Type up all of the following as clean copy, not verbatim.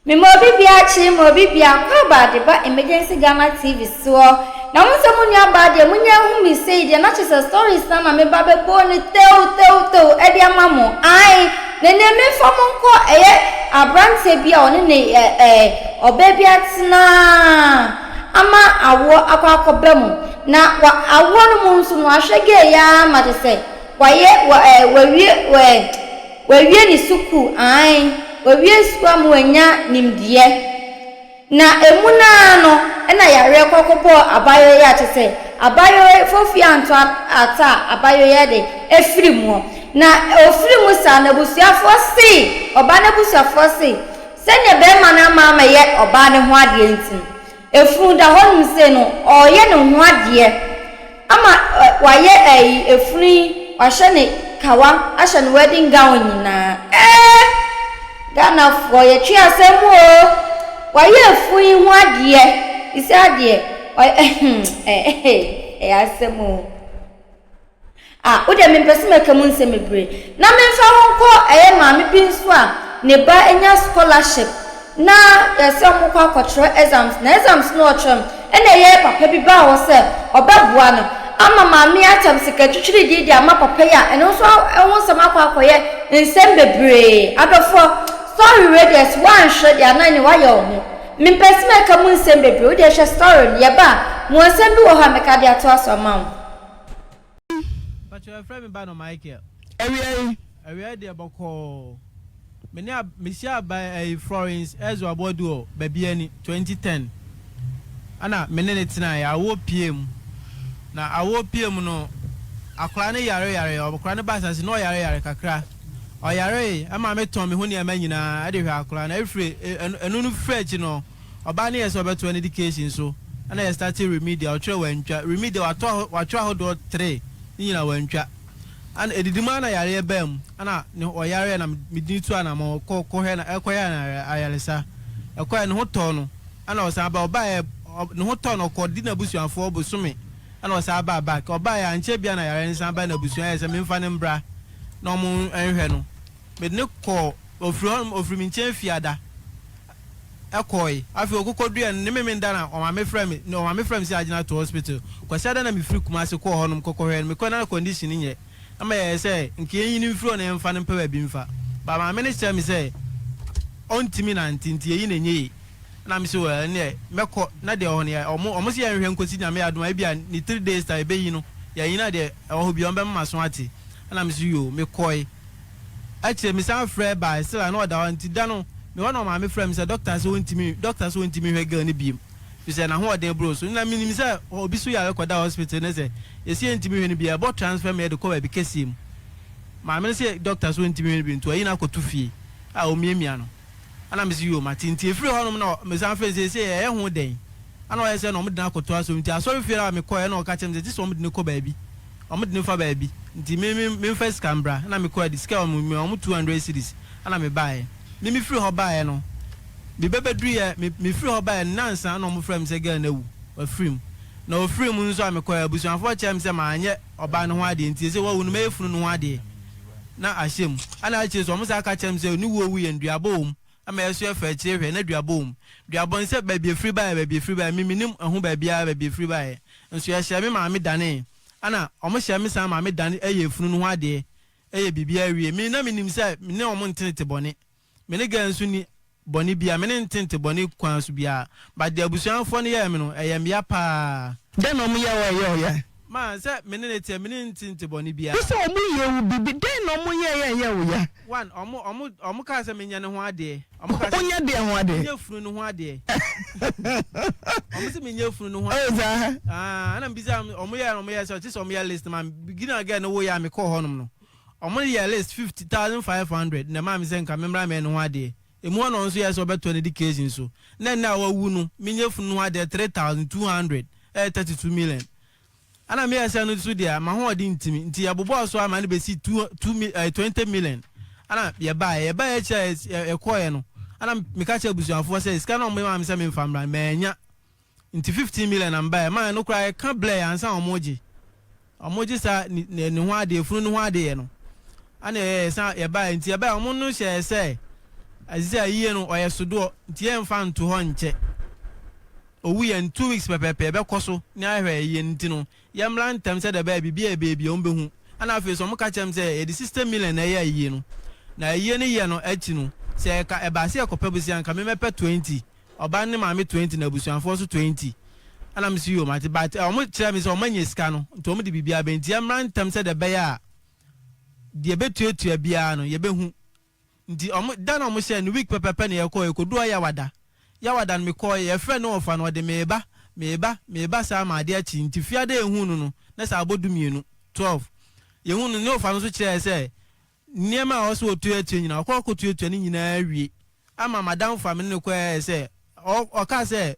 Mema obi bia kye ma obi bia kɔ aba de ba Emergency Ghana TV soɔ na mo sɛ mo nua baa deɛ mo nya ahu me sei deɛ na kyerɛ sɛ stories na na me ba bɛ bɔ no tew tew tew ɛde ama mo ae na nea me nfa mo nkɔ ɛyɛ abranteɛ bi a ɔne ne ɛ ɛ ɔbaa bi atena ama awoɔ akɔ akɔ bɛ mo na wa awoɔ no mu nso no ahwɛ gay ya ma kyerɛ sɛ wayɛ wa ɛ wawie ɛ Wawie ne sukuu, aane, wawie sukuu ama wanya nimdeɛ. Na emu no ara no na yareɛ kɔ kɔbɔɔ abaayewa yi a kyerɛ sɛ abaayewa yi fofie anto ata a abaayewa yi de afiri mu. Na ɔfiri mu saa no abusuafoɔ se, ɔbaa no abusuafoɔ se, sɛdeɛ barima no ama amɛyɛ ɔbaa no ho adeɛ nti no, Efunu da hɔnom sei no, ɔreyɛ ne ho adeɛ ama wayɛ ɛyi efunu yi, wahyɛ ne kawa, ahyɛ ne wedding gown nyinaa. Ɛɛ Ghanafoɔ yɛtwe asɛm mu o. Wayɛ efunu yi ho adeɛ, sisi adeɛ, ɛyɛ asɛm o. Ah, wo deɛ mempɛ sɛ mɛka mu nsɛm bebree. Na memfa wo nkɔ ɛyɛ maame bi nso a ne ba anya scholarship na yɛsɛ wɔn kɔ akɔtwerɛ exams na exams no ɔtwerɛ no ɛna ɛyɛ papa bi baa hɔ sɛ ɔbɛboa no ama maame akyɛm sika twitwiridie de ama papa yi a ɛno nso ɛho nsɛm akɔ akɔyɛ nsɛm bebree. Adɔfoɔ, story wei deɛ sɛ woanhwɛ deɛ anan ne woayɛ wo ho. Mempɛ sɛ mɛka mu nsɛm bebree, wo deɛ hwɛ story no, yɛba a, mewɔ nsɛm bi wɔ hɔ a mɛka de atoa so ama wo. Pacho yɛfrɛ me ba no Michael. Awia yi. Awia yi deɛ bɔkɔɔ. Me ne mehyia aba ɛyi Florence Ezra Boadu wɔ Babiani 2010. Ɛna me ne ne tenaeɛ awoɔ pie mu. Na awoɔ pie mu no akwadaa no yare yare akwadaa no ba asase na ɔyare yare kakra. Ɔyaree ɛma me tɔn me ho nneɛma nyinaa ɛde hwɛ akwadaa no ɛfiri ɛno no firi akyi no. Ɔbaa no yɛ sɛ ɔbɛtoa n'education so ɛna yɛ startee remedial ɔtwerɛ wantwa remedial watɔ aho watwerɛ ahodoɔ tre ne nyinaa wantwa ɛna edidi mu ara na yareɛ baa mu ɛna ne ɔyareɛ na me de no tu anamɔn kɔ kɔhwɛ na ɛkɔyɛ no ayaresa ɛkɔɛ ne ho tɔɔ no ɛna ɔsan ba ɔbaeɛ ne ho tɔɔ no ɔkɔ di n'abusuafoɔ bosome ɛna ɔsan baa back ɔbaeɛ ankyɛ bia na yareɛ no san baa n'abusua yɛ sɛ memfa no mbra na ɔmo nhwɛ no mede no kɔɔ ɔfiri hɔ ɔfiri me nkyɛn fiada kɔɔe. Afei ɔkɔkɔduiɛ no, ne Memenda na ɔmaame frɛɛ me, ne ɔmaame frɛɛ me sɛ agyina to hospital. Kwasiada na mefiri Kumasi kɔɔ hɔnom kɔkɔhwɛɛ no. Mekɔe no na condition no nyɛ. Na meyɛɛ sɛ nka yɛnyi no mfiri hɔ na yɛmfa no mpɛ baabi mfa. But maame no kyerɛɛ me sɛ ɔntumi nante nti yɛyi no ɛnyɛ yie. Ɛna mese well ɛnneɛ mɛkɔ na deɛ ɛwɔ hɔ no yɛ ɔmo ɔmo se yɛnhwɛ nkɔsi Nyame adom a ebia ne 3 days time yɛbɛyi no. Yɛanyi no a deɛ ɛwɔ hɔ biara ɔmo bɛma m'aso ate. Ɛna mese yoo, mekɔe. Akyire mesan frɛɛ bae still a na ɔda hɔ nti da no mewɔ na ɔmaame frɛɛ me sɛ doctor sɛ ɔntumi doctor sɛ ɔntumi nhwɛ girl no biom fisɛ n'ahoɔden boro so na menim sɛ obi so yare kɔda hospital ne sɛ yɛsi yɛntumi hwɛ no bio ɛbɔ transfer ma yɛde kɔ baabi kɛseɛ mu maame no sɛ doctor sɛ ɔntumi hwɛ no bio nti wayi no akɔto fie a ɔmiamia no ɛna mese yoo mate nti ɛfiri hɔnom na mesan frɛ no seesei ɛyɛ ho dɛn ɛna ɔyɛ sɛ na wɔde no akɔto asɔre nti asɔre fie no a mekɔɛ ɛna ɔka kyerɛ me sɛ gye sɛ wɔde no kɔ baabi Wɔde no fa baabi nti me me memfa sika mbra na mekɔɛ de sika a wɔn me wɔn 200 cedis ɛna me baeɛ. Me me firi hɔ baeɛ no me bɛ bɛduruiɛ me me firi hɔ baeɛ no nansa ɛna wɔn frɛɛ me sɛ girl no awu wafiri mu. Na ɔfiri mu nso a mekɔɛ abusuafoɔ kyerɛɛ me sɛ manyɛ ɔbaa no ho adeɛ nti seesei wawu no mɛyɛ funu no ho adeɛ na ahyɛ mu. Ɛna akyire nso wɔn san ka kyerɛɛ me sɛ ne wuo wuiɛ no duabɔ wɔ mu ɛma yɛso yɛfa akyire hwɛ na duabɔ wɔ mu. Duabɔ no sɛ baabi ɛfiri baeɛ baabi ɛfiri baeɛ me mennim ɛho baabiara baabi ɛfiri baeɛ. Nso yɛhyɛɛ me maame danee ɛna ɔmo hyɛɛ me san ma me dane ɛyɛ efunu no ho adeɛ ɛyɛ biribiara wie me na me nim sɛ me ne ɔmo ntenete bɔne me ne girl nso nni bɔne biara me ne no ntenete bɔne kwan so biara but deɛ abusuafoɔ no yɛɛ me no ɛyɛ me ya paa. Dɛn na ɔmo yɛɛ wo a ɛyɛ wo ya? Ma sɛ me ne no teɛ me ne no ntenete bɔne biara. Wo sɛ ɔmo yɛɛ wo biribi dɛn na ɔmo yɛɛ a ɛyɛ wo ya? One, ɔmo ɔmo ɔmo kaa sɛ menyɛ ne ho adeɛ. Ɔmo kaa sɛ. Wonyɛ deɛ ho adeɛ? Menyɛ funu no ho adeɛ. Ɔmo se menyɛ funu no ho adeɛ. Oh saa. Ah, ɛna mebisa ɔmo yɛ ɔmo yɛ sɛ ɔkye sɛ ɔmo yɛ list ma me. Gina girl no wo yɛ a mekɔɔ hɔnom no. Ɔmo yɛ list 50,500 na ɛmaa me sɛ nka memmra mɛyɛ ne ho adeɛ. Emu hɔ na ɔno nso yɛɛ sɛ ɔbɛtoa n'education so. Na ɛnnɛ a wawu no, menyɛ funu no ho adeɛ 3,200, ɛyɛ 32 million. Ɛna meyɛɛ sɛ no nso deɛ m'ahoɔden ntimi nti yɛbobɔɔ so ara ma no bɛsi two two mi ɛɛ 20 million ɛna yɛbaeɛ. Yɛbaeɛ akyire a yɛkɔeɛ no ɛna meka kyerɛɛ abusuafoɔ sɛ sika no a wɔde maa me sɛ memfa mmra no mannya nti 15 million na mebaeɛ. Maa ɛno koraa yɛka blɛɛ ansa na wɔregye wɔregye saa ne ne ne ho adeɛ funu no ho adeɛ no ɛna yɛyɛ san yɛbaeɛ nti yɛbaeɛ wɔn no hyɛɛ sɛ. Ɛsɛ sɛ ayie no ɔyɛ sodoɔ nti yɛmfa nto hɔ nkyɛ. Owu yɛn 2 weeks pɛpɛɛpɛ yɛbɛkɔ so ne ahwɛ ayie no, nti no yɛmmra ntɛm sɛdeɛ ɛbɛyɛ biribi a ɛbɛyɛ biara wɔbɛhu. Ɛna afei nso wɔka kyerɛ me sɛ yɛde 60 million na ɛyɛ ayie no. Na ayie no yɛ no akyi no, sɛ ɛka ɛbaa sɛ yɛkɔpɛ bosea nka me mɛpɛ 20, ɔba ne maame 20 na abusuafoɔ nso 20. Ɛna me so yoo mate, but wɔn kyerɛ me sɛ wɔn anya sika no nti wɔn de biribiara bɛ, nti yɛmmra ntɛm sɛdeɛ ɛbɛyɛ a deɛ ɛbɛtuatua biara no yɛbɛhu. Nti ɔmo da na ɔmo hyɛɛ no week pɛpɛpɛ na yɛkɔɔ, yɛkɔduu hɔ Yawada. Yawada no mekɔɔ, yɛfrɛɛ ne wɔfa no ɔde meeba, meeba, meeba saa ma adeɛ kye. Nti fiada a yɛhuu no no na sɛ abɔ 12, 12. Yɛhuu no, ne wɔfa no nso kyerɛɛ sɛ nneɛma a ɔwɔ sɛ ɔtuatua nyinaa ɔkɔ akɔtuatua ne nyinaa awie ama madamfo a me ne no kɔɛ sɛ ɔkaa sɛ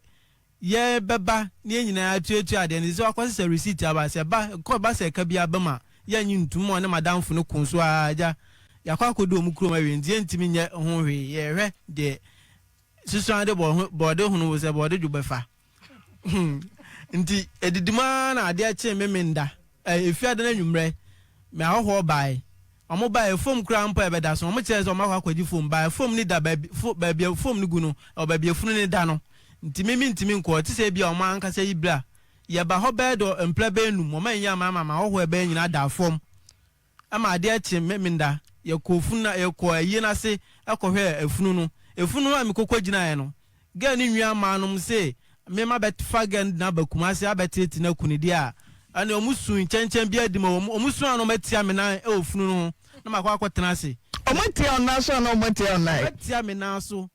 Yɛbɛba na yɛn nyinaa atuatua adeɛ no, sɛ wakɔsesa receipt aba, sɛ ɛba, kɔ ba sɛ ɛka bi aba mu a, yɛnnye ntom ma ɔne m'adamfo no ko so ara, agya, yɛakɔ akɔdu wɔn kurom awie nti yɛntumi nyɛ ho hwee, yɛrehwɛ deɛ susuan de bɔ ho, bɔɔde hono sɛ bɔɔde dwo bɛfa. Nti ɛdidi mu ara na adeɛ kyee Memenda, ɛɛ, Efiada no anwummerɛ, me ahɔhoɔ baeɛ. Wɔn baeɛ, fam koraa mpo a ɛbɛda so, wɔn kyerɛɛ sɛ wɔn akɔ akɔgye fam, baeɛ, fam no da baabi, fo, baabi a fam no gu no, ɛwɔ baabi a efunu no da no, nti me mentumi nkɔ, ɛte sɛ ebia wɔn ankasa yi bra, yɛba hɔ bɛyɛ dɔ mprɛ bɛyɛ num, wɔn anyi ama ama m'ahɔhoɔ a ɛbɛyɛ nyinaa daa fam, ɛma adeɛ kye Memenda, yɛkɔɔ funu no, yɛkɔɔ ayie no ase kɔhwɛɛ efunu no, efunu no a mekɔkɔ gyinaeɛ no, Girl no nua maa nom se me ma bɛ fa girl no de no aba Kumasi abɛ tete no aku no deɛ a, ɛne ɔmo su nkyɛnkyɛn biara di ma ɔmo, ɔmo su a na ɔmo atia me nan wɔ funu no ho na makɔ akɔ tena ase. Ɔmo atia wo nan so anaa ɔmo atia wo nan? Ɔmo atia me nan so.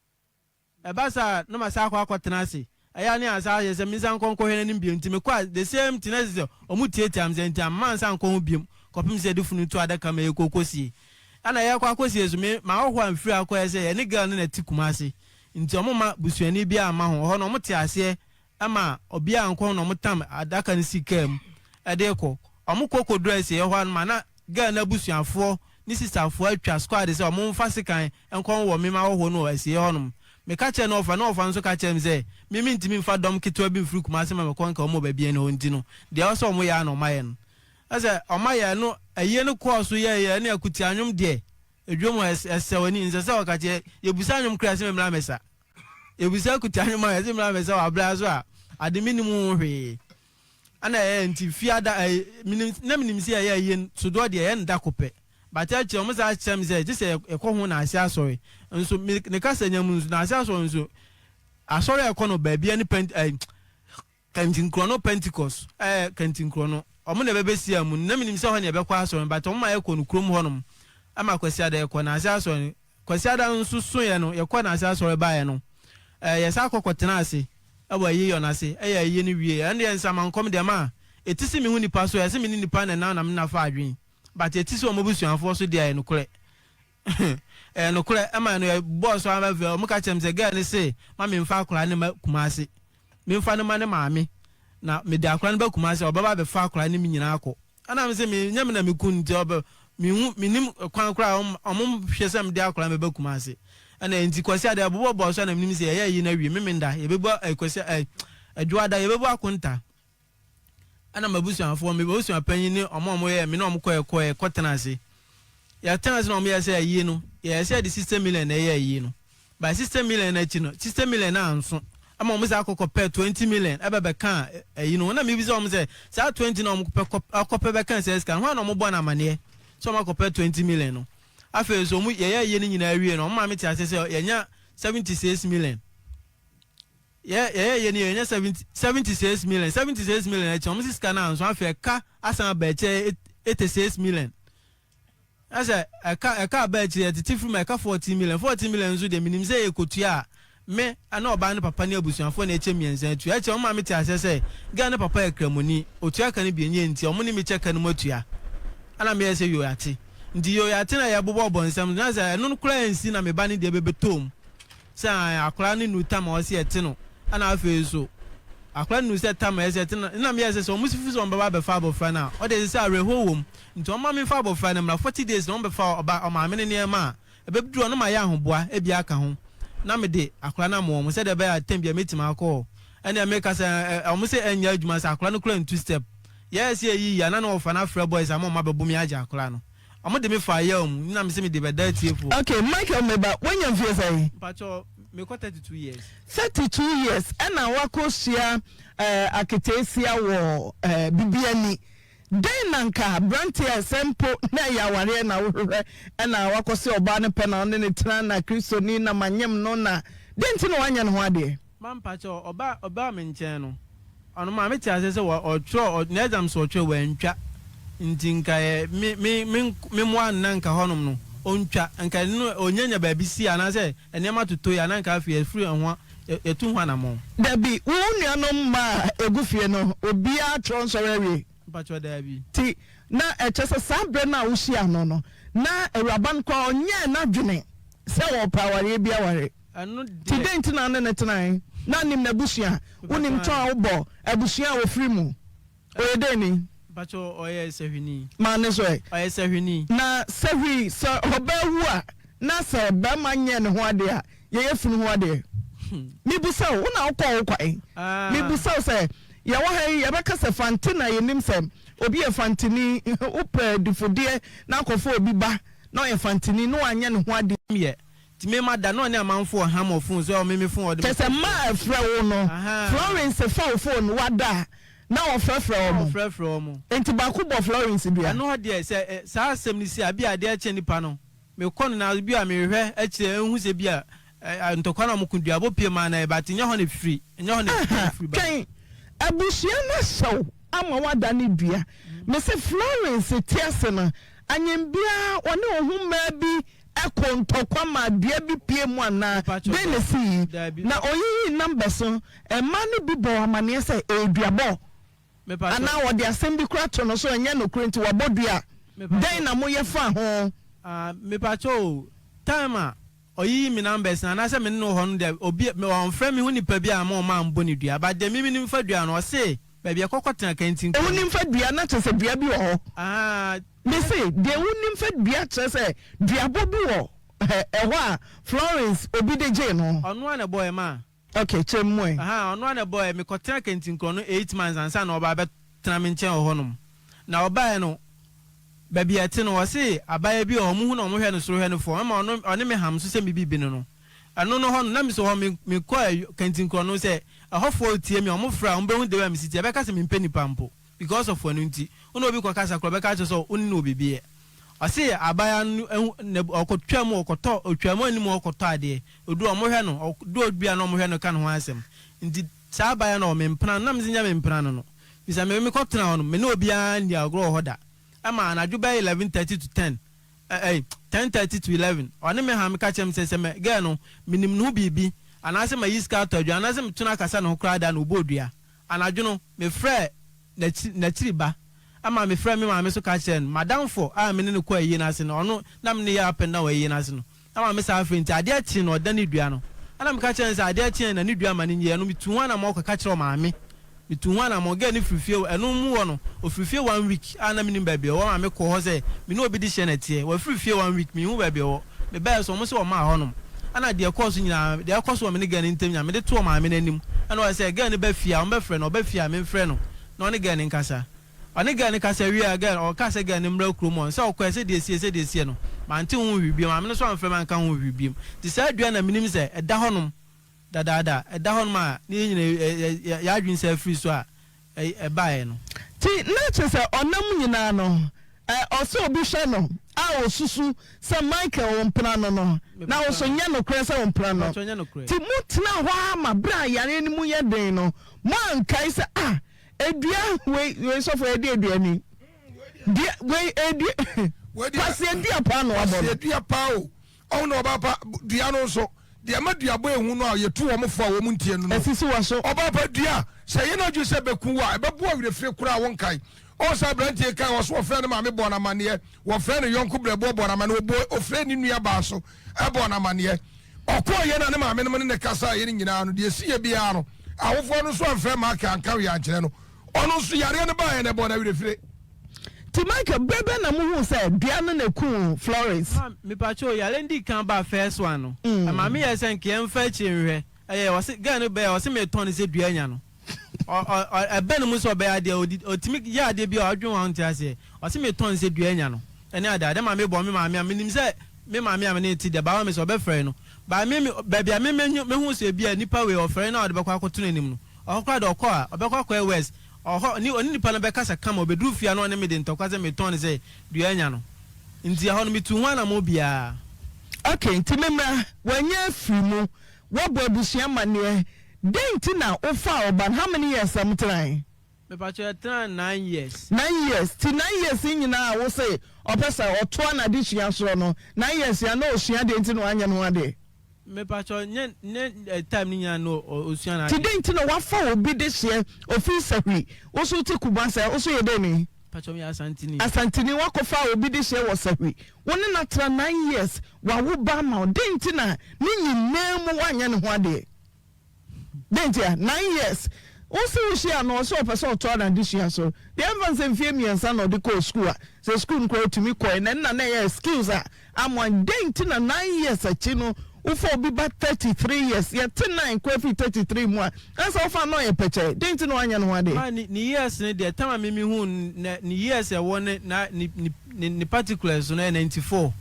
Ɛba saa a na masan akɔ akɔ tena ase. Ɛyɛ a ne ansan ayɛ sɛ mensan nkɔ nkɔhwɛ n'anim bio nti mekɔ a the same thing na ɛsɛ sɛ ɔmo tiatia me sɛ nti amma mansan ankɔ ho biom kɔpem sɛ yɛde funu to adaka ma yɛkɔ kɔsie. Ɛna yɛkɔ akɔsie nso me m'ahɔhoɔ amfiri akɔyɛ sɛ yɛne girl no na ɛte Kumasi Nti ɔmo mma busuani biaa mma ho. Ɔhɔ no ɔmo te aseɛ ma obiaa nkɔ ho na ɔmo tam adaka no si kaa mu de rekɔ. Ɔmo kɔ kɔduru asieɛ hɔ a no ma na girl no abusuafoɔ ne sisterfoɔ atwa squad sɛ ɔmo mfa sekan nkɔ nwɔ me m'ahɔhoɔ no wɔ asieɛ hɔ nom. Me ka kyerɛɛ ne ɔfa, ne ɔfa nso ka kyerɛɛ me sɛ me mentumi mfa dɔm ketewa bi mfiri Kumasi ma mekɔ nka ɔmo wɔ baabi ɛne hɔ nti no deɛ ɛwɔ sɛ ɔmo yɛ ara na ɔmo ayɛ no. Ɛsɛ ɔmo ayɛ ɛno ayie no kɔɔ so yɛɛyɛ ɛne akutia nwom deɛ Edwom a ɛsɛ w'ani, nsɛ sɛ ɔka kyerɛ. Yɛbusa nnwom koraa sɛ memmra mmɛsa. Yɛbusa kuta nnwom a yɛsɛ mmra mmɛsa wɔ abere so a ade mennim ho hwee. Ɛna ɛyɛ nti fiada ɛyɛ menim na menim sɛ ɛyɛ ɛyɛ sodoɔ deɛ ɛyɛ no da ko pɛ. But akyire wɔn saa kyerɛ me sɛ gye sɛ yɛkɔ ho na ase asɔre. Nso me ne kasa nya mu nso na ase asɔre nso asɔre a ɛkɔ no baabi ne pɛnt ɛɛ Kantinkorɔ Pentecost ɛɛ Kantinkorɔ no, ɔmo na ɛbɛbɛsia mu no, na menim sɛ hɔ na yɛbɛkɔ asɔre no, but ɔmo ma yɛkɔ no kurom hɔ nom, ɛma Kwasiada yɛkɔ Naase asɔre no, Kwasiada nso soeɛ no, yɛkɔɔ Naase asɔre baeɛ no, ɛɛ yɛsan kɔ kɔtenaa ase ɛwɔ ayiyɔ no ase, ɛyɛ ayie no wieɛ, ɛno deɛ nsamankɔm deɛ ma ɛti se mehu nipa so, ɛsɛ me ne nipa na ɛnam na me na fa adwene, but ɛti se ɔmo abusuafoɔ so deɛ ɛyɛ nokorɛ. Ɛyɛ nokorɛ, ɛma ɛno yɛbɔɔ so ara fɛ, wɔka kyerɛɛ me sɛ girl no se ma memfa akwadaa no mma Kumasi, memfa no ma ne maame, na mede akwadaa no ba Kumasi a ɔbɛba abɛfa akwadaa no ne me nyinaa akɔ. Ɛna me se me nyɛ me na meku no nti ɔbɛ mehu menim kwan koraa a wɔn hwɛ sɛ mede akwadaa no bɛba Kumasi. Ɛna nti Kwasi adeɛ ɛbobɔ bɔɔ so a na menim sɛ yɛyɛ ayi no awie, Memenda yɛbɛbu ɛ Kwasi ɛ Adwoada yɛbɛbu akonta. Ɛna m'abusuafoɔ, me abusua panyin ne wɔn a wɔyɛ me ne wɔn kɔɛ kɔɛ kɔtena ase. Yɛtena ase na wɔyɛ sɛ ayie no, yɛyɛ sɛ yɛde 60 million na ɛyɛ ayie no. By 60 million no akyi no, 60 million no anso. Ɛma wɔn saa kɔkɔ pɛ 20 million ɛbɛ bɛka ayi no ho. Na mebisa wɔn sɛ, saa 20 na wɔn pɛ kɔ akɔpɛ bɛka saa sika no, hwan na wɔn bɔ no amaneɛ sɛ wɔn akɔpɛ 20 million no? Afei nso wɔn yɛyɛ ayie no nyinaa wie no, wɔn maame te ase sɛ yɛnya 76 million. Yɛ yɛyɛ yɛ ni yɛnya 76 million, 76 million akyi wɔn si sika no anso, afei ɛka asan aba akyire 86 million. Ɛsɛ ɛka aba akyire yɛtete firi mu ɛka 14 million. 14 million nso deɛ menim sɛ yɛ kotua a me ɛna ɔbaa ne papa ne abusuafoɔ na ɛkyɛ mmiɛnsa atua. Akyire wɔn maame te aseɛ sɛ girl ne papa yɛ kramoni, otua ka no bi enye nti wɔn ne me kyɛ ka no mu atua. Ɛna meyɛ sɛ yoo yate nti yoo yate na yɛbobɔ ɔbɔ nsɛm na sɛ ɛno koraa nsi na me ba ne deɛ bɛbɛtɔ mu sɛ akwadaa no nu tam a ɔsi ɛte no. Ɛna afei nso akwadaa no nu sɛ tam a ɛsɛ ɛte no, ɛna meyɛ sɛ wɔn si fi sɛ wɔn bɛba abɛfa abɔfra no a ɔde ɛsɛ sɛ awerɛhoɔ wɔ mu nti wɔn ma me fa abɔfra no mmra 40 days na wɔn bɛfa ɔba ɔmaame ne nneɛma a ɛbɛduru ɔno ma yɛ ahoboa ebi aka ho na mede akwadaa no ama wɔn sɛdeɛ ɛbɛyɛ a tɛm bi a mɛtumi akɔ hɔ. Ɛna meka sɛ wɔn sɛ ɛnyɛ adwuma sɛ akwadaa no kura ntu step yɛyɛ sɛ ɛyi yia na na wɔfa no afrɛ boys ama wɔn abɛbɔ mi agye akwadaa no. Ɔmo de me faa yaw mu na mese mede bɛda atiefoɔ. Ok Michael meba, woanya mfeɛ sɛn? Mpakyɛw mekɔ 32 years. 32 years ɛna wakɔ sua eh, aketeesia wɔ eh, Bibiani. Dɛn na nka abranteɛ a sɛ mpo na ɛyɛ awareɛ na wohwehwɛ ɛna wakɔ se ɔbaa no pɛ na ɔne no tena na Kristoni na manyem no na dɛn nti na wanyɛ ne ho adeɛ? Ma mpakyɛw ɔba ɔbaa me nkyɛn no ɔno maa me te aseɛ sɛ wɔ ɔtwerɛ ɔ ne exams ɔtwerɛ wantwa nti nka yɛ me me me me mmoa no na nka hɔnom no ɔntwa nka ɛno ɔnya nya baabi si anaasɛ nneɛma totɔ yi a na nka afei yɛfiri ɛho yɛtu ho anamɔn. Dabi, wo nuanom mmaa a ɛgu fie no obiara twerɛ nsɔre awie? Mpakyɛw daabi. Nti na ɛkyerɛ sɛ saa berɛ no a wohyiaa no no na awuraba no koraa ɔnyɛɛ n'adwene sɛ ɔrepɛ awareɛ bi aware. Ɛno Nti deɛ. dɛn nti na wo ne no tenae? Na nim n'abusua, wonim Mpakyɛw tɔn a ae. wobɔ, abusua a wɔfiri mu. Ɔyɛ dɛn ni? Mpakyɛw ɔyɛ sahwini. Ma ne so ɛ. Ɔyɛ sahwini. Na sahwi, sɛ ɔbaa wu a, na sɛ barima nyɛ ne ho adeɛ a, yɛyɛ funu ho adeɛ? Mebisa wo, wo na wokɔɔ wo kwan. Mebisa wo sɛ, yɛwɔ ha yi, yɛbɛka sɛ Fante na yɛnim sɛ obi yɛ Fanteni, wopɛ adifudeɛ na akɔfa obi ba na ɔyɛ Fanteni na wanyɛ ne ho adeɛ. Yɛ Nti me ma da na ɔne amanfoɔ ham wɔ phone so ɛ ɔme me phone ɔde me Kyerɛ sɛ phone mmaa a ɛfrɛ wo no, Florence fa wo phone wada a na ɔfrɛfrɛ Na wɔn. ɔfrɛfrɛ wɔn. Nti baako bɔ Florence dua. Ɛno hɔ deɛ sɛ ɛ saa asɛm no si a bi a adeɛ kye nipa no me kɔ no na bi a me hwehwɛ akyire nhu sɛ bi a ɛ ntɔkwa na wɔn ko dua bɔ pie maa na ɛ but nyɛ hɔ na ɛfiri nyɛ hɔ na Aha, ɛfiri ba. twɛn, abusua no ahyɛ wo ama woadane dua. Mese Florence te ase no, anyem biara ɔne wo ho mmaa bi Ɛkoo ntɔkwa maa dua bi pue mu anaa? Dɛn na esii? Na oyiyii numbers no, mmaa no bi bɔɔ amanneɛ sɛ ɛyɛ duabɔ, anaa wɔde asɛm bi koraa to no so, ɛnyɛ nokorɛ nti wabɔ dua. Dɛn na moyɛ faa ho? Mepakyɛw o, time a ɔyiyi me numbers no anaasɛ me ne no wɔ hɔ no deɛ, obi, ɔmfrɛ me ho nipa bi a ama ɔma mbɔ no dua, but deɛ me menim fa dua no, ɔse baabi a ɛkɔkɔ tena kantin kuro no. Wonim fa dua na kyerɛ sɛ dua bi wɔ hɔ? Ahaa. Mese, deɛ wonim fa dua kyerɛ sɛ duabɔ bi wɔ ɛhɔ a Florence obi de gyee no. Ɔno ara na ɛbɔeɛ maa. Ok, kyerɛ me mu ɛ. Ahaa, ɔno ara na ɛbɔeɛ. Mekɔtenaa Kantinkorɔ no 8 months ansa na ɔba abɛtena me nkyɛn wɔ hɔnom. Na ɔbaeɛ no, baabi a ɛte no, ɔse abaayewa bi wɔ hɔ, wɔhu no a wɔhwɛ no soro hwɛ no fam. Ɛma ɔno, ɔne me ham so sɛ me biribi no no. Ɛno no hɔ no, na mesɔ hɔ, me, mekɔɔ Kantinkorɔ no sɛ ɛhɔfoɔ retie me a, wɔfrɛ a, wɔbɛhu the way a mesi teɛ, bɛka sɛ mempɛ nnipa mpo. Because of ɛno nti, wo ne obi kɔ kasa koraa ɔbɛka akyerɛ sɛ wo ne no wɔ biribi yɛ. Ɔse abaayewa no ehu na ɔkɔ twaa mu ɔkɔtɔ otwaa mu anim hɔ kɔtɔ adeɛ. Odu hɔ ɔmo hwɛ no, ɔdu obi a na ɔmo hwɛ no ka ne ho asɛm. Nti saa abaayewa no ɔwɔ me mpena no na me nso nyɛ me mpena no no. Fisɛ me me kɔ tena hɔ no me ne obiara nni agorɔ wɔ hɔ da. Ɛma anadwo bɛyɛ 11:30 to 10 ɛɛ 10:30 to 11 ɔne me ha me ka kyerɛ me sɛ sɛ mɛ girl no menim ne ho biribi anaasɛ mayi sika atɔ aduane anaasɛ meto no akasa ne ho koraa da na ɔbɔɔ dua. Anadwo no, mefrɛɛ n'akyi n'akyiri ba ma mefrɛɛ me maame nso ka kyerɛɛ no. M'adamfo a me ne no kɔɔ ayie no ase no, ɔno na me ne no yɛ up and down wɔ ayie no ase no, na maame san frɛɛ nti adeɛ kyee no ɔdanee dua no. Ɛna meka kyerɛɛ no sɛ adeɛ kyeeɛ na ne dua ma no nyiiɛ no, metuu ho anammɔn kɔka kyerɛɛ ɔmaame. Metuu ho anammɔn, girl no firi fie, ɛno mu hɔ no, ɔfiri fie one week a na mennim baabi a ɔwɔ. Maame kɔɔ hɔ sɛ me ne obi de hyɛ na ɛteɛ. Wafiri fie one week, menhu baabi a ɔwɔ. Mebaeɛ nso, wɔn se wɔmaa hɔnom. Ɛna deɛ ɛkɔɔ so nyinaa, deɛ ɛkɔ so wɔ me ne girl no ntam nyinaa, mede too maame no anim. Ɛna ɔyɛ sɛ, girl no ba fie a, wɔbɛfrɛ no, ɔba fie a, memfrɛ no na ɔne girl no nkasa. Ɔne girl no kasa wieeɛ a, girl no, ɔkaa sɛ girl no mmra kurom hɔ. Sɛ ɔkɔeɛ, sɛdeɛ ɛsiiɛ, sɛdeɛ ɛsiiɛ no, mante ho hwee bio. Maame no nso amfrɛ me anka ho hwee bio. Nti saa dua no na menim sɛ ɛda hɔnom dadaada, ɛda hɔnom a ne yɛn nyinaa yɛn adwene san firi so a, ɛbaeɛ no. Nti na kyerɛ sɛ ɔnam nyinaa no ɔsɛ obi hwɛ no a ɔsusu sɛ Michael wo mpena no no na wo so nyɛ nokorɛ sɛ wo mpena no. Nti mo tenaa hɔ ara ma berɛ a yareɛ no mu yɛ den no mo ankae sɛ ah dua wei wei sɔfo ɛdeɛ dua ni dua wei edua kwaseɛ dua paa na wabɔ no. Kwaseɛ dua paa o. Ɔho na ɔbaa pa dua no nso, deɛ ɛma duabɔ ehu no a yɛtu wɔn fo a wɔn ntie no no. Ɛsisi wɔ so. Ɔbaa pa dua, sɛ ɛyɛ n'adwene sɛ ɛbɛku wo a, ɛbɛboa werɛfire koraa a wonkae. Ɔho sɛ aberanteɛ yi kae, ɔso wɔfrɛɛ ne maame bɔɔ no amaneɛ, wɔfrɛɛ ne yɔnko brɛboɔ bɔɔ no amaneɛ, ɔbɔɔ ɔfrɛɛ ne nua baa nso bɔɔ no amaneɛ. Ɔkɔeɛ na ne maame nom ne no kasaeɛ no nyinaa no, deɛ ɛsiiɛ biara no, awofoɔ no nso amfrɛ Michael anka hwee ankyerɛ no. Ɔno nso yareɛ no baeɛ no, ɛbɔɔ no awerɛfire. Nti Michael, berɛ bɛn na mohuu sɛ dua no na ɛkuu Florence? Ma, mepakyɛw, yare no dii kan baa first one no, ɛma me yɛɛ sɛ nka yɛmfa akyire nhwɛ, ɛyɛ, ɔse, girl no bɛɛ, ɔse metɔn no sɛ dua anya no, ɔ, ɔ, ɔ, ɛbɛ ne mu sɛ ɔbɛyɛ adeɛ, ɔdi, ɔtumi yɛ adeɛ bi a ɔdwen ho a ɔnte aseɛ, ɔse metɔn no sɛ dua anya no. Ɛne ade a, dɛ maame bɔ me maame a, menim sɛ me maame a me ne no te deɛ, baa me sɛ ɔbɛfrɛ no. Baa me, me, baabi a me me mehu sɛ ebia nipa wei ɔfrɛ no a ɔde bɛkɔ akɔto n'anim no, ɔhɔ koraa deɛ ɔkɔ a, ɔbɛkɔ akɔyɛ worse. Ɔhɔ, ne, ɔne nipa no bɛkasa kama, ɔbɛduru fie a na ɔne me de ntɔkwa sɛ metɔn no sɛ dua anya no. Nti ɛhɔ no metuu ho anammɔn biara. Ok, nti me mmra, wanya afiri mu, woabɔ abusua amaneɛ, dɛn nti na wofaa ɔba no, how many years na motenae? Mepakyɛw yɛtenaa nine years. Nine years, nti nine years yi nyinaa a wose ɔpɛ sɛ ɔtoa n'adesua soɔ no, nine years yi a na ɔsua adeɛ nti na wanyɛ ne ho adeɛ? Mepakyɛw nyɛ nyɛ time no nyinaa na ɔsua Nti n'adeɛ. dɛn nti na wafa obi dehyeɛ ofiri Sahwi, wo nso wote Kumasi a, wo nso yɛ dɛn ni? Mepakyɛw meyɛ Asanteni. Asanteni, wakɔfa obi dehyeɛ wɔ Sahwi, wo ne no atena nine years, wawo ba ama wo, dɛn nti na ne nyinaa mu wanyɛ ne ho adeɛ? Dɛn ntia? Nine years. Wo se wo hyia no ɔse ɔpɛ sɛ ɔtoa n'adesua so. Deɛ ɛmfa no sɛ mfeɛ mmiɛnsa na ɔde kɔɔ sukuu a, sɛ sukuu no koraa ɔtumi kɔe na ɛnna na ɛyɛ excuse a amoa no. Dɛn nti na nine years akyi no wofa obi ba 33 years? Yɛte nine koraa firi 33 mu a, na sɛ wofa no na ɔyɛ pɛkyɛɛ. Dɛn nti na woanyɛ ne ho adeɛ? Ma ne ne years no deɛ time a me me huu no na ne years a ɛwɔ ne na ne ne Ne ne particulars no yɛ 94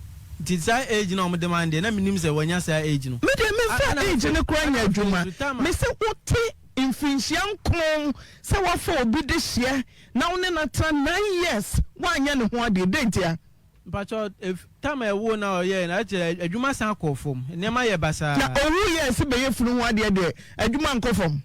nti saa age no a wɔde ma no deɛ na menim sɛ wanya saa age no. Me deɛ memfa Ɛna age afei no koraa ɛna nyɛ afei adwuma. nso time a. Mese wote mfinhyia nkron sɛ woafa obi dehyeɛ na wo ne no atena nine years woanyɛ ne ho adeɛ dɛn ntia? Mpakyɛw ef time a ɛwoo no a ɔyɛɛ no akyɛ adwuma san kɔɔ fam nneɛma yɛ basaa. Na owu yɛ se bɛyɛ funu ho adeɛ deɛ adwuma nkɔ fam.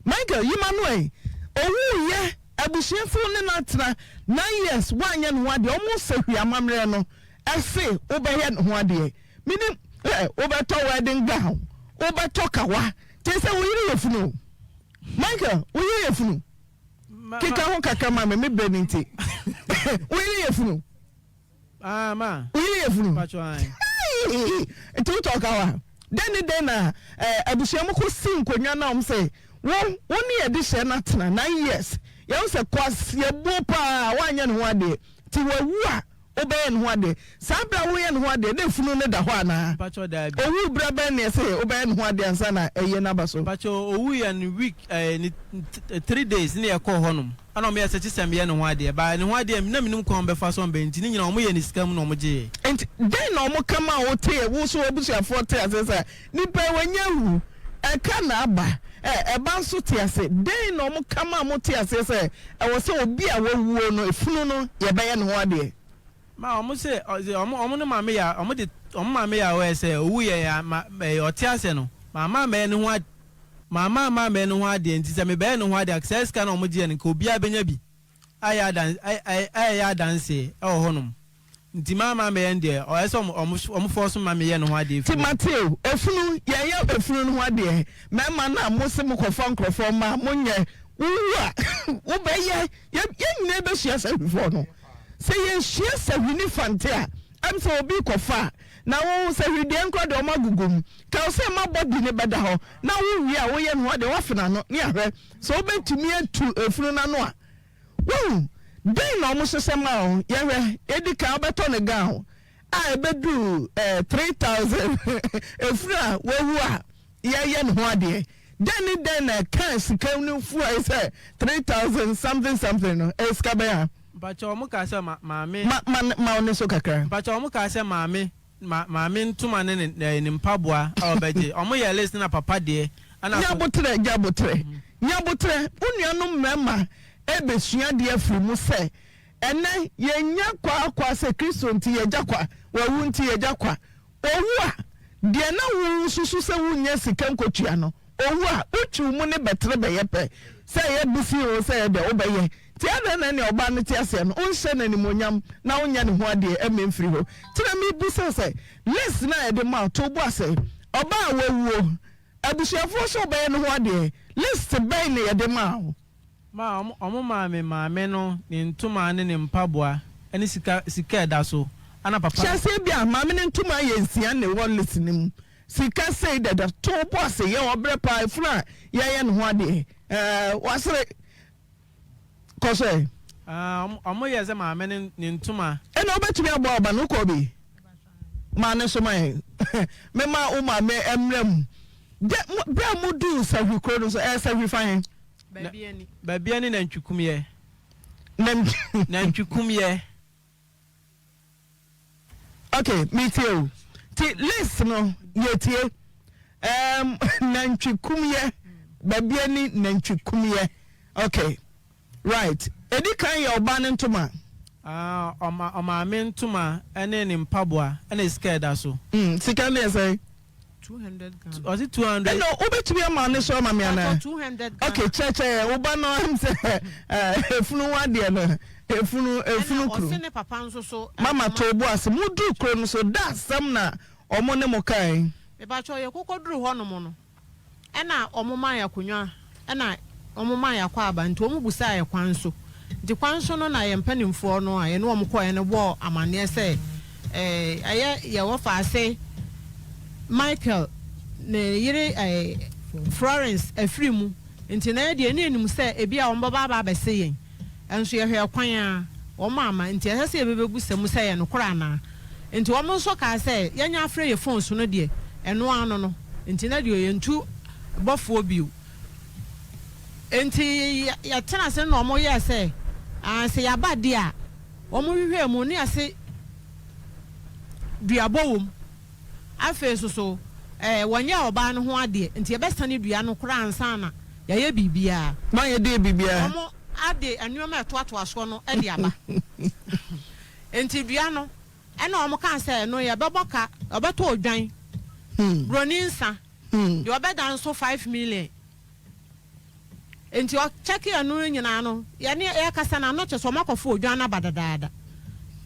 Michael yi ma no ɛ. Owu yɛ abusuafo ne no atena nine years woanyɛ ne ho adeɛ ɔmo sɛ hwi amammerɛ no ɛse wobɛyɛ ne ho adeɛ menim ɛ wobɛtɔ wedding gown wobɛtɔ kawa kyerɛ sɛ wo yere yɛ funu o Michael wo yere yɛ funu keka ho kakra ma me me brɛ no nti wo yere yɛ funu. Ah ma. Wo yere yɛ funu. Mpatsɔ ae. Hey! Nti wotɔ kawa. Dɛn ne dɛn na eh, abusua mu kɔ si nkonnwa na wɔn sɛ wo wo ne yɛde hyɛ no atena nine years. Yɛn sɛ kwaseɛbuo paa woanyɛ ne ho adeɛ. Nti wawu a wobɛyɛ ne ho adeɛ. Saa berɛ a woyɛ ne ho adeɛ na efunu no da hɔ anaa? Mpatsɔ daabi. Owu berɛ bɛn na ɛsɛ wobɛyɛ ne ho adeɛ ansa na ɛyɛ no aba so? Mpatsɔ owu yɛ no week eh, ne 3 days ne yɛkɔɔ hɔnom. Ɛna ɔmo yɛ sɛ kyesɛ meyɛ ne ho adeɛ but ne ho adeɛ na menim kwan a ɔmo bɛfa so ɔmo bɛyɛ nti ne nyinaa ɔmo yɛ ne sika mu na ɔmo gyeeɛ. Nti dɛn na ɔmo ka maa wo tee wo so w'abusuafoɔ tee aseɛ sɛ nipa yi wanya awu ɛka na aba ɛ ɛba nso te ase dɛn na ɔmo ka maa mo tee aseɛ sɛ ɛwɔ sɛ obi a wawuo no efunu no yɛbɛyɛ ne ho adeɛ? Ma ɔmo se ɔse ɔmo ɔmo ne maame yɛ ɔmo de ɔmo maame yɛ aware sɛ owu yɛ yɛ ma ɛyɛ ɔte ase no mamma ammɛyɛ ne ho ad mamma amma ammɛyɛ ne ho adeɛ nti sɛ mebɛyɛ ne ho adeɛ a saa sika no a ɔmo gyeɛ no nka obiara bɛnya bi ayɛ adan ɛ ɛ ɛyɛ adanseɛ ɛwɔ hɔ nom nti mamma ammɛyɛ no deɛ ɔyɛ sɛ ɔmo ɔmo ɔmo fɔɔso ma meyɛ ne ho adeɛ Nti firi hɔ. mate o, efunu, yɛnyɛ efunu no ho adeɛ, mɛma no a mose mokɔfa nkorɔfoɔ mma a monyɛ, wowu a wobɛyɛ, yɛ yɛn nyinaa bɛsua sahwifoɔ no. Sɛ yɛsua sahwi ne fante a, ɛm sɛ obi rekɔfa a, na wo sahwi deɛ nkora deɛ ɔma agugu mu. Ka wo sɛ ma body no bɛda hɔ na wo wie a woyɛ no ho adeɛ woafe n'ano ne ahwɛ sɛ wobɛtumi atu efunu no ano a. Wohu? Dɛn na wɔhyehyɛ ma wo? Yɛhwɛ, edi kan wobɛtɔ no gown a ɛbɛduru eh, 3000 efunu a wawu a yɛyɛ ne ho adeɛ. Dɛn ne dɛn na ɛka sika no fuae sɛ 3000 something something no? Ɛyɛ sika bɛn a? Mpakyɛw ɔmo kaa sɛ ma maame. Ma ma ma wo ne so kakra. Mpakyɛw ɔmo kaa sɛ maame ma maame ntoma ne ne ne mpaboa a ɔbɛgye. Ɔmo yɛɛ list na papa deɛ ɛna. Nya aboterɛ, nya aboterɛ, nya aboterɛ. Wo nuanom mmarima rebɛsua adeɛ afiri mu sɛ ɛnnɛ yɛnnya kwaakwa sɛ Kristo nti yɛgya kwa, wawu nti yɛgya kwa. Owu a, deɛ na wosusu sɛ wonnya sika nkɔtua no, owu a, wotwi wo mu ne bɛtere bɛyɛ pɛ. Sɛ ɛyɛ bisi oo, sɛ ɛyɛ dɛ, wobɛyɛ. Nti adɛn na ɛnea ɔbaa no te aseɛ no, wonhyɛ no animuonyam na wonyɛ ne ho adeɛ mma ɛmfiri hɔ? Nti na mebisa wo sɛ, list no a yɛde ma wo, to wo bo ase, ɔbaa a wawuo, abusuafoɔ sɛ wobɛyɛ ne ho adeɛ, list bɛn na yɛde maa wo? Ma wɔn maa me maame no ne ntoma ne ne mpaboa ne sika sika a ɛda so ɛna papa. Hyɛ aseɛ bi a, maame no ntoma yɛ nsia na ɛwɔ list no mu. Sika sei dada. To wo bo ase yɛ ɔbrɛ paa efunu a yɛyɛ ne ho adeɛ ɛɛ wasere kɔ so ɛ. Ah wɔn yɛ sɛ maame no ne ntoma. Ɛna wobɛtumi aboa ɔba no wokɔ bi ma ne so ma yɛn mema wo maame mmra mu dɛ berɛ a moduu sahwi kuro no so ɛyɛ sahwi fa he? Baabi ani nantwikumyɛ. Nantwikumyɛ. Ok, metie o. Nti list no yɛtie. Um, nantwi kumyɛ, babia ni nantwi kumyɛ. Ok, right. Edi kan yɛ ɔbaa ne ntoma. Ah, ɔma ɔmaame ntoma ɛne ne mpaboa ɛna sika ɛda so. Mm, sika no yɛ sɛn? 200 Ghana. Ɔse 200. Ɛna wobɛtumi ama ne so ama me anaa? Mpakyɛ 200 Ghana. Ok, kyerɛkyerɛ wo ba no am sɛ efunu ho adeɛ no, efunu efunu Ɛna kuro. ɔse ne papa nso so. Mama to bo ase, mo duru kuro no so, da asɛm na ɔmo ne mo kae. Mepakyɛw yɛkɔkɔ duru hɔ nom no ɛna ɔmo maa yɛ akonwa ɛna ɔmo maa yɛ akwaaba nti ɔmo busaa yɛ kwan so nti kwan so no na yɛn mpanimfoɔ no a yɛne wɔn kɔɛ no bɔɔ amaneɛ sɛ ɛɛ ɛyɛ yɛ wɔfa ase Michael ne yere ɛɛ Florence afiri mu nti na yɛ deɛ ne yɛnim sɛ ebi a wɔn bɛba aba abɛse yɛn Nso yɛhwɛɛ kwan ara, wɔamma, enti ɛsɛ sɛ yɛbɛbɛbisa mu sɛ ɛyɛ nokorɛ anaa. Enti wɔn nso kaa sɛ, Yɛanya afrɛ yɛn fon so no deɛ, ɛno ara no no, enti na deɛ yɛntu bɔfoɔ bio. Enti yɛtenaa ase no na wɔyɛɛ sɛ, Aane, sɛ yɛaba deɛ a, wɔhwehwɛɛ mu, na yɛse duabɔ wɔ mu. Afei nso so, eh, wɔnyɛɛ ɔbaa no ho adeɛ, nti yɛbɛsane dua no koraa ansa na yɛayɛ biribiara. Moanyɛ deɛ biribiara? Wɔn ade nneɛma a ɛtoatoa soɔ no de aba. Nti dua no, ɛna wɔn kaa sɛ ɛno yɛbɛbɔ ka, wɔbɛtɔ odwan, buroni nsa, deɛ ɔbɛda nso 5 million. Nti ɔkyɛke ɛno nyinaa no, yɛne yɛkasa no ano kyerɛ sɛ wɔn akɔfo odwan no aba dadaada.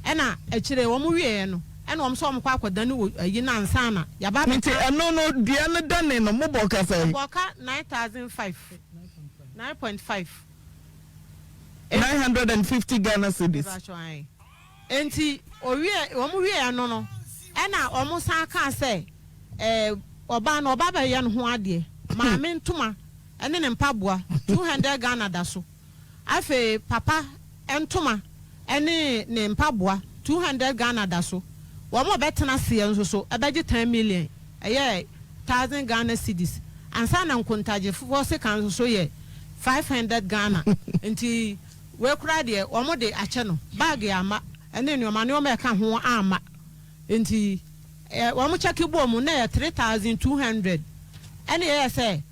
Ɛna akyire wɔn wieɛ no, ɛna wɔn sɛ wɔn kɔ akɔdane wɔ ayi no ansa na yɛaba abɛka. Nti ɛno no dua no dane no mobɔ ka sɛn? Yɛbɔɔ ka 9,005, 9.5. 950 Ghana cedis. Mepakyɛw, ae. Enti owie, wɔn wieɛ no no, ɛna wɔn san kaa sɛ, ɛɛ, ɔbaa no, ɔba bɛyɛ ne ho adeɛ, maame ntoma ne ne mpaboa, 200 Ghana da so. Afei papa ntoma ne ne mpaboa, 200 Ghana da so. Wɔn a wɔbɛtena aseɛ nso so bɛgye 10 million, ɛyɛ thousand Ghana cedis. Ansa na nkontagyefoɔ sika nso so yɛ 500 Ghana. Nti wei koraa deɛ wɔde akyɛ no, bag amma ne nneɛma nneɛma a ɛka ho amma. Nti wɔn kyɛke bɔɔ mu na ɛyɛ 3,200. Ɛna ɛyɛɛ sɛ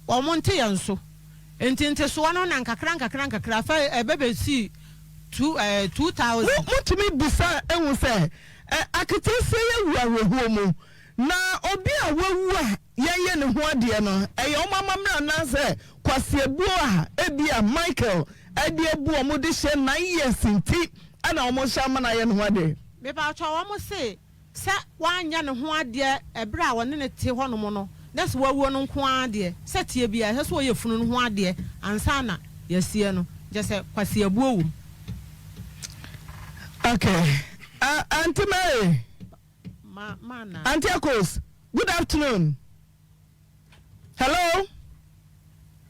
wɔn nte yɛn so. Nti ntesoɔ no na nkakra nkakra nkakra afei ɛbɛbɛsii two ɛɛ 2,000. Mo motumi bisa hu sɛ ɛ aketeesia yi awu awerɛhoɔ mu, na obi a wawu a yɛnyɛ ne ho adeɛ no, ɛyɛ wɔn amammerɛ anaasɛ kwaseabuo a ebia Michael de abu wɔn de hyɛ 9 years nti na wɔhyɛ ama no ayɛ ne ho adeɛ? Mepaatwɔ wɔn se sɛ wanyɛ ne ho adeɛ ɛberɛ a ɔne no te hɔnom no, na sɛ wawuo no nko ara deɛ, sɛ teɛ biara ɛsɛ sɛ ɔyɛ funu no ho adeɛ ansa na yɛasie no, kyerɛ sɛ kwaseabuo wɔ mu. Okay. Auntie Mary. Ma, ma na. Auntie Akos, good afternoon. Hello.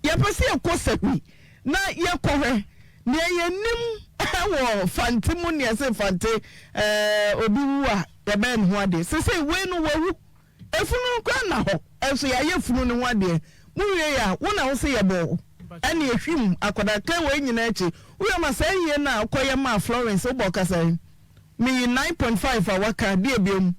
Yɛpɛ sɛ yɛkɔ sahwi na yɛkɔhwɛ nea yɛnim wɔ Fante mu nea ɛsɛ Fante ɛɛ obi wu a yɛbɛyɛ ne ho adeɛ. Sesei wei no wawu. Efunu no koraa nna hɔ nso yɛayɛ funu no ho adeɛ. Mo wie a wo na wo se yɛbɔɔ wo ɛne ehwim akwadaa kan wei nyinaa akyi. Woyɛ ma saa yie no a wokɔyɛ maa Florence wobɔ ka sɛn? Meyi 9.5 a waka deɛ biom.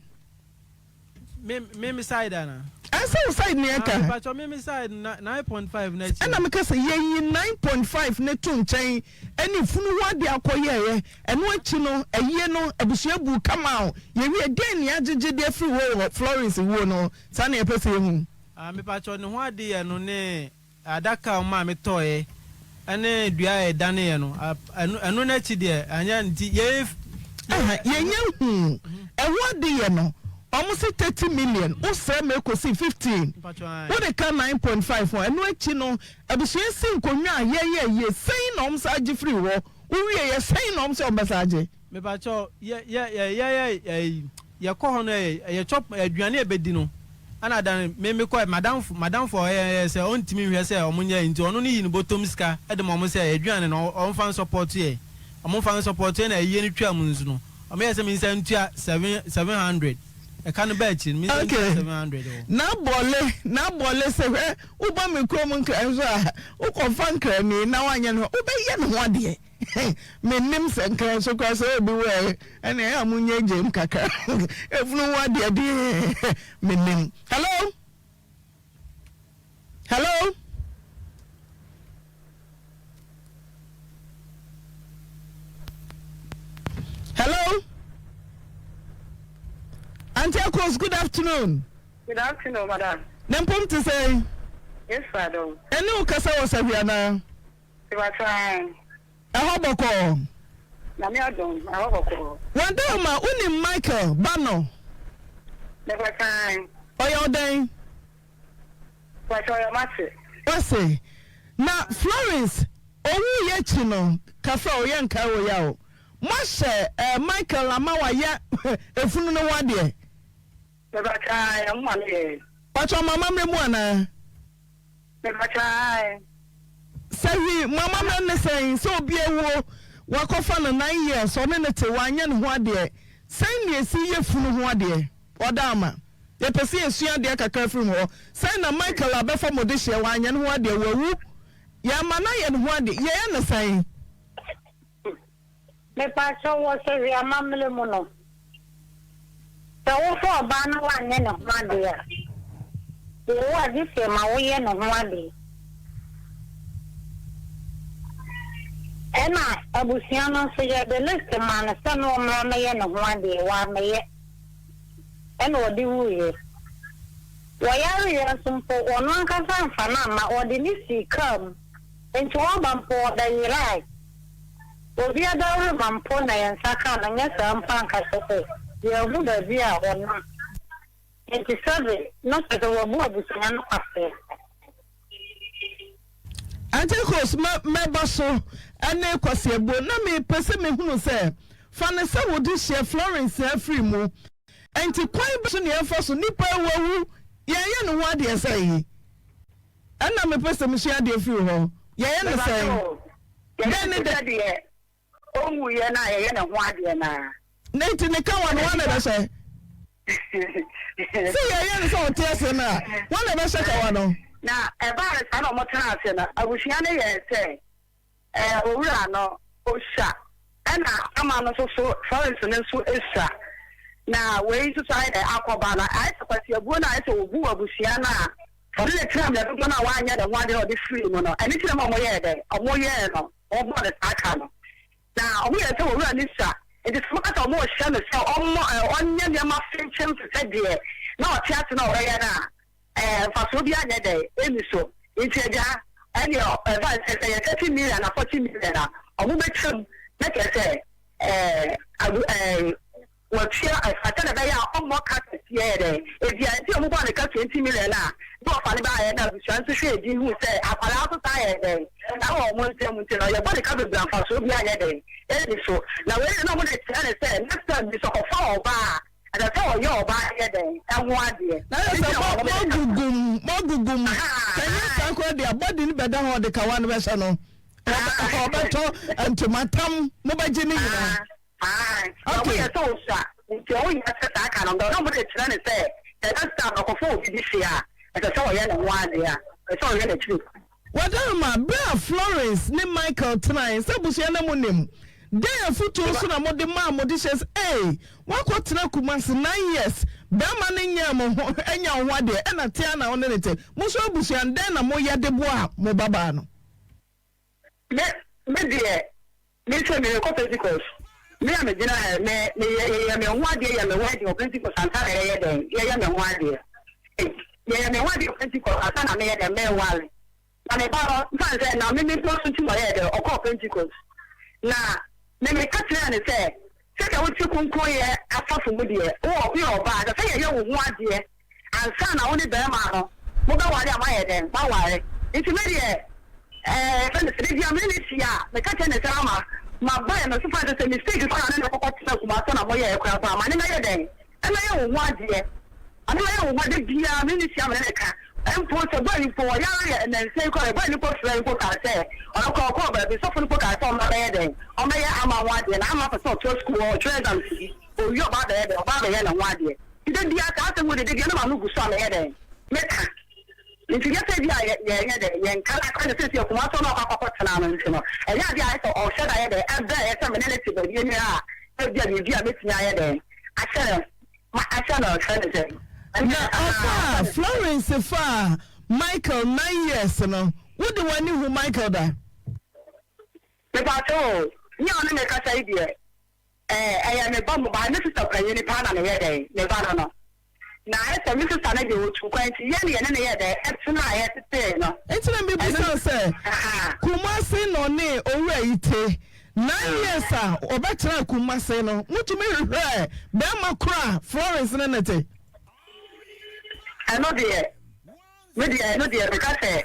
Me me me side ana. Ɛsɛ wo side ni ɛka. Ah mepakyɛw me me side na 9.5 no akyi. Ɛna meka sɛ yɛyi 9.5 no to nkyɛn ɛne funu ho adeɛ akɔ yɛɛyɛ ɛno akyi no ayie no abusua buu kama o yɛwie deɛn ne agyegye de afiri hɔ wɔ Florence wuo no saa na yɛpɛ sɛ yɛhu. Ah mepakyɛw ne ho adeyɛ no ne Adaka a wɔmaa me tɔeɛ ne dua a ɛdaneeɛ no, ɛno ɛno no akyi deɛ, anyɛ nti yei. Aha, yɛnya huu ɛho adeyɛ no, wɔn se 30 million, wo srɛ ma ɛkɔsi 15, wode ka 9.5 ho, ɛno akyi no, abusua si nkonnwa a yɛyɛ yie, sɛn na wɔn san gye firi hɔ, wowieɛ sɛn na wɔn sɛ wɔn bɛsan agye? Mepakyɛw, yɛ yɛ yɛ yɛ yɛ yɛkɔ hɔ no yɛ yɛ chop aduane a yɛbɛdi no ɛna dan me mekɔ madamfo madamfo a ɔyɛ yɛ sɛ ɔntumi nhwɛ sɛ ɔmo nyɛ nti ɔno no yi ne bɔtɔm sika de ma ɔmo sɛ aduane no ɔmfa nsɔpɔto yɛ ɔmo mfa nsɔpɔto yɛ na ayie no twa mu nso no ɔmo yɛ sɛ me nsa ntua 7 700. Ɛka no baa akyiri no, me nso Okay. 700 wɔ. Na bɔle, na bɔle sɛ hwɛ, wobɔ me kurom nkran nso a, wokɔfa nkrani na woanyɛ ne ho, wobɛyɛ ne ho adeɛ. Mennim sɛ nkran nso koraa sɛ obi wɔ ɛ, ɛne ɛyɛ a monyɛ gyam kakra. Efunu ho adeɛ deɛ, mennim. Hello? Hello? Hello? Auntie Akos, good afternoon. Good afternoon, madam. Ne mpom te sɛn? Yes, madam. Ɛne wo kasa wɔ sahwi anaa? Mepakyɛ. Ɛhɔ bɔkɔɔ. Nyame adom, ɛhɔ bɔkɔɔ. Wadaoma, wonim Michael ba no? Mepakyɛ. Ɔyɛ wo dɛn? Mepakyɛ ɔyɛ m'ase. W'ase. Na Florence owuiɛ akyi no, kafra o, yɛnkae wo ya o, moahyɛ eh, Michael ama wayɛ efunu no ho adeɛ? Mepakyɛ ae, ɔmo ma no yɛɛ. Pakyɛ ɔmo amammerɛ mu anaa? Mepakyɛ ae. Sahwi, mo amammerɛ ne sɛn? Sɛ obi awuo, wakɔfa no nine years, ɔne no te, wanyɛ ne ho adeɛ, sɛn na yɛsi yɛ funu ho adeɛ? Ɔda ama. Yɛpɛ sɛ yɛsua adeɛ kakra firi mo hɔ. Sɛn na Michael abɛfa mo dehyeɛ, wanyɛ ne ho adeɛ, wawu, yɛama no ayɛ ne ho adeɛ, yɛyɛ no sɛn? Mepakyɛw, wɔ sahwi amammerɛ mu no, sɛ wofa ɔbaa na wanyɛ ne ho ade a, owu a, gye sɛ ma woyɛ ne ho ade. Ɛna abusua no nso, yɛde list maa no sɛ na ɔmmra mmɛyɛ ne ho adeɛ, wammɛyɛ, ɛna ɔde wuiɛ. Wɔyareeɛ nso mpo, ɔno ankasa amfa no amma, ɔde no sii kaa mu. Enti wɔba mpo wɔbɛyerae. Obi adaworoma mpo na yɛn nsa kaa no, anyɛ saa mpo a anka kyerɛ sɛ yɛanhu baabi a ɔnam. Enti sɛbe na kyerɛ sɛ wɔabu abusua no kwasea. Antichus mɛ mɛba so ne kwaseabuo. Na mepɛ sɛ mehunu sɛ, fa no sɛ wo dehyeɛ Florence afiri mu, enti kwan bɛn so na yɛmfa so, nipa wawu, yɛnyɛ ne ho adeɛ sɛn? Ɛna mepɛ sɛ mesua adeɛ firi hɔ. Yɛyɛ no sɛn? Dɛn ne dɛn? Sɛdeɛ ɔwuiɛ no a yɛyɛ ne ho adeɛ no ara. Ne nti ne kawa no hwan na ɛbɛhyɛ? Sɛ yɛyɛ no sɛ ɔte ase no a, hwan na ɛbɛhyɛ kawa no? Na ɛbaa no saa na wɔtenaa ase no, abusua no yɛɛ sɛ Ɛɛ, owura no, osua, ɛna ama no nso so, Florence no nso sua. Na wei nso so ayɛ dɛ akɔba no, ayɛ sɛ kwasiabuo no a ayɛ sɛ ɔbuu abusua no a ɔne no tenaa mmerɛ dodoɔ no a wanyɛ ne ho adeɛ na ɔde firii mu no, ɛno nti na ɛma wɔyɛɛ dɛn? Wɔyɛɛ no, wɔbɔɔ no saa ka no. Na wɔyɛɛ sɛ owura no sua, nti sɛ wɔka sɛ wɔrehyɛ no sɛ ɔmmɔ, ɛɛ, ɔnyɛ nneɛma fenkyem te sɛ deɛ na ɔte ase na ɔbɛyɛ no a, Ɛɛ, mfasoɔ biara nyɛ dɛn nni so. Nti agya, ɛneɛ ɛba no sɛ, sɛ ɛyɛ 30 million anaa 40 million a, ɔmo bɛtwa mu na kyerɛ sɛ ɛɛ, agu ɛɛ, watua ɛfa sɛdeɛ ɛbɛyɛ a ɔmmɔ ka kɛseɛ yɛ dɛn ebia. Nti ɔmo bɔɔ no ka 20 million a, na ɔfa no baeɛ na abusua nso hwɛɛ din huu sɛ akwadaa nso saa yɛ dɛn ɛwɔ ɔmo nsam nti no yɛbɔ no ka bebree a mfasoɔ biara nyɛ dɛn nni so. Na wei deɛ na ɔmo de kyerɛ no sɛ next time bi sɛ ɔkɔfa ɔbaa a, Ɛsɛ sɛ ɔyɛ ɔbaa yɛ dɛn ho adeɛ. Na yɛ sɛ mo moagugum moagugum sɛ nyɛ saa koraa deɛ body no bɛda hɔ ɔde kawa no bɛhyɛ no ɔbɛtɔ ntoma tam mobɛgye ne nyinaa. Okay. Ɔmo yɛ sɛ osua nti ɔmo yɛ sɛ saa ka no na ɔmo de kyerɛ ne sɛ the next time ɔkɔfa obi bi fie a ɛsɛ sɛ ɔyɛ ne ho adeɛ a ɛsɛ sɛ ɔyɛ n'akyiri. Wadaroma, Bere a Florence ne Michael tenae sɛ abusua na munim, dɛn afotu nso na mode maa mo dehye sɛ, Ei, woakɔtena Kumasi nine years, barima no nyɛɛ mo ho anya wo ho adeɛ, ɛna te ara na wo ne no te. Mo nso abusua no, dɛn na moyɛ de boaa mo babaa no? Me, me deɛ, me nso merekɔ Pentecost. Me a megyina ha yi, me, meyɛ, yɛyɛ me ho adeɛ, yɛ me wedding wɔ Pentecost ansa na yɛyɛ dɛn, yɛyɛ me ho adeɛ. Yɛyɛ me ho adeɛ wɔ Pentecost ansa na meyɛ dɛn, meware. Na me ba no, mfa no sɛ na me me dɔ so nti na ɔyɛɛ dɛn, ɔkɔɔ Pentecost. Na me meka kyerɛɛ no sɛ, sɛdeɛ wote kronkronyɛ asafo mu deɛ, wowɔ, woyɛ ɔbaa, ɛsɛ sɛ yɛyɛ wo ho adeɛ Ansa na wo ne barima no mobɛware a, moayɛ dɛn? Moaware. Nti me deɛ, ɛɛ, yɛfrɛ no sɛ, da biara me ne no hyia a, meka kyerɛ no sɛ, Ama, maba ɛ, me so fa no sɛ mistake koraa na ne ne kɔkɔtena Kumasi na moyɛɛ koraa mpo a, ma ne mmɛyɛ dɛn? Ɛmmɛyɛ wo ho adeɛ. Ma ne mmɛyɛ wo ho adeɛ. Da biara me ne no hyia a, me ne no ka. Mpo sɛ boy yi mpo, ɔyareɛ nnansa yi koraa, boy no mpo frɛɛ mpo kaa sɛ, ɔno koraa ɔkɔɔ baabi, sɔfo no mpo kaa sɛ ɔmmra mmɛyɛ dɛn? Ɔmmɛyɛ Ama ho adeɛ. Na Ama pɛ sɛ ɔtoa sukuu hɔ, ɔtwerɛ exams bi, ɔwie a ɔba abɛyɛ dɛn? Ɔba abɛyɛ ne ho adeɛ. Nti da biara saa asɛm wei deɛ da biara na m'ano gu so a meyɛ dɛn? Meka. Nti nyɛ sɛ ebia yɛ yɛnyɛ dɛn yɛnka na akora deɛ seesei Kumasi hɔ na ɔkɔ akɔkɔtena no nti no ɛnyɛ adeɛ a ayɛ sɛ ɔhyɛ da yɛ dɛn ɛbrɛ yɛ sɛ me ne no te baabi ani a ebia biribi a mɛtumi ayɛ dɛn ahyɛ no ma ahyɛ no frɛ no sɛn Na ɔfaa Florence faa Michael 9 years no wode w'ani hu Michael da? Mepakyɛw o, me a ɔne me kasa yi deɛ, ɛɛ, ɛyɛ me ba mu ba, me sista panyin paa na meyɛ dɛn, me ba no no. Na ayɛ sɛ me sista no deɛ ɔtuu kwan nti, yɛn ne yɛne no yɛɛ dɛn, ɛtenaeɛ tetee no. Nti na mebisa wo sɛ, Kumasi na ɔne owura yi te, 9 years a ɔbɛtenaa Kumasi no, motumi hwehwɛɛ bɛrima koro a Florence ne no te? Ɛno deɛ, me deɛ, ɛno deɛ meka sɛ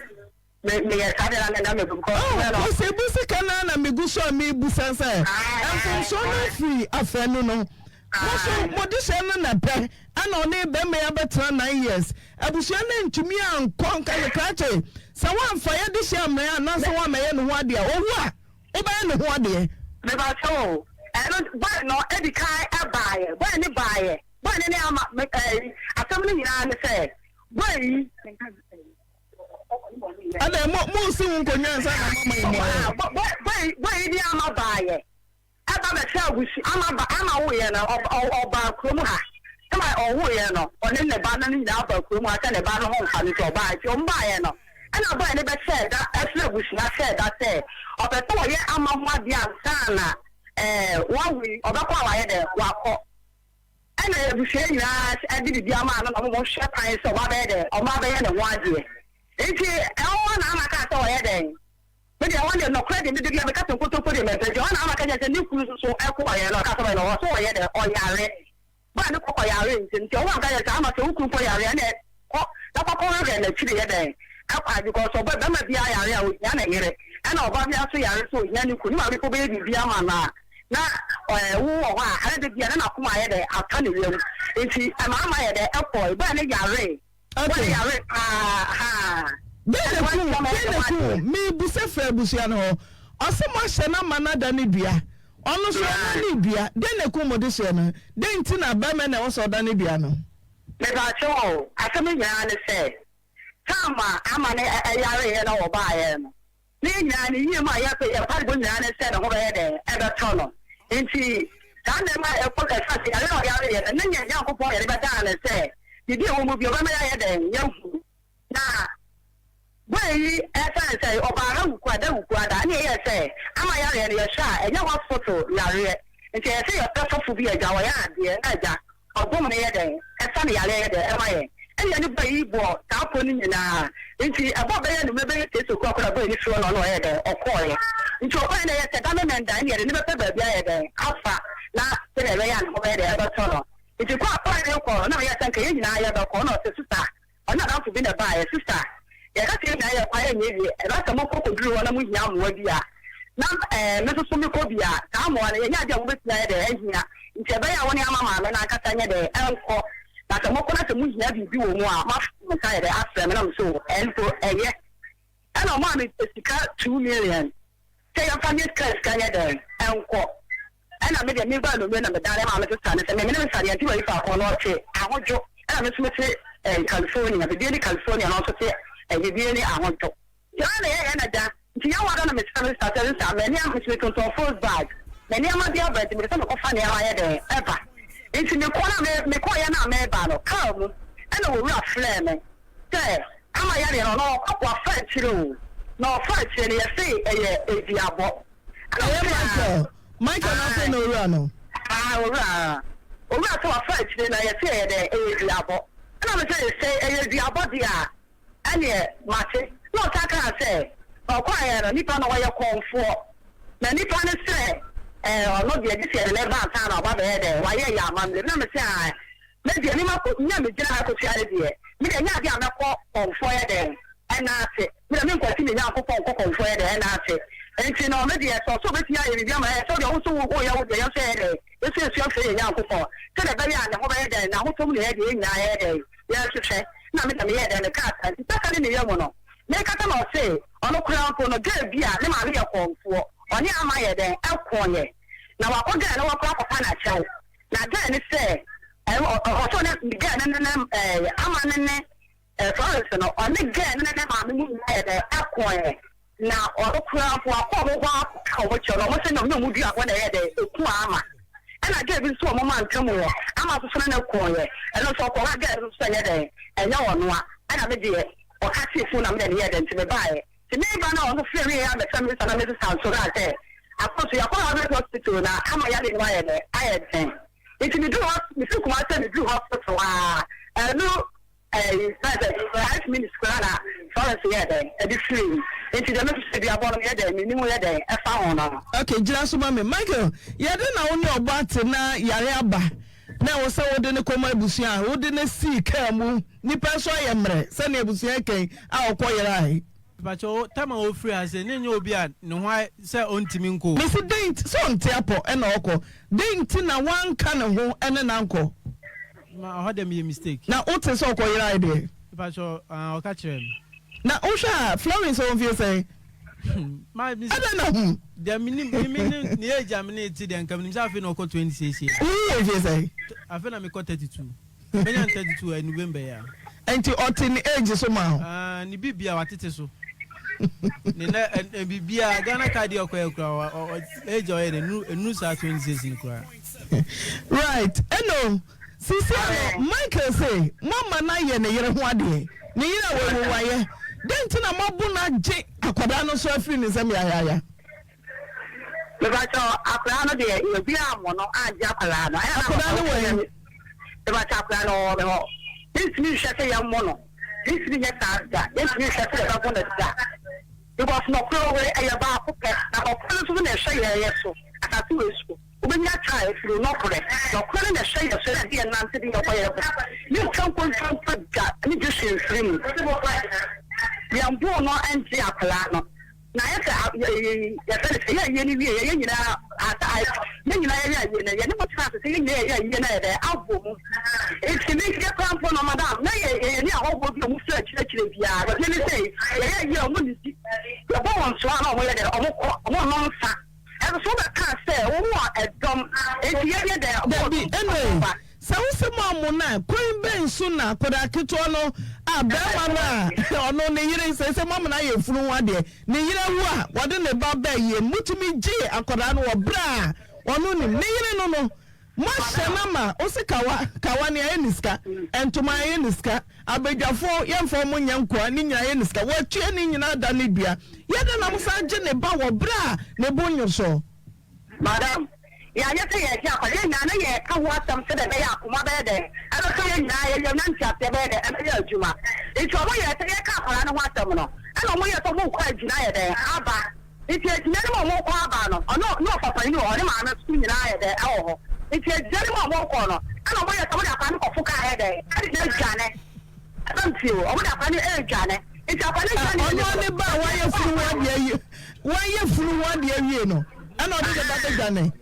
Me meyɛ saa deɛ na na megu because Oh, mmerɛ no. Ose bu sika no ara na megu so a mebusa sɛ mfomsoɔ no firi afanu no. Mo so mo dehyɛ no na pɛ ɛna ɔne bɛrima yi abɛtena 9 years. Abusua no antumi ankɔ nka sɛ krakye sɛ woamfa yɛ dehyɛ ammrɛ anaasɛ woammɛyɛ ne ho adeɛ a owu a wobɛyɛ ne ho adeɛ. Mepakyɛw o, ɛno boy no edi kan baeɛ, boy no baeɛ, boy no ne ama me ɛyi asɛm no nyinaa ne sɛ boy yi. Adɛn, mo mo si ho nkonnwa ansa na moama yɛn mmuaeɛ? Boy yi de ama baayɛ ɛba bɛsɛ agusi ama ba ama woyɛ no ɔbaa kurom ha ɛma ɔwoyɛ no ɔne ne ba no nyinaa ba kurom ha sɛ ne ba no ho mfa no nti ɔbaa nti ɔmo baayɛ no ɛna boy no bɛhyɛ da ɛsrɛ abusua hyɛ da sɛ ɔpɛ sɛ ɔyɛ ama ho adeɛ ansa na ɛɛ wawu yi ɔbɛkɔ a wayɛ dɛ wakɔ. Ɛna abusua nyinaa de biribi ama no na wɔn hwɛ kwan sɛ ɔba bɛyɛ dɛn, ɔba bɛyɛ ne ho adeɛ. Nti ɛhɔ na Ama kaa sɛ ɔyɛ dɛn? Me deɛ ɛhɔ deɛ nɔkorɛ deɛ me da biara meka sɛ nkontompo deɛ mempɛ nti ɛhɔ na Ama ka kyerɛ sɛ ne kunu nso so kɔɔeɛ no ɔkaa sɛ ɔyɛ no ɔwɔ so ɔyɛ dɛn ɔyare. Baa ne kɔ kɔyare nti nti ɛhɔ na ɔka kyerɛ sɛ Ama sɛ wo kunu kɔ yare a ɛna kɔ na kɔ kɔ hwehwɛ n'akyiri yɛ dɛn ɛkwan because ɔba bɛrima biara yare a ohia ne yere ɛna ɔba biara nso yare nso ohia ne kunu ne maame mpo bɛyɛ biribi ama no a na ɛɛ wo wɔ hɔ a ɛna da bia na n'akoma ayɛ dɛ ata ne yam nti ɛma ama yɛ dɛ ɛkɔe bɛɛ ne yare bɛɛ ne yare paa haa Dɛn na ɛku wo? Dɛn na ɛku wo? Mebisa firi abusua no hɔ. Ɔse moahyɛ no ama no ada ne dua. Ɔno nso ɔnna ne dua. Dɛn na ɛku mo dehyeɛ no? Dɛn nti na barima na ɛwɔ sɛ ɔda ne dua no? Mepakyɛw o, asɛm no nyinaa ne sɛ, time a ama no yareeɛ na ɔbaeɛ no, ne yɛn nyinaa ne yie mu a yɛpɛ, yɛn mpaebɔ nyinaa ne sɛ ne ho bɛyɛ dɛn? Ɛbɛtɔ no. Nti saa nneɛma a ɛkɔ ɛfa sɛ yare a ɔyareeɛ no, ne yɛn Nyankopɔn yɛde bɛdaa no sɛ biribi a ɛwɔ mu bi ɔbɛma yɛayɛ dɛn? Yɛahu. Na boy yi ɛsiane sɛ ɔbaa ha Wukuada Wukuada ɛna ɛyɛɛ sɛ ama yareɛ no yɛhwɛ a ɛnyɛ hospital yareɛ nti ɛyɛ sɛ yɛpɛ sɔfo bi agya ɔyɛ adeɛ na agya ɔdom no yɛ dɛn ɛsa ne yareɛ yɛ dɛn ɛma yɛn ɛna yɛne boy yi bɔɔ saa pɔ no nyinaa nti ɛbɔ bɛyɛ anwummerɛ bɛyɛ six o'clock na boy no firi hɔ na ɔno ɔyɛ dɛn ɔkɔɔeɛ nti ɔkɔɔeɛ na ɛyɛ sɛ da Memenda ɛna yɛde no bɛpɛ baabi ayɛ dɛn afa na sɛdeɛ ɛbɛyɛ a ne ho bɛyɛ dɛn ɛbɛtɔ no nti kɔ a boy no rekɔ no na meyɛ sɛ nka yɛn nyinaa yɛbɛkɔ na ɔse sister Ɔne n'adamfo bi na ɛbaeɛ. Sista, yɛka sɛ yɛn nyinaa yɛkɔ a ɛnyɛ yie. Ɛba sɛ mokɔ kɔduru hɔ na mohia mmoa bi a, na ɛɛ me nso so mekɔ bi a, saa mmoa no, ɛnyɛ adeɛ a mobɛtumi ayɛ dɛn ahia. Nti ɛbɛyɛ a wo ne ama maame no ankasa nyɛ dɛn nkɔ. Na sɛ mokɔ na sɛ mohia biribi wɔ mu a, moafa mo nsa ayɛ dɛn afrɛ me. Na mese o, ɛnso ɛyɛ. Ɛna ɔmaa me sika 2 million sɛ yɛmfa nyɛ kaa sika nyɛ dɛn nkɔ. Ɛna me deɛ meba anumere na medane maa me sista no sɛ me me ne me sista deɛ yɛnte baabi faako na ɔte Ahodwo ɛna me nso mete eh, California, biribi ne California na ɔnso te eh, biribi ne Ahodwo. Saa na yɛyɛ na da nti yɛwɔ da na mesrɛ me sista sɛ sista m'ani a mese metontɔn fos bag na nneɛma bi aba nti mepɛ sɛ mekɔfa nneɛma yɛ dɛn ɛba nti mekɔ na me mekɔɔyɛ na meba no kaa mu ɛna wɔwura frɛɛ me sɛ ama yareɛ no ɔno ɔkɔ wafa akyire o na ɔfa akyire no yɛse ɛyɛ eduabɔ. Ɛyɛ Michael. Michael na afei na owura no. Ah, owura. Owura sɛ wafa akyire na yɛse ɛyɛ dɛn? Ɛyɛ duabɔ. Ɛna me sɛ, sɛ ɛyɛ duabɔ deɛ a, ɛneɛ mate. Na ɔsan kaa sɛ, ɔkɔeɛ no, nipa no ɔyɛ kɔmfoɔ. Na nipa no sɛ, ɛɛ, ɔno deɛ gye sɛ yɛde no ba ansa na ɔba bɛyɛ dɛn? Wayɛ yɛ amammerɛ. Na me sɛ, ae, me deɛ, me ma kɔ, me a megyina ha kɔtua no deɛ, me deɛ ɛnyɛ adeɛ a mɛkɔ kɔmfoɔ yɛ dɛn? Ɛna ase. Me deɛ menkwati me Nyankopɔn nkɔ kɔmfoɔ yɛ dɛn? Ɛna ase. Enti no, me deɛ, sɛ ɔsɛ ɔbɛtumi ayɛ biribi ama yɛn, sɛ wodeɛ wo nso woyɛ wo deɛ, yɛn nso yɛyɛ dɛn? Yɛn nso yɛsua frɛ yɛn Nyankopɔn, sɛdeɛ ɛbɛyɛ a ne ho bɛyɛ dɛn? N'ahotɔ mu na yɛn deɛ yɛn nyinaa yɛyɛ dɛn? Yɛhwehwɛ. Ɛna me deɛ meyɛɛ dɛn? Mekaa saa. Nti sɛ ne ne yam no, merekasa na ɔse, ɔno koraa mpo no, girl bi a ne maame yɛ kɔmfoɔ, ɔne ama yɛ dɛn? Ɛkoeɛ. Na wakɔ girl no hɔ koraa akɔpa no akyɛw. Na girl no sɛ. Ɔsɛ ɔne girl no ne ne ɛɛ ama ne ne ɛɛ Florence no ɔne girl no ne ne maame mu nyinaa yɛ dɛ ɛkoɛ na ɔno koraa mpo akɔ ɔmo hɔ akɔka ɔmo kyɛw na ɔmo sɛ na ɔmo ne ɔmo dua hɔ na ɛyɛ dɛ eku ama ɛna girl bi nso ɔmo ma ntam wɔ ama nso so ne ne koeɛ ɛno nso ɔkɔ hɔ a girl no nso ɛnyɛ dɛ ɛnyɛ ɔnoa ɛna me deɛ ɔka tee fon na me deɛ meyɛɛ dɛ nti me baeɛ. Nti me ba no a ɔno frɛ me yɛ abɛfrɛ me sesa na me sesa nso kaa sɛ akɔ so yɛakɔ Harvest hospital na ama yare no ayɛ dɛ ayɛ den nti me duru hɔ me firi Kumasi me duru hospital aa ɛno ɛyi na sɛ 5 minutes koraa na Florence yɛ dɛn ɛde firi mu nti deɛ me sesa duabɔ no yɛ dɛn me nim yɛ dɛn ɛfa ho no. Ok gyina so ma me Michael yɛde na wo ne ɔbɔ ate na yare aba na ɛwɔ sɛ wode no kɔma abusua a wode no sii kaa mu Nipa nso ayɛ mmerɛ sɛnea abusua kɛn a ɔkɔ yerae. Mepakyɛw o, time a ofiri ase no nyɛ obi a ne ho ayɛ sɛ ontumi nkɔ o. Mese dɛn nti, sɛ ɔnte apɔ ɛna ɔkɔ, dɛn nti na wanka ne ho ɛne no ankɔ? Ma ɔhɔ deɛ meyɛ mistake. Na wote sɛ ɔkɔ yerae deɛ? Mepakyɛw, ah ɔka kyerɛɛ me. Na wohwɛ a Florence wɔ mfie sɛn? Ma me Ɛdɛn na hu? Deɛ menim, me me ne ne age a me ne te deɛ nka menim sɛ afei na ɔkɔ 26 years. Wo wɔ mfie sɛn? Afei na mekɔ 32. Menya no 32 ɛ November yi a. Nti ɔte ne age so ma wo? Ah ne bibia watete so. Ne nɛ ɛ bibia Ghana card yi ɔkɔyɛ koraa ɔ ɔ age a ɔyɛ no enu enu saa 26 no koraa. Right ɛno sisi ano Michael se moama no ayɛ ne yere ho adeɛ ne yere a wawu wayɛ dɛn nti na moabo no agye akwadaa no nso afiri ne nsam yayaaya. Mepakyɛw akwadaa no deɛ obi ammɔ no angye akwadaa no. Akwadaa no wɔ he? Mepakyɛw akwadaa no ɔwɔ me hɔ. Mentumi nhwɛ sɛ yɛmmɔ no. Mentumi nyɛ saa da. Yɛntumi nhwɛ sɛ yɛbɛbɔ no da. Because nɔkorɛ wei ɛyɛ baako pɛ. Na nɔkorɛ no nso na ɛhwɛ yɛn yɛ so. Asase wei so. Wobɛnya taa afiri nɔkorɛ. Nɔkorɛ no na ɛhwɛ yɛn so na ɛde yɛn nante de yɛn kɔ yɛn kɔ. Mentwa nkontompo da ne gye hwee mfiri mu. Yɛmboo no ngye akwadaa no. Na ayɛ sɛ yɛfrɛ no sɛ yɛyɛ ayie no wie yɛ yɛn nyinaa asa ayɛ yɛn nyinaa yɛyɛ ayie no yɛne mo tena ase sɛ yɛn nyinaa yɛyɛ ayie no ayɛ dɛ abɔ mu nti me yɛ koraa mpo no madam na yɛ yɛyɛ ne ahɔhoɔ bi a wɔn firi akyiriakyiri biara wɔdeɛ ne sɛ yɛyɛ ayie a wɔn nidi yɛbɔ wɔn nsoa na wɔn yɛ dɛ wɔn kɔ wɔn nom nsa. Ɛno so wobɛkaa sɛ wo wɔ ɛdɔm enti yɛnyɛ dɛn bɔɔ Dabi, dɔm ɛnna ba. Sɛ wose moammo no a, kwan bɛn so na akwadaa ketewa no a barima no a ɔno ne yere, seesei moama no ayɛ funu ho adeɛ, ne yere awu a wɔde ne ba ba ayie no, motumi gyee akwadaa no wɔ berɛ a ɔno nim ne yere no no? Moahyɛ no ama wose kawa, kawa nea ɛyɛ ne sika, ntoma ɛyɛ ne sika, abadwafoɔ yɛmfa wɔn nyɛ nkoa, ne nyinaa ɛyɛ ne sika, watua ne nyinaa ada ne dua. Yɛ dɛn na mosan gye ne ba wɔ berɛ a ne bo nnwo soɔ? Madam, yɛanyɛ sɛ yɛregye akwadaa, yɛn nyinaa na yɛreka ho asɛm sɛdeɛ ɛbɛyɛ a akoma bɛyɛ dɛn, ɛbɛtɔ yɛn nyinaa yɛn yam na nteaseɛ bɛyɛ dɛn, ɛbɛyɛ adwuma. Nti wɔyɛɛ sɛ yɛreka akwadaa no ho asɛm no, ɛna wɔyɛɛ sɛ wɔrekɔ agyina ayɛ dɛn, aba. Nti agyina no mu a wɔrekɔ aba no, ɔno ne ɔfa panin wɔ hɔ, ne maame nso nyinaa ayɛ dɛn, ɛwɔ hɔ. Nti agyina no mu a wɔrekɔ no, ɛna wɔyɛɛ sɛ wɔde akwadaa no kɔfo kaa ayɛ dɛn, ɛde no adwane. Ɛbɛm tie o, wɔde akwadaa no redwane. Nti akwadaa no dwane Ɔno ara ne ba a wayɛ funu ho adeɛ awie, wayɛ funu ho adeɛ awie no, ɛna ɔde ne ba bɛdwane.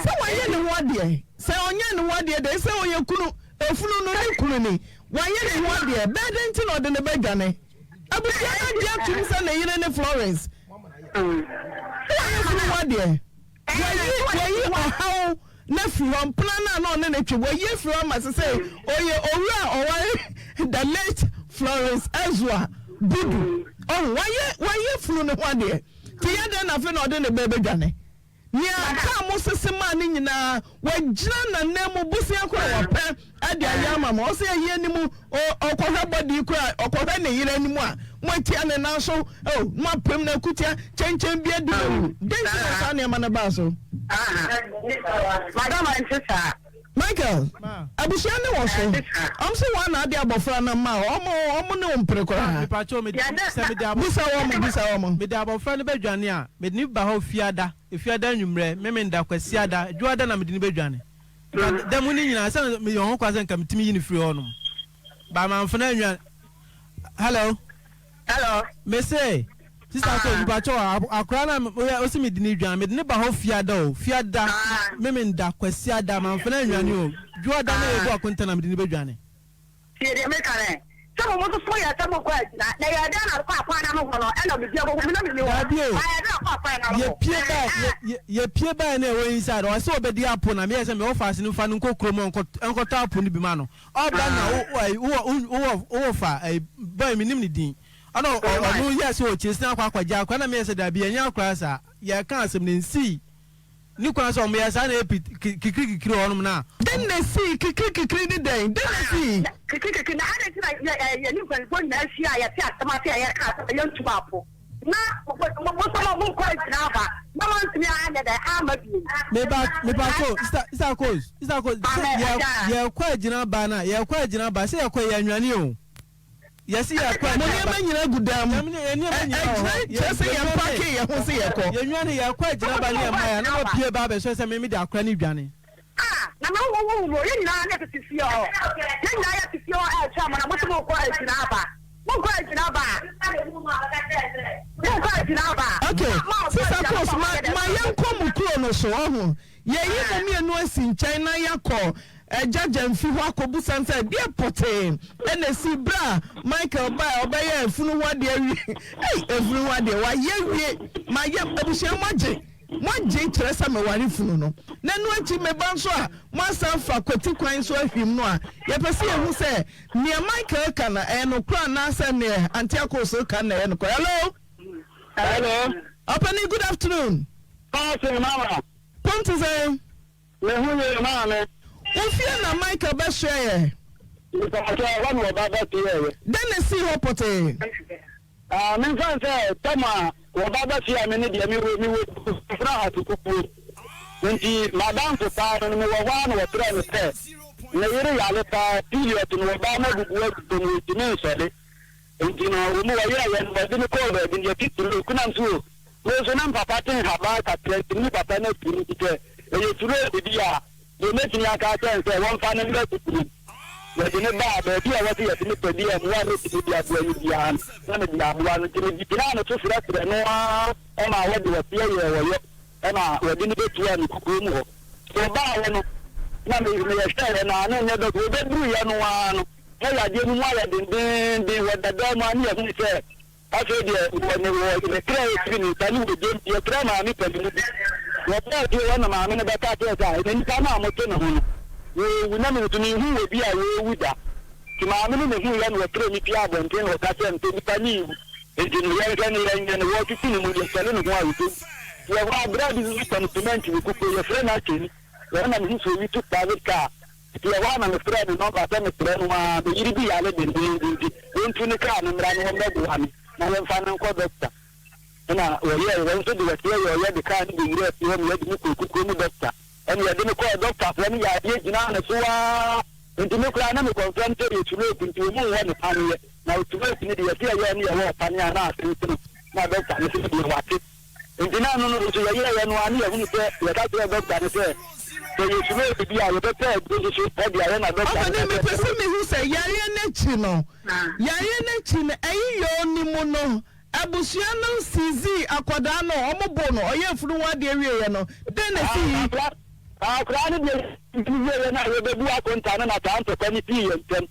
Sɛ wayɛ ne ho adeɛ, sɛ ɔnyɛɛ ne ho adeɛ deɛ, sɛ ɔyɛ kunu, efunu no ne kunu ni, wayɛ ne ho adeɛ, bɛyɛ dɛn nti na ɔde ne ba dwane? Abusua no agye atom sɛ ne yere ne Florence. Sɛ wayɛ funu ho adeɛ. Wayi wayi ɔhaw no afiri hɔ, mpena no a na ɔne no twe, wayi afiri hɔ ama sesei ɔyɛ owura a ɔware the late Florence Ezua Budu. Ɔho, wayɛ wayɛ funu no ho adeɛ. Nti yɛ dɛn na afei na ɔde ne ba rebɛdwane? Nea kaa mo sese maa no nyinaa, wagyina n'ananmu, bosea koraa a wapɛ de ayɛ ama mo. Ɔse ayie no mu, ɔkɔhwɛ body koraa, ɔkɔhwɛ ne yere anim a, moatia ne nan so, oh, moapem no akutia, kyɛnkyɛn bi adi no awu. Dɛn nti na saa nneɛma no baa so? Madam, ɛnte saa. Michael, abusua ne wɔ so. Wɔn se wɔn na ade abɔfra no ma wɔn, wɔn ne wo mpere koraa. Mepakyɛw, mede, sɛ mede abɔ. Bisa wɔn, bisa wɔn. Mede abɔfra no bɛdwane a, mede no ba hɔ Fiada, Efiada anwummerɛ, Memenda, Kwasiada, Dwoada na mede no bɛdwane. Nka da mu no nyinaa, sɛ meyɛ ho kwa sɛ nka metumi yi no firi hɔnom. Ba mamfa no annwane. Hello. Hello. Mese, Sister Kate, mepakyɛw, akwadaa no a woyɛ, wose mede no dwane, mede no ba hɔ Fiada o, Fiada, Memenda, Kwasiada, mamfa no annwane o. Dwoada na yɛbu akonta na mede no bɛdwane. Tie deɛ meka no ɛ, sɛ mo nso so moyɛɛ sɛ morekɔ agyina, na ɛyɛɛ dɛn na mokɔ akwan no ama? no hɔ no ɛna biribi akɔkɔ me na menni hɔ. Dabi o, Ayɛ dɛ ɔkɔ akwan no yɛ hɔ. pie bae, yɛ yɛ yɛ pie bae na ɛwɔ inside, ɔse ɔbɛdi apo na meyɛɛ sɛ me wɔfaase no nfa no nkɔ kurom ɔnkɔ ɔnkɔtɔ apo no bi ma no, ɔba na wo wo ɛyi wowɔ wo wowɔ wowɔ fa ɛyi boy mennim ne din, ɛna ɔ ɔno yɛɛ sɛ ɔkyesi no akɔ akɔgye akora na meyɛɛ sɛ dabi ɛnyɛ akora saa, yɛka asɛm no nsii. Ni kwan sɛ wɔyɛ saa na ɛyɛ pit kikiri kikiri wɔ hɔnom no a. Dɛn na esii? Kikiri kikiri ne dɛn? Dɛn na esii? Kikiri kikiri na adɛn nti na yɛ yɛne mpanimfoɔ nyinaa hyia a yɛte asɛm ase a yɛka asɛm a yɛntum apo na mo nso mo monkɔ agyina aba na moantumi anyɛ dɛn amma bio. Meba mepa so sista sista Kos sista Kos sɛ yɛ yɛkɔ agyina ba na yɛkɔ agyina ba sɛ yɛkɔ yɛ anwane o. Yɛse yɛkɔ Mo nneɛma nyina gu dan mu. Ɛ ɛgyina kyerɛ sɛ yɛn pake yɛn ho se yɛkɔ. Yɛnwane, yɛkɔ agyina ba ne yɛn mmaeɛ a, na wapue ba abɛsɔre sɛ me mede akora no redwane. Ah, na me wo wo wo yɛn nyinaa na yɛtete fie hɔ. Yɛn nyinaa yɛte fie hɔ ɛretwɛn mo na mo se morekɔ agyina aba. Monkɔ agyina aba. Monkɔ agyina aba. Ok, Sista Kos, ma ma yɛnkɔ mo kuro no so, ɔho. Yɛayi mo mmienu asi nkyɛn na yɛakɔ Agya Gyamfi hɔ akɔbisa no sɛ ɛdeɛ pɔtee na ɛsii berɛ a Michael baeɛ a ɔbɛyɛɛ afunu ho adeɛ awie. Ei, afunu ho adeɛ, wayɛ awie. Mayɛ, abusua moagye, moagye kyerɛ sɛ meware funu no. Na ɛno akyi meba nso a, moasan afa kwati kwan so ahwim no a, yɛpɛ sɛ yɛhu sɛ nea Michael ka no ɛyɛ nokorɛ anaasɛ neɛ Auntie Akos reka no na ɛyɛ nokorɛ. Hello? Hello. Ɔpanin, good afternoon. Paase, mama. Pon te sɛn? Me ho ye, maame. Wo fie na Michael bɛsoɛeɛ? Mepakyɛ, ɛhɔ na ɔba bɛsoɛeɛ. Dɛn na esii hɔ pɔtee? Ah, memfa no sɛ tam a wɔba bɛsoɛɛ me no deɛ, mewɔ, mewɔ Kufena Ahate Kukuo. Nti m'adamfo paa no, mewɔ hɔ ara na wɔfrɛɛ me sɛ ne yere yare paa, period no, ɔbaa no abubu agu fam, ɔntumi nsɔre. Enti no, wɔn wɔyɛeɛ no, wɔde no kɔɔ baabi no, yɛte turo, kunam so o. Me nso na me papa te nhaban kakra nti, me ne papa no atu nti sɛ ɛyɛ turo didi a, deɛ mɛtumi aka akyerɛ no sɛ wɔmfa no mmra kukurom. Yɛde no baa baabi a ɛwɔ sɛ yɛde no kɔ bi a mmoa a mɛtumi de aboa no biara no, na mede aboa no. Nti megyinaa ne so frɛfrɛɛ no ara maa wɔde ɔseɛ yɛɛ ɔyɔ ma wɔde no bɛtuaa me kukurom hɔ. Nti ɔbaeɛ no, na me meyɛhwɛeɛ no ara na ɛnyɛ dɔkota, wɔbɛduruiɛ no ara no, na yadeɛ no mu ayɛ dendeenden wɔ dada mu a, na yɛhunu sɛ afei deɛ wɔ ne wɔ ne kra refiri ne nsa ne wɔ gyam. Yɛfrɛɛ maame panin bi. Wɔbaa fie hɔ na maame no bɛka kyerɛɛ sɛ, Ɛnna nipa no a mote ne ho no, wɔrewu. Na me nso menhuu obi a ɔrewu da. Nti maame no na ɛhuiɛ na ɔfrɛɛ me pie abɔnten na ɔka kyerɛɛ me sɛ nipa no rewu. Nti no yɛnhwɛ no yɛnyɛ no, wɔretwetwe ne mu, yɛsɛne ne ho a ɔbɛwu. Nti ɛhɔ ara berɛ a bi nso tɔn cement wɔ kukuo, yɛfrɛ no Akyeni. Ɛhɔ na mehu sɛ obi tu private car. Nti ɛhɔ ara na mefrɛɛ ne nɔmba sɛ mesrɛ no ara, me yere bi yare denneennen nti ɔntu ne kaa no mmra na ɔmmɛboa me na yɛmfa no nkɔ dɔkta. Ɛna wɔyɛe, wɔn nso de wɔteɛ yɛɛ ɔyɛ de kaa no bɛwuraa fie hɔ ma yɛde no kɔɔ kukuo mu dɔkta. Ɛna yɛde no kɔɔ dɔktafoɔ no yɛɛ adeɛ gyinaa ne so ara nti me koraa na me kɔnfɛm sɛ ɛyɛ stroke nti wɔn nwɔ ne paneɛ na stroke no deɛ yɛse ɛyɛɛ ne yɛwɔ ɔpaneɛ a na asensene na dɔkta no se deɛ wate. Enti na ɛno no nso yɛyɛeɛ no ara ne yɛhunu sɛ yɛka kyerɛɛ dɔkta no sɛ, sɛ yɛsuro biribi a, yɛbɛpɛ aduro nso so de ayɛ na dɔkta no Ɔfa ka ne kyerɛɛ mepɛ sɛ. sɛ mehu sɛ yareɛ no akyi no, yareɛ no akyi no, ɛyi yoo no mu no, abusua no siizii akwadaa no, wɔn boo no, ɔyɛɛ funu ho adeɛ wieeɛ no, dɛn na ɛsii? Akwadaa no deɛ wieeɛ no a yɛbɛbu akonta no na saa ntɔkwa no sii yɛn ntam.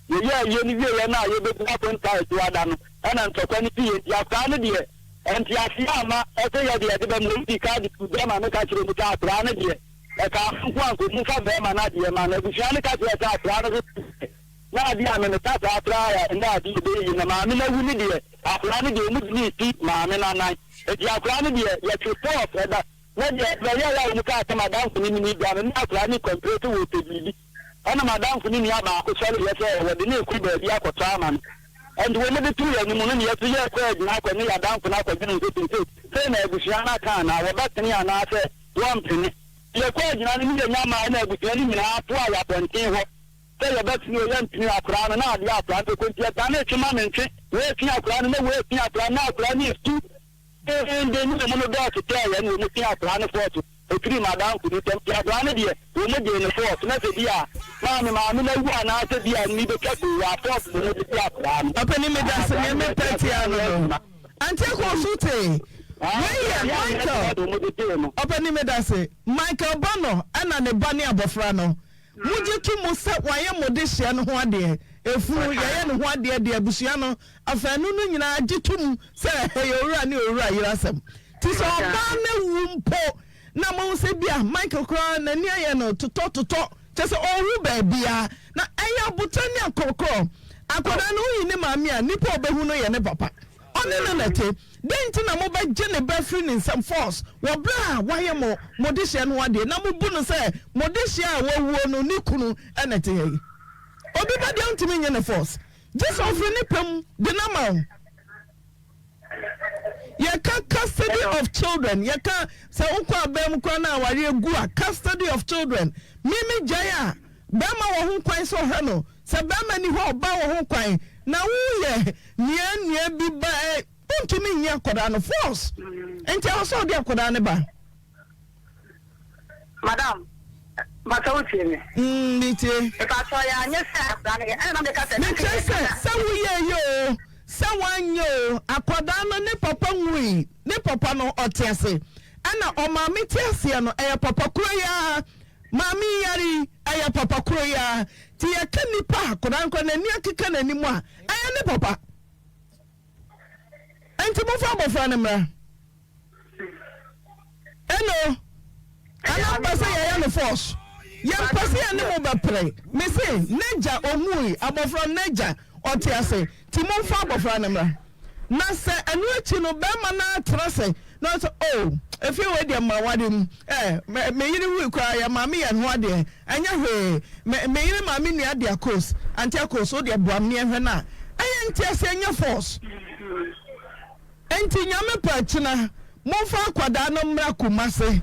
Yɛyɛɛ ayie no wieeɛ no a yɛbɛbu akonta a ɛto ada no, ɛna ntɔkwa no siiɛ nti akwadaa no deɛ nteaseɛ amma ɛsɛ yɛde yɛde bɛma ɔdii kan de too dwa ma meka kyerɛɛ mu sɛ akwadaa no deɛ ɛkaa me nko a nka ɔmu mfa barima no adeɛ ma no. Abusua no ka kyerɛɛ sɛ akwadaa no nso deɛ na adeɛ a me meka saa koraa a ɛnyɛ adeɛ ɛbɛyɛ yie na maame no awu no deɛ akwadaa no deɛ ɔmu de no resi maame no anan nti akwadaa no deɛ yɛtwe force ɛda na deɛ ɛbɛyɛeɛ a ɔmu kaa sɛ madamfo no nim dwa no na akwadaa no kɔmplete wɔ ɔpɛ biribi. Ɛnna m'adamfo no nua baako sɔreeɛ sɛ wɔde no rekɔ baabi akɔtɔ ama no. Enti wɔde too yɛn anim no, na yɛn nso yɛrekɔ agyina akɔ ne yɛn adamfo no akɔdwene ho sɛ seesei sei na abusua no aka anaa, wɔbɛpene anaasɛ wɔrempene. Yɛkɔɔ agyina no ne yɛnya mmaeɛ na abusua no nyinaa toaa yɛn abɔnten hɔ sɛ yɛbɛpene o, yɛmpene o, akwadaa no, na adeɛ a akwadaa no bɛkɔ nti yɛdanee twe ma mentwe, wei twe akwadaa no na wei twe akwadaa no, na akwadaa no resu denden ne wɔn no dɔɔso kyɛɛ yɛn na wɔn twe akwadaa no fɔɔso. Ɛfirii m'adamfo no ntam nti akwadaa no deɛ wɔn gyee no fɔɔso na sɛ bi a maame maame no awu anaa sɛ bi a nni bɛtwa so wɔ afɔɔso na wɔn de gye akwadaa no. Ɔpanin medase neɛ mepɛ tia no no Auntie Akon so tee wei yɛ Michael Ɔpanin medase Michael ba no ɛna ne ba ne abɔfra no mogye to mu sɛ wayɛ mo dehyeɛ no ho adeɛ. Efunu, yɛyɛ ne ho adeɛ deɛ abusua no afanu no nyinaa gye tom sɛ ɛyɛ owura ne owura yere asɛm. Nti sɛ ɔbaa no awu mpo na mohu sɛ bi a Michael koraa n'ani ayɛ no totɔ totɔ, kyerɛ sɛ ɔnhu baabiara, na ɛyɛ aboterɛ ne akorɔkorɔ. Akwadaa no woyi ne maame a, nipa a ɔbɛhu no yɛ ne papa. Ɔne no na ɛte. Dɛn nti na mobɛgye ne ba afiri ne nsam force wɔ berɛ a wayɛ mo mo dehyeɛ no ho adeɛ na mobu no sɛ mo dehyeɛ a wawuo no ne kunu na ɛte ha yi? Obi ba deɛ wontumi nnye no force gye sɛ ɔfiri ne pɛ mu de no ama wo. Yɛka custody of children, yɛka sɛ wokɔ aban mu koraa na awareɛ gu a, custody of children. Me me gyae a, bɛrima wɔ ho kwan sɛ ɔhwɛ no, sɛ bɛrima ni hɔ a ɔbaa wɔ ho kwan, na woyɛ nua nua bi ba ɛ, wontumi nnye akwadaa no force. Nti ɛwɔ sɛ wode akwadaa no ba. Madam, mpakyɛ wo tie me? Mm, me tie. Mpakyɛ yɛ anyɛ sɛ akwadaa no yɛ, ɛna na meka sɛ. Mekyerɛ sɛ, sɛ woyɛ yɛ o, sɛ woanyɛ o, akwadaa no ne papa nwui, ne papa no ɔte ase, ɛna ɔmaame te aseɛ no, ɛyɛ papa koro yi ara, maame yi yare yi, ɛyɛ papa koro yi ara, nti yɛka nipa a akwadaa no koraa n'ani akeka n'anim a, ɛyɛ ne papa. Enti momfa abɔfra no mmra. Eno, anaa mopɛ sɛ yɛyɛ no force? Yɛmpɛ sɛ yɛne mo bɛpere. Mese, n'agya, ɔnwui, abɔfra no n'agya, ɔte ase, nti momfa abɔfra no mmra. Na sɛ ɛno akyi no barima no ara tena ase na ɔsɛ, Oh, efie wei deɛ maware mu, eh, me, me yere wui koraa, yɛn maame yɛɛ ne ho adeɛ, ɛnyɛ hwee, me, me yere maame nua de akos, Auntie Akos, wo deɛ boa me na yɛnhwɛ no a, ɛyɛ nteaseɛ, ɛnyɛ force. Enti Nyame pɛ kyena momfa akwadaa no mmra Kumase.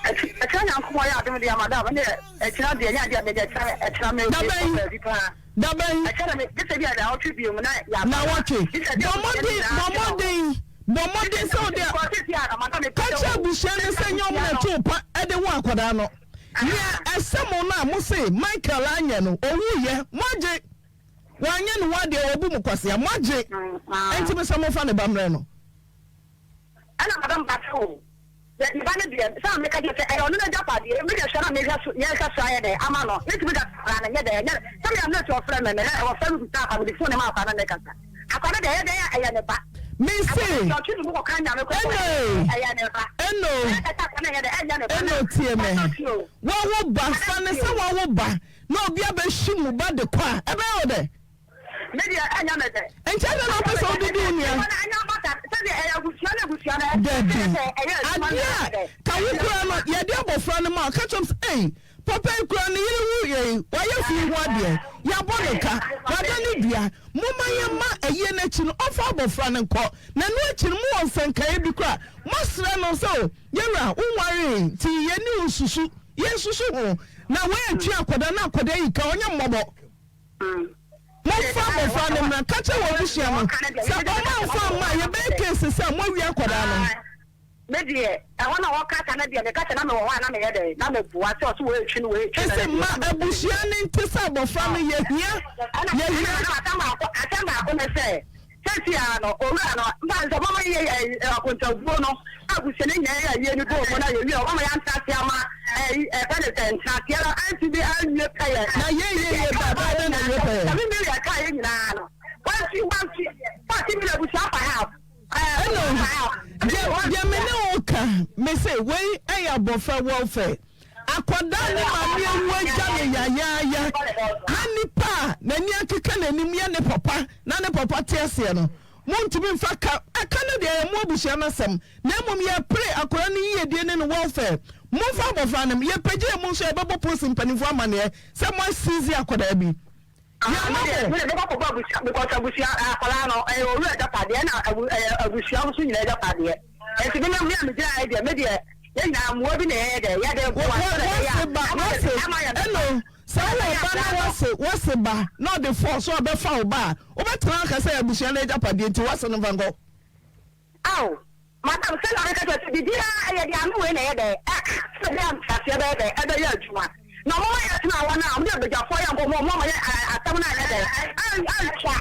Ɛkyena Nyankopɔn yɛ adom deɛ madam ɛneɛ ɛkyena deɛ ɛnyɛ adeɛ a mɛnya ɛkyena ɛkyena me mekɔ baabi paa. Dabɛn? Ɛkyena me gyesɛ bi a naawɔtwe bio mu na yaba. Naawɔtwe. Bɔ mmɔden bɔ mmɔden bɔ mmɔden sɛ wode ka kyerɛ abusua no sɛ nyɛ wɔn na ɛtoo pa de wo akwadaa no. Nea ɛsɛ mo no a mo se Michael anyɛ no owuiɛ moagye. Wanyɛ ne ho adeɛ, wabu mo kwasea, moagye, enti mesɛ momfa ne ba mmrɛ no. Ɛna madam ba sɛ o, yɛ ne ba no deɛ, sɛ na meka kyerɛ sɛ ɛyɛ ɔno n'agyapadeɛ, me deɛ hwɛ na mehwɛ so, yɛhwɛ so ayɛ dɛn ama no, mentumi ka sɛ akwadaa no nyɛ dɛn, ɛnyɛ, sɛ me a mete ɔfrɛ me, me hɛ, ɔfrɛ me bisa akwadaa, mede phone no ma akwadaa no ne kasa, akwadaa no deɛ ɛyɛ dɛn a ɛyɛ ne ba, Mese, akwadaa no deɛ ɔtwe ne mu kɔka nyame kɔ Eno, ɛyɛ ne ba, Eno, ɛyɛ sɛ akwadaa no nyɛ dɛn, ɛnyɛ ne ba, Eno na tie me, ɔtɔ tie o, wawo ba, fa madam no tie sɛ o. wawo ba, Na obi abɛhye mu ba de kɔ a, ɛbɛyɛ wo dɛ? Me deɛ, ɛnyɛ me dɛ. Enti adɛn na wopɛ sɛ wodidi wo nua? Dabi. Adeɛ a ka wo koraa no, yɛde abɔfra no ma wo, ka kyerɛ m sɛ, ei, papa yi koraa ne yere wuiɛ yi, wayɛ fie ho adeɛ, yɛabɔ no ka, wada ne dua. Momma yɛmma ayie no akyi no, ɔmfa abɔfra no nkɔ. Na ɛno akyi no, mowɔ nsɛnkaeɛ bi koraa a, moasrɛ no sɛ, o, yɛn wura, wonwaree nti yɛne wo nsusu. Yɛnsusu ho na wei antwe akwadaa na akwadaa yi ka ɔnyɛ mmɔbɔ. Momfa abɔfra no mmra. Ka kyerɛ w'abusua no sɛ ɔmo amfa amma a yɛbɛyɛ case sɛ moawia akwadaa no. Me deɛ, ɛhɔ na wɔkasa no deɛ, meka sɛ na mewɔ hɔ a na meyɛ dɛn? Na meboa sɛ ɔse wei retwe no, wei retwe no. Ese ma abusua no nte sɛ abɔfra no yɛhia, yɛhia. Ɛna asɛm baako, asɛm baako ne sɛ, Seesei ara no, owura no, mfa no sɛ ɔbɛma yɛayɛ akontabuo no, abusua no nyinaa yɛ ayie no bɔɔ mu na yɛwie a, ɔbɛma yɛantra ase ama ɛyi, ɛfɛ ne sɛ, ntenaseɛ no antumi anwie pɛyɛ. Na yei yɛ yie ba, ɛbɛyɛ dɛn na awie pɛyɛ? 7 million ɛkaa yɛ nyinaa no, wanti, wanti, 40 million abusua afa half. Ɛno, deɛ, deɛ me ne wo ka, me se, wei ɛyɛ abɔfra welfare. Akwadaa ne maame awu agya no yayaaya. Ha nipa a n'ani akeka n'anim yɛ ne papa na ne papa te aseɛ no, montumi mfa ka. Ɛka no deɛ ɛyɛ mo abusua no asɛm na mmom yɛpere akwadaa no yiedie ne ne welfare. Momfa abɔfra no, yɛpagya emu nso a yɛbɛbɔ polisi mpanimfoɔ amaneɛ sɛ moasiizi akwadaa bi. Ah, me deɛ, me deɛ mɛkɔ akɔbɔ abusua because abusua akwadaa no ɛyɛ owura agyapadeɛ ɛna abu ɛyɛ abusua nso nyinaa agyapadeɛ. Nti me na me a megyina ha yi deɛ me deɛ yɛn nyinaa mmoa bi na yɛyɛ dɛ yɛde boa sɛdeɛ ɛbɛyɛ Wase ba a ama wase yɛ ama yɛ ɛno sɛ wowɔ ba na wase wase ba na ɔde fɔ so ɔbɛfa wo ba a wobɛtena aka sɛ abusua no agyapadeɛ nti wase no mfa nkɔ. Ao, madam, sɛnea meka kyerɛ sɛ biribiara ɛyɛ deɛ ano wei na ɛyɛ dɛ, ɛka sɛ ɛbɛyɛ a nteaseɛ bɛyɛ dɛ, ɛbɛyɛ adwuma. Na wɔma yɛtena hɔ no a, wɔde abadwafoɔ yɛ nkɔmmɔ, wɔma yɛ asɛm no anyɛ dɛ, antwa,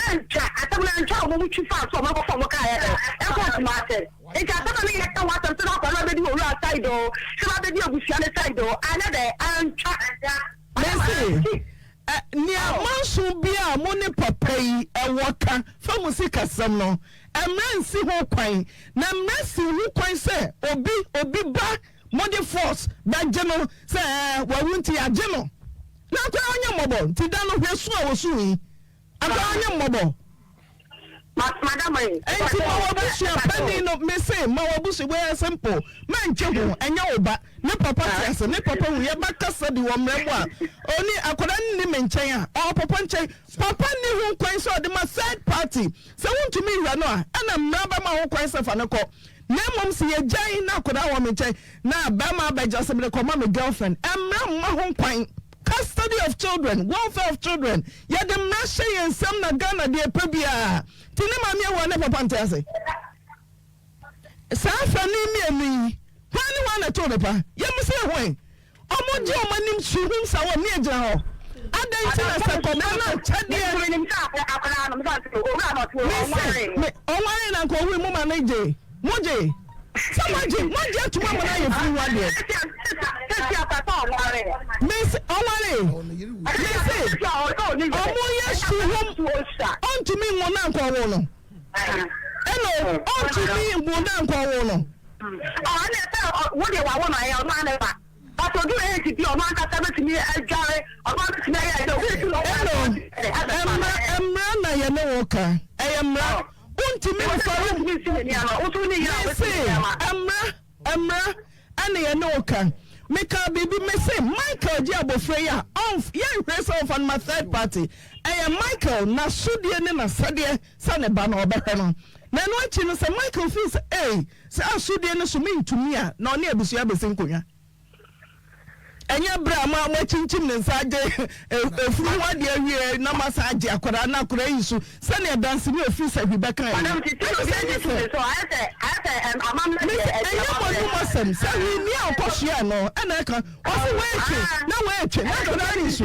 antwa, asɛm no antwa, wɔn twi faa so, wɔn akɔfa wɔn kaa yɛ dɛ, ɛkɔ Kumase. Nti asɛm a ne yɛka ho asɛm sɛ na akwadaa no abɛdi owura side o, sɛ na abɛdi abusua no side o, anyɛ dɛ, antwa. Mese, ɛ, nea manso biara a mo ne papa yi wɔ ka fa mo sikasɛm no, mmara nsi ho kwan, na mmara siw ho kwan sɛ obi, obi ba mode force bɛgye no sɛ ɛɛ, wawu nti yɛagye no. Na akwadaa ɔnyɛ mmɔbɔ nti da no hwɛ su a wɔsu yi. Akwadaa ɔnyɛ mmɔbɔ. Enti ma w'abusua panin no, mese ma w'abusua, wei yɛ simple, mɛntwe ho, ɛnyɛ wo ba, ne papa te ase, ne papa wu, yɛba kasa bi wɔ mmerɛ mu a, ɔni, akwadaa no nni me nkyɛn a, ɔwɔ papa nkyɛn, papa nni ho kwan sɛ ɔde ma third party, sɛ wontumi nhwɛ no a, ɛna mmara bɛma ho kwan sɛ fa no kɔ, na mmom sɛ yɛgyae na akwadaa wɔ me nkyɛn, na bɛrima abɛgye ɔsɛ mede kɔma me girlfriend, mmara mma ho kwan. Custody of children, welfare of children, yɛde mmara hyɛ yɛn nsam na Ghana deɛ ɛpɛ biara nti ne maame awu a ne papa nte ase. Saa afani mmienu yi hwan ne hwan na ɛtoo ne pa? Yɛn sɛ hwan? Ɔmo gye ɔmo anim su hum sa wɔn ne egyina hɔ. Adɛn nti na sɛ kɔma no akyɛdeɛ? Mese me ɔnware na nka owui mo ma no gye mo gye sɛ mo agye mo agye atum ama no ayɛ funu ho adeɛ. Mese ɔnware mese ɔmo yɛ su hom ɔntumi nwo na nka ɔwo no ɛna ɔntumi nwo na nka ɔwo no. Ɔne sɛ wo deɛ wawo no ɛyɛ ɔno ara ne ba. But odu age bi a ɔno ankasa bɛtumi adware, ɔno ara bɛtumi ayɛ adeɛ, obi bɛtumi ɔno Ɛno, mmara, mmara na yɛne wo ka, ɛyɛ mmara, wontumi mfa wo, mese, mmara, mmara ɛna yɛne wo ka. Mekaa biribi, mese, Michael gye abɔfra yi a, ɔnf, yɛnhwere sɛ ɔmfa no ma third party, ɛyɛ Michael n'asodie ne n'asɛdeɛ sɛ ne ba no ɔbɛhwɛ no. Na ɛno akyi no, sɛ Michael feel sɛ, ei, Saa asodie no so mentumi a, na ɔne abusua bɛsi nkonnwa. Ɛnyɛ berɛ a moakyinkyim ne nsa agye efunu ho adeɛ awie na moasan agye akwadaa na akwadaa yi so sɛdeɛ danseni a ɔfiri sahwi bɛkaeɛ no. Ɛno sɛ ɛnyɛ fɛ. Mese ɛnyɛ mo anom asɛm. Sahwi ni a ɔkɔhyiaa no ɛna ɛka ɔse woatwe na woatwe na akwadaa no resu.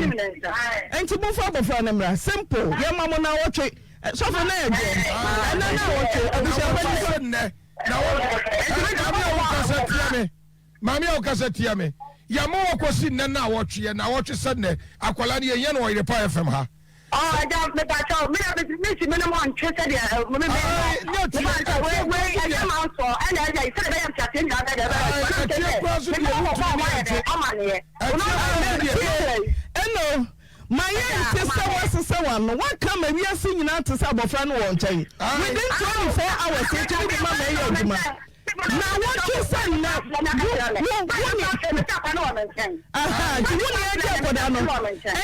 Nti momfa abɔfra no mmra. Simple. Yɛma mo naawɔtwe. Sɔfo na yɛ dwom. Ɛnɛ naawɔtwe abusua panyin sɛ. Nnɛ na wo maame a wokasa tia me maame a wokasa tia me yɛma wɔkɔsi nnɛ naawɔtwe yɛ naawɔtwe sɛ nnɛ akwadaa no yɛhia no wɔ Yerepa FM ha. Ɔgya mepakyɛw me na me si me ne mo ntwe sɛdeɛ me me Ae, me nyɛ ba tie sɛ wei ɛtie wei kura so ɛnyɛ deɛ ma nsɔ ɛna ɛyɛ sɛdeɛ ɛbɛyɛ nteaseɛ nyinaa bɛyɛ dɛ ɛbɛyɛ Ae, adwuma na ɛtie mekyɛ kura so sɛ me deɛ ne mo kɔ wontumi ɔmo ne ayɛ dɛ ɛnte amaneɛ ɛtie ɔno kura so me deɛ me Ɛno, ma yɛnte sɛ woasesa w'ano. Woaka ma wiase nyinaa te sɛ abɔfra no wɔ wo nkyɛn. Ae. Within 24 hours, yɛtumi de ma ma ɛyɛ adwuma. Na wɔtwe sɛ nnɛ, wo, wo, wo ne, aha, nti wo ne agye akwadaa no.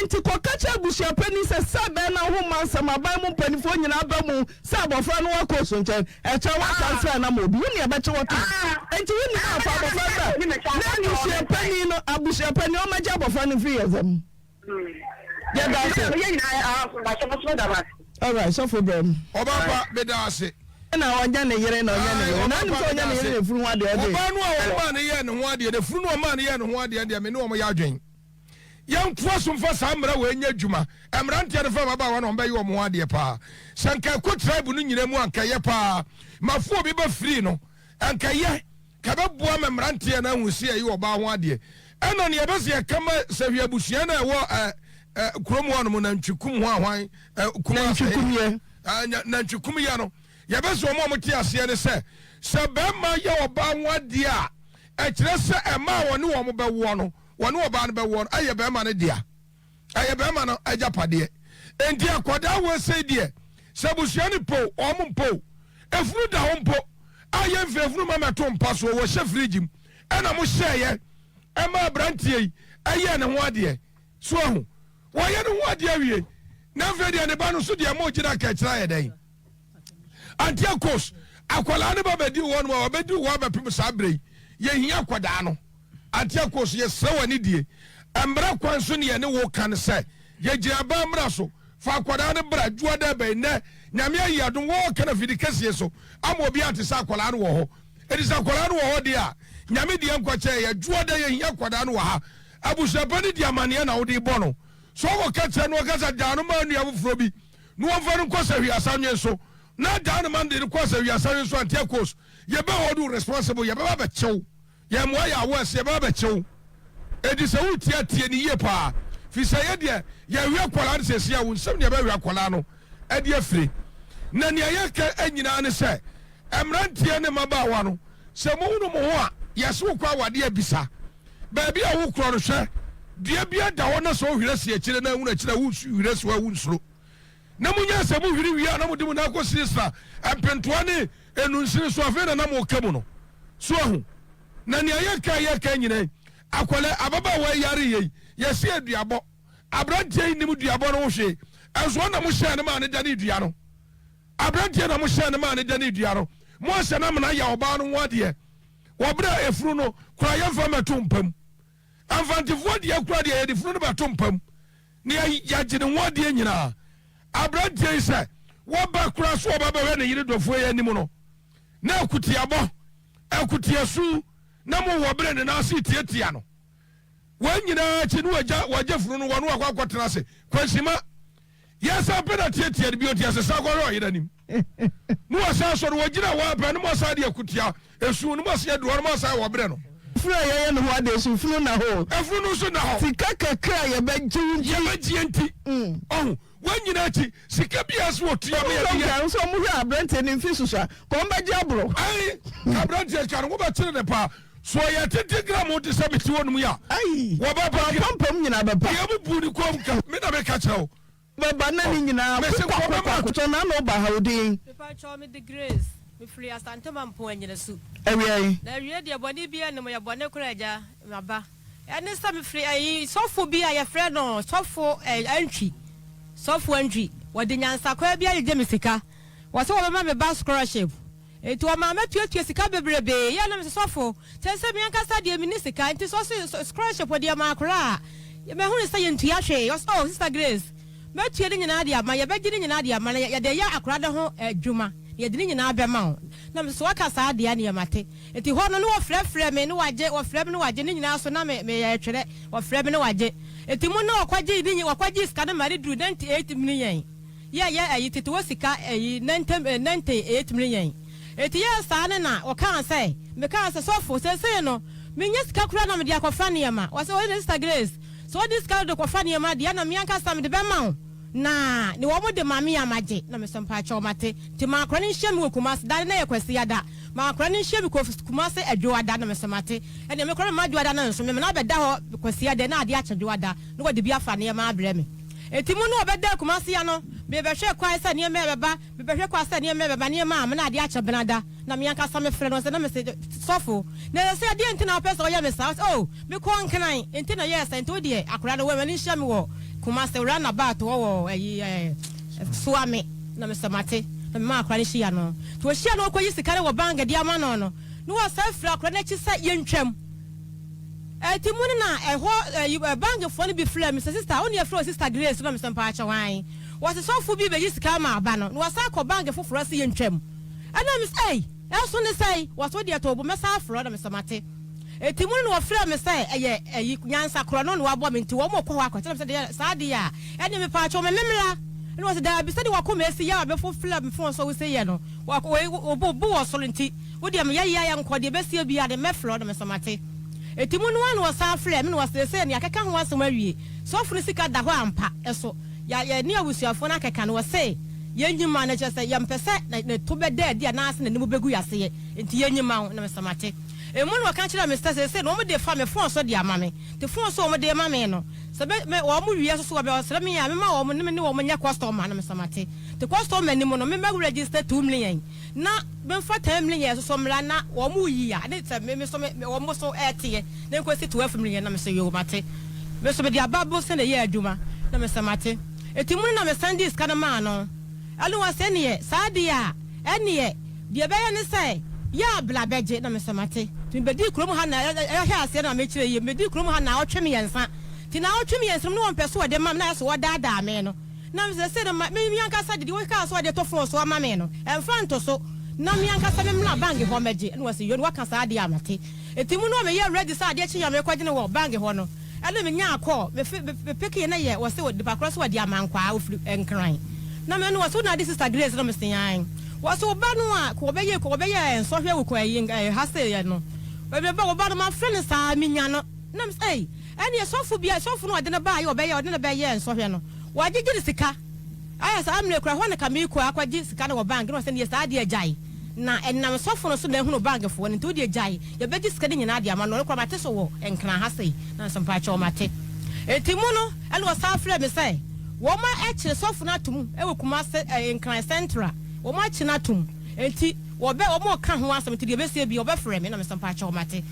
Nti kɔka kyerɛ abusuapanin sɛ sɛ bɛn na ho ma nsɛm aban mu mpanimfoɔ nyinaa ba mu sɛ abɔfra no wakɔ so nkyɛn. Ɛkyɛ woatransfer no ama obi. Wo nea ɛbɛkye wo atom. Enti wo nim a fa abɔfra no bra na abusua panin no abusua panin ɔmmɛgye abɔfra no mfiri yɛn nsam. Yɛda ase. Alright, sɔfo brɛ mu. Ɔbaa pa, meda ase. Na ɔnyɛ ne yere na ɔnyɛ ne Ae, yere. Na ɔbaa anim pa, sɛ ɔnyɛ meda ne yere ase. na efunu ho adeɛ ɔgye. Ɔbaa no a ɔmaa no yɛɛ ne ho adeɛ no, efunu no a ɔmaa no yɛɛ ne ho adeɛ no deɛ, me ne wɔn yɛ adwene. Yɛntoa so mfa saa mmara wei nyɛ adwuma. Mmeranteɛ no fa mmabaawa na wɔbɛyɛ wɔn ho adeɛ paa. Sɛ nka ɛkɔ tribe no nyinaa mu a, nka ɛyɛ paa. Mafo obi ba free no, nka ɛyɛ. Ka ɛbɛboa ma mmeranteɛ no ahu sɛ yɛyɛ ɔbaa ho adeɛ. Ɛna nea ɛbɛ sɛ yɛka ma sɛ hwɛ abusua no a ɛwɔ ɛ, ɛ, kurom hɔ nom, nantwikum ho ahwan, ɛ, kum asɛ, Nantwikumyɛ. ɛ, nantwikumyɛ no, yɛbɛ sɛ wɔn a wɔte aseɛ ne sɛ, sɛ bɛrima yɛ ɔbaa ho adeɛ a, ɛkyerɛ sɛ ɛma a wɔne wɔn bɛwoɔ no, wɔne ɔbaa no bɛwoɔ no yɛ barima no dea. Ɛyɛ barima no agyapadeɛ. Enti akwadaa wei sei deɛ, sɛ abusua no po o, wɔn mpo o, efunu da hɔ mpo a yɛmfa efunu ma mɛto mpa soɔ, wɔhyɛ fridge mu. Ɛna mo hyɛeɛ ɛma aberanteɛ yi ɛyɛɛ ne ho adeɛ. So ahu? Wɔyɛ ne ho adeɛ awie. Na afei deɛ ne ba no so deɛ mo gyina kɛkyerɛ ayɛ dɛn? Antiochus, akwadaa no ba bɛdi hɔ nom a wɔbɛdi hɔ abɛpem saa berɛ yi. Yɛhia akwadaa no. Antiochus, yɛsrɛ wo anidie. Mmara kwan so ne yɛne wo ka no sɛ, yɛgyina aban mmara so. Fa akwadaa no bra, dwoada bɛn nnɛ. Nyame ayi adom, wɔɔka no afidi kɛseɛ so ama obiara ate sɛ akwadaa no wɔ hɔ. Enti sɛ akwadaa no wɔ hɔ deɛ a, Nyame deɛ nkwakyɛ yɛ. Dwoada yɛhia akwadaa no wɔ ha. Abusuapa no di amaneɛ na wode bɔ no. So wokɔka kyerɛ no ɔka sɛ daa no maa nua foforɔ bi na wɔmfa no nkɔ sahwi asanwen so na daa no ma no de no kɔ sahwi asanwen so Antiochus yɛbɛ hold wo responsible yɛbɛba bɛkyew yɛn mmoa yɛ aware sɛ yɛbɛba bɛkyew enti sɛ wotie a tie no yie paa. Firi sɛ yɛ deɛ yɛwe akwadaa no seesei a, wo nsam na yɛbɛwe akwadaa no de afire. Na nea yɛka nyinaa ne sɛ, mmeranteɛ ne mmabaawa no, sɛ mohunu mo ho a, yɛse wokɔ awadeɛ a, bisa baabi a wokorɔ no hwɛ. Dua bi da hɔ na sɛ wohwiri asi akyire na ahunu akyire a, wohwiri asi hɔ a, wonsuro. Na monya sɛ mohwiri wie a, na mode mo nan akɔsirasira mpentoa ne nnunsini so, afei na na moka mu no. So ahu? Na nea yɛka a yɛka nyinaa yi, akwadaa, ababaawa yi yare yei, yɛse aduabɔ. Aberanteɛ yi nnim duabɔ no ho hwee, nso ɔna mohyɛɛ no maa no danee dua no. Aberanteɛ na mohyɛɛ no maa no danee dua no. Moahyɛ no amena ayɛ ɔbaa no ho adeɛ wɔ berɛ a efunu no koraa yɛmfa mmɛto mpa mu. Mfantefoɔ deɛ koraa deɛ yɛde funu no bɛto mpa mu na yɛagye ne ho adeɛ nyinaa. Aberanteɛ yi sɛ wɔba koraa so ɔba bɛhwɛ ne yere dɔfoɔ yi anim no, na akutiabɔ, akutiasu, na mo wɔ berɛ ne nan ase retiatia no. Wɔn nyinaa akyi no wɔagya wɔagya funu no wɔn wakɔ akɔtena ase kwansima. Yɛsan pɛ na tiatia no bio nti ɛsesa kɔhwɛ ɔyere anim. Ne wɔsan sɔre wɔgyina hɔ apɛ ne mo asan de akutia esu ne mo asan aduru hɔ ne mo asan wɔ berɛ no. Funu a yɛyɛ ne ho adeɛ so funu nna hɔ o. Efunu no nso nna hɔ. Sika kakra a yɛbɛgye wo nti. Yɛbɛgyeɛ nti. Ɔho. Wɔn nyinaa akyi, sika biara so wɔtua ma yɛde yɛ. Nso wɔn hwɛ aberanteɛ no mfe susua, kɔ wɔn bɛgye aboro. Ayi, aberanteɛ ka no, wobɛkyere ne paa. So ɔyɛ tete gram te sɛ mete hɔ nom yi a? Ayi, wɔbɛba. Apampam nyinaa bɛba. Deɛ abubu ne kɔn mu ka, me na meka kyerɛ wo. Bɛba na ne nyinaa Mese kokwa nkɔmɛ kokwa ma. kokwa na ano ba ha odin. Mepakyɛw me de Grace, me firi Asante Mampong Anyinasu. Awia yi. Na awie deɛ bɔne biara nnim, yɛ bɔne koraa agya, maba. Ɛne sɛ mefiri ayi sɔfo bi a yɛfrɛ no sɔfo Antwi, sɔfo Antwi, wɔde nyansakwaa bi agyegye me sika. Wɔse wɔbɛma me ba scholarship. Enti wɔmaa mɛtuatua sika bebrebee. Yɛ na mese sɔfo, seesei me ankasa deɛ menni sika, enti sɛ ɔse scholarship deɛ ma akora a, mahunu sɛ yɛntua hwee. Ɔse oh Sister Grace, mɛtua ne nyinaa de ama, yɛbɛgye ne nyinaa de ama na yɛde ayɛ akora no ho adwuma, na yɛde ne nyinaa bɛma wo. Na mese sɛ waka saa deɛ a neɛ mate. Enti hɔ no, na wɔfrɛfrɛ me ne wɔagye, wɔfrɛ me ne wɔagye, ne nyinaa so na me, meyɛ twerɛ, wɔfrɛ me ne wɔagye. Enti mo na wɔkɔgyee ne nyi, wɔkɔgyee sika no ma no duruu 98 million, yɛ, yɛ ayi, tete hɔ sika ayi, nɛntɛ, 98 million. Enti yɛɛ saa no na wɔkaa sɛ, mekaa sɛ, Sɔfo, seesei no, mennya sika koraa na mede akɔfa nneɛma. Wɔse, Oh, Sister Grace, sɛ wode sika no de kɔfa nneɛma deɛ, ɛna me ankasa mede bɛma wo. Na ne wɔn de ma me a, magye. Na mese, Mpakyɛw, mate. Nti ma akora no nhyia me wɔ Kumasi, da no na ɛyɛ Kwasiada. Ma akora no nhyia me kɔ Kumase Adwoada na mese mate. Ɛneɛ me koraa memma Dwoada no nso, mema no abɛda hɔ Kwasiada na adeɛ akye Dwoada na wɔde bi afa nneɛma abrɛ me. Enti mo ne wɔbɛdaa Kumase ano, merebɛhwɛ kwan sɛ nneɛma ɛbɛba, mebɛhwɛ kwan sɛ nneɛma ɛbɛba, nneɛma a me na adeɛ akye Benada na me ankasa mefrɛ no sɛ na mese sɔfo na ɛsɛ sɛ ɛdeɛn nti na wopɛ sɛ woyɛ me saa? Ɔse oh mekɔɔ Nkran nti na ɛyɛɛ saa nti wo deɛ akora no w'ani nhyia me wɔ Kumase round about hɔ wɔ ayi ɛɛ soa me. Na mesɛ mate, na memaa akora no hyia no. Nti wɔhyia no ɔkɔyi sika no wɔ bank de ama no no, na wɔsan firi akora no akyi sɛ yɛntwam. Ɛti mu no na ɛhɔ ɛyi bankfoɔ no bi frɛ me sɛ sister, wo ne yɛfrɛ wo sister Grace na mesɛ mpaakyɛw ae. Wɔse sɔfo bi bɛyi sika ama aba no, na wɔsan akɔ bank foforɔ sɛ yɛntwam. Ɛna mesɛ ei, ɛso ne sɛn? Wɔse wo deɛ to wo bo mɛsan afrɛ wo na mesɛ mate. Enti mu no na wɔfrɛɛ me sɛ ɛyɛ ayi, nyansa korɔ no na wɔabɔ me nti wɔn rekɔ hɔ akɔkyerɛ me sɛ deɛ saa adeɛ a ɛne mepaakyɛw me memmra. Ɛna wɔse daabi sɛdeɛ wakoma asi yɛ a bɛfo frɛ me fon so wose yɛ no wei wo bo wɔ soro nti wo deɛ meyɛ yɛ a yɛnkɔ deɛ ɛbɛsie biara de mɛfrɛ wo na mese mate. Enti mu no ara na wɔsan frɛɛ me na wɔse seesei nea akeka ho asɛm awie sɔfo no sika da hɔ ampa ɛso yɛ yɛne abusuafoɔ no akeka no wɔse yɛnyi ma no kyerɛ sɛ yɛmpɛ sɛ ne to bɛda adi anaasɛ n'anim bɛgu yaseɛ nti yɛnyi ma wo na mese mate. Emu na wɔka kyerɛɛ me sɛ seesei no wɔde fa me fon so de ama me. Nti fon so a wɔde rema me no, sɛ bɛ, me, wɔn wie nso so wɔbɛsrɛ me a mema wɔn ne me ne wɔn nyɛ kɔstɔma na mesɛ mate. Nti kɔstɔma anim no, me mɛ register 2 million na memfa 10 million nso so mmra na wɔn yi a, ne sɛ me, me so me, wɔn so ɛteɛ na nkosi 12 million na mesɛ yoo mate. Me nso mede aba bo sɛ na ɛyɛ adwuma na mesɛ mate. Nti mu no na mesan dii sika no maa no. Ɛne wɔn sɛ ɛneɛ saa deɛ a, ɛneɛ deɛ ɛbɛyɛ ne sɛ yɛ a bla bɛgye na mesɛ mate. Nti mebɛdii kurom ha na ɛhwɛ aseɛ na mekyerɛ yie, mebɛdii kurom ha naawɔtwe mmiɛnsa. Nti naawɔtwe mmiɛnsa no mu na wɔmpɛ sɛ wɔde ma me na ayɛ sɛ wɔdaadaa me no. Na mesɛ sei no ma me me ankasa de deɛ wokaa sɛ wɔde to fon so ama me no ɛmfa nto so na me ankasa me mmra bank hɔ mmɛgye. Ɛna wɔse yoo na waka saa deɛ a mate. Nti mu no meyɛɛ ready sɛ adeɛ kye a merekɔgye no wɔ bank hɔ no. Ɛna me nyaa call, me fe me pekee na yɛ wɔse nipa korɔ se wɔde ama nkwaa ofiri Nkran. Na me no wɔse wo na ade sister Grace na me se ae. Wɔse wo ba no a wɔbɛyɛ wɔbɛyɛ nsɔhwɛ wɔ kɔ ɛyi ha se yɛ no. Me ba wo ba no ma frɛ no saa me nya no. Na me se ei. Ɛneɛ sɔfo bi a sɔfo no a ɔde no baeɛ a ɔbɛyɛ ɔde no bɛyɛɛ nsɔhwɛ no wagyegye ne sika ayɛ saa mmerɛ kura hɔ na ka meekɔ akɔgye sika no wɔ bank na ɔsɛ neɛ saa deɛ gyae na ɛnam sɔfo no so na ahunu bank foɔ no nti wodeɛ gyae yɛbɛgye sika no nyinaa de ama no ɔno koraa mate so wɔ Nkran ha sei nanso mpakyɛw mate nti mu no ɛna ɔsan frɛɛ me sɛ wɔn akyere sɔfo no atom wɔ Kumase ɛɛ Nkran Central wɔn akye no atom nti wɔbɛ wɔn reka ho asɛm nti deɛ ɛbɛsie biara wɔbɛfrɛ me na mesɛ mpakyɛw mate.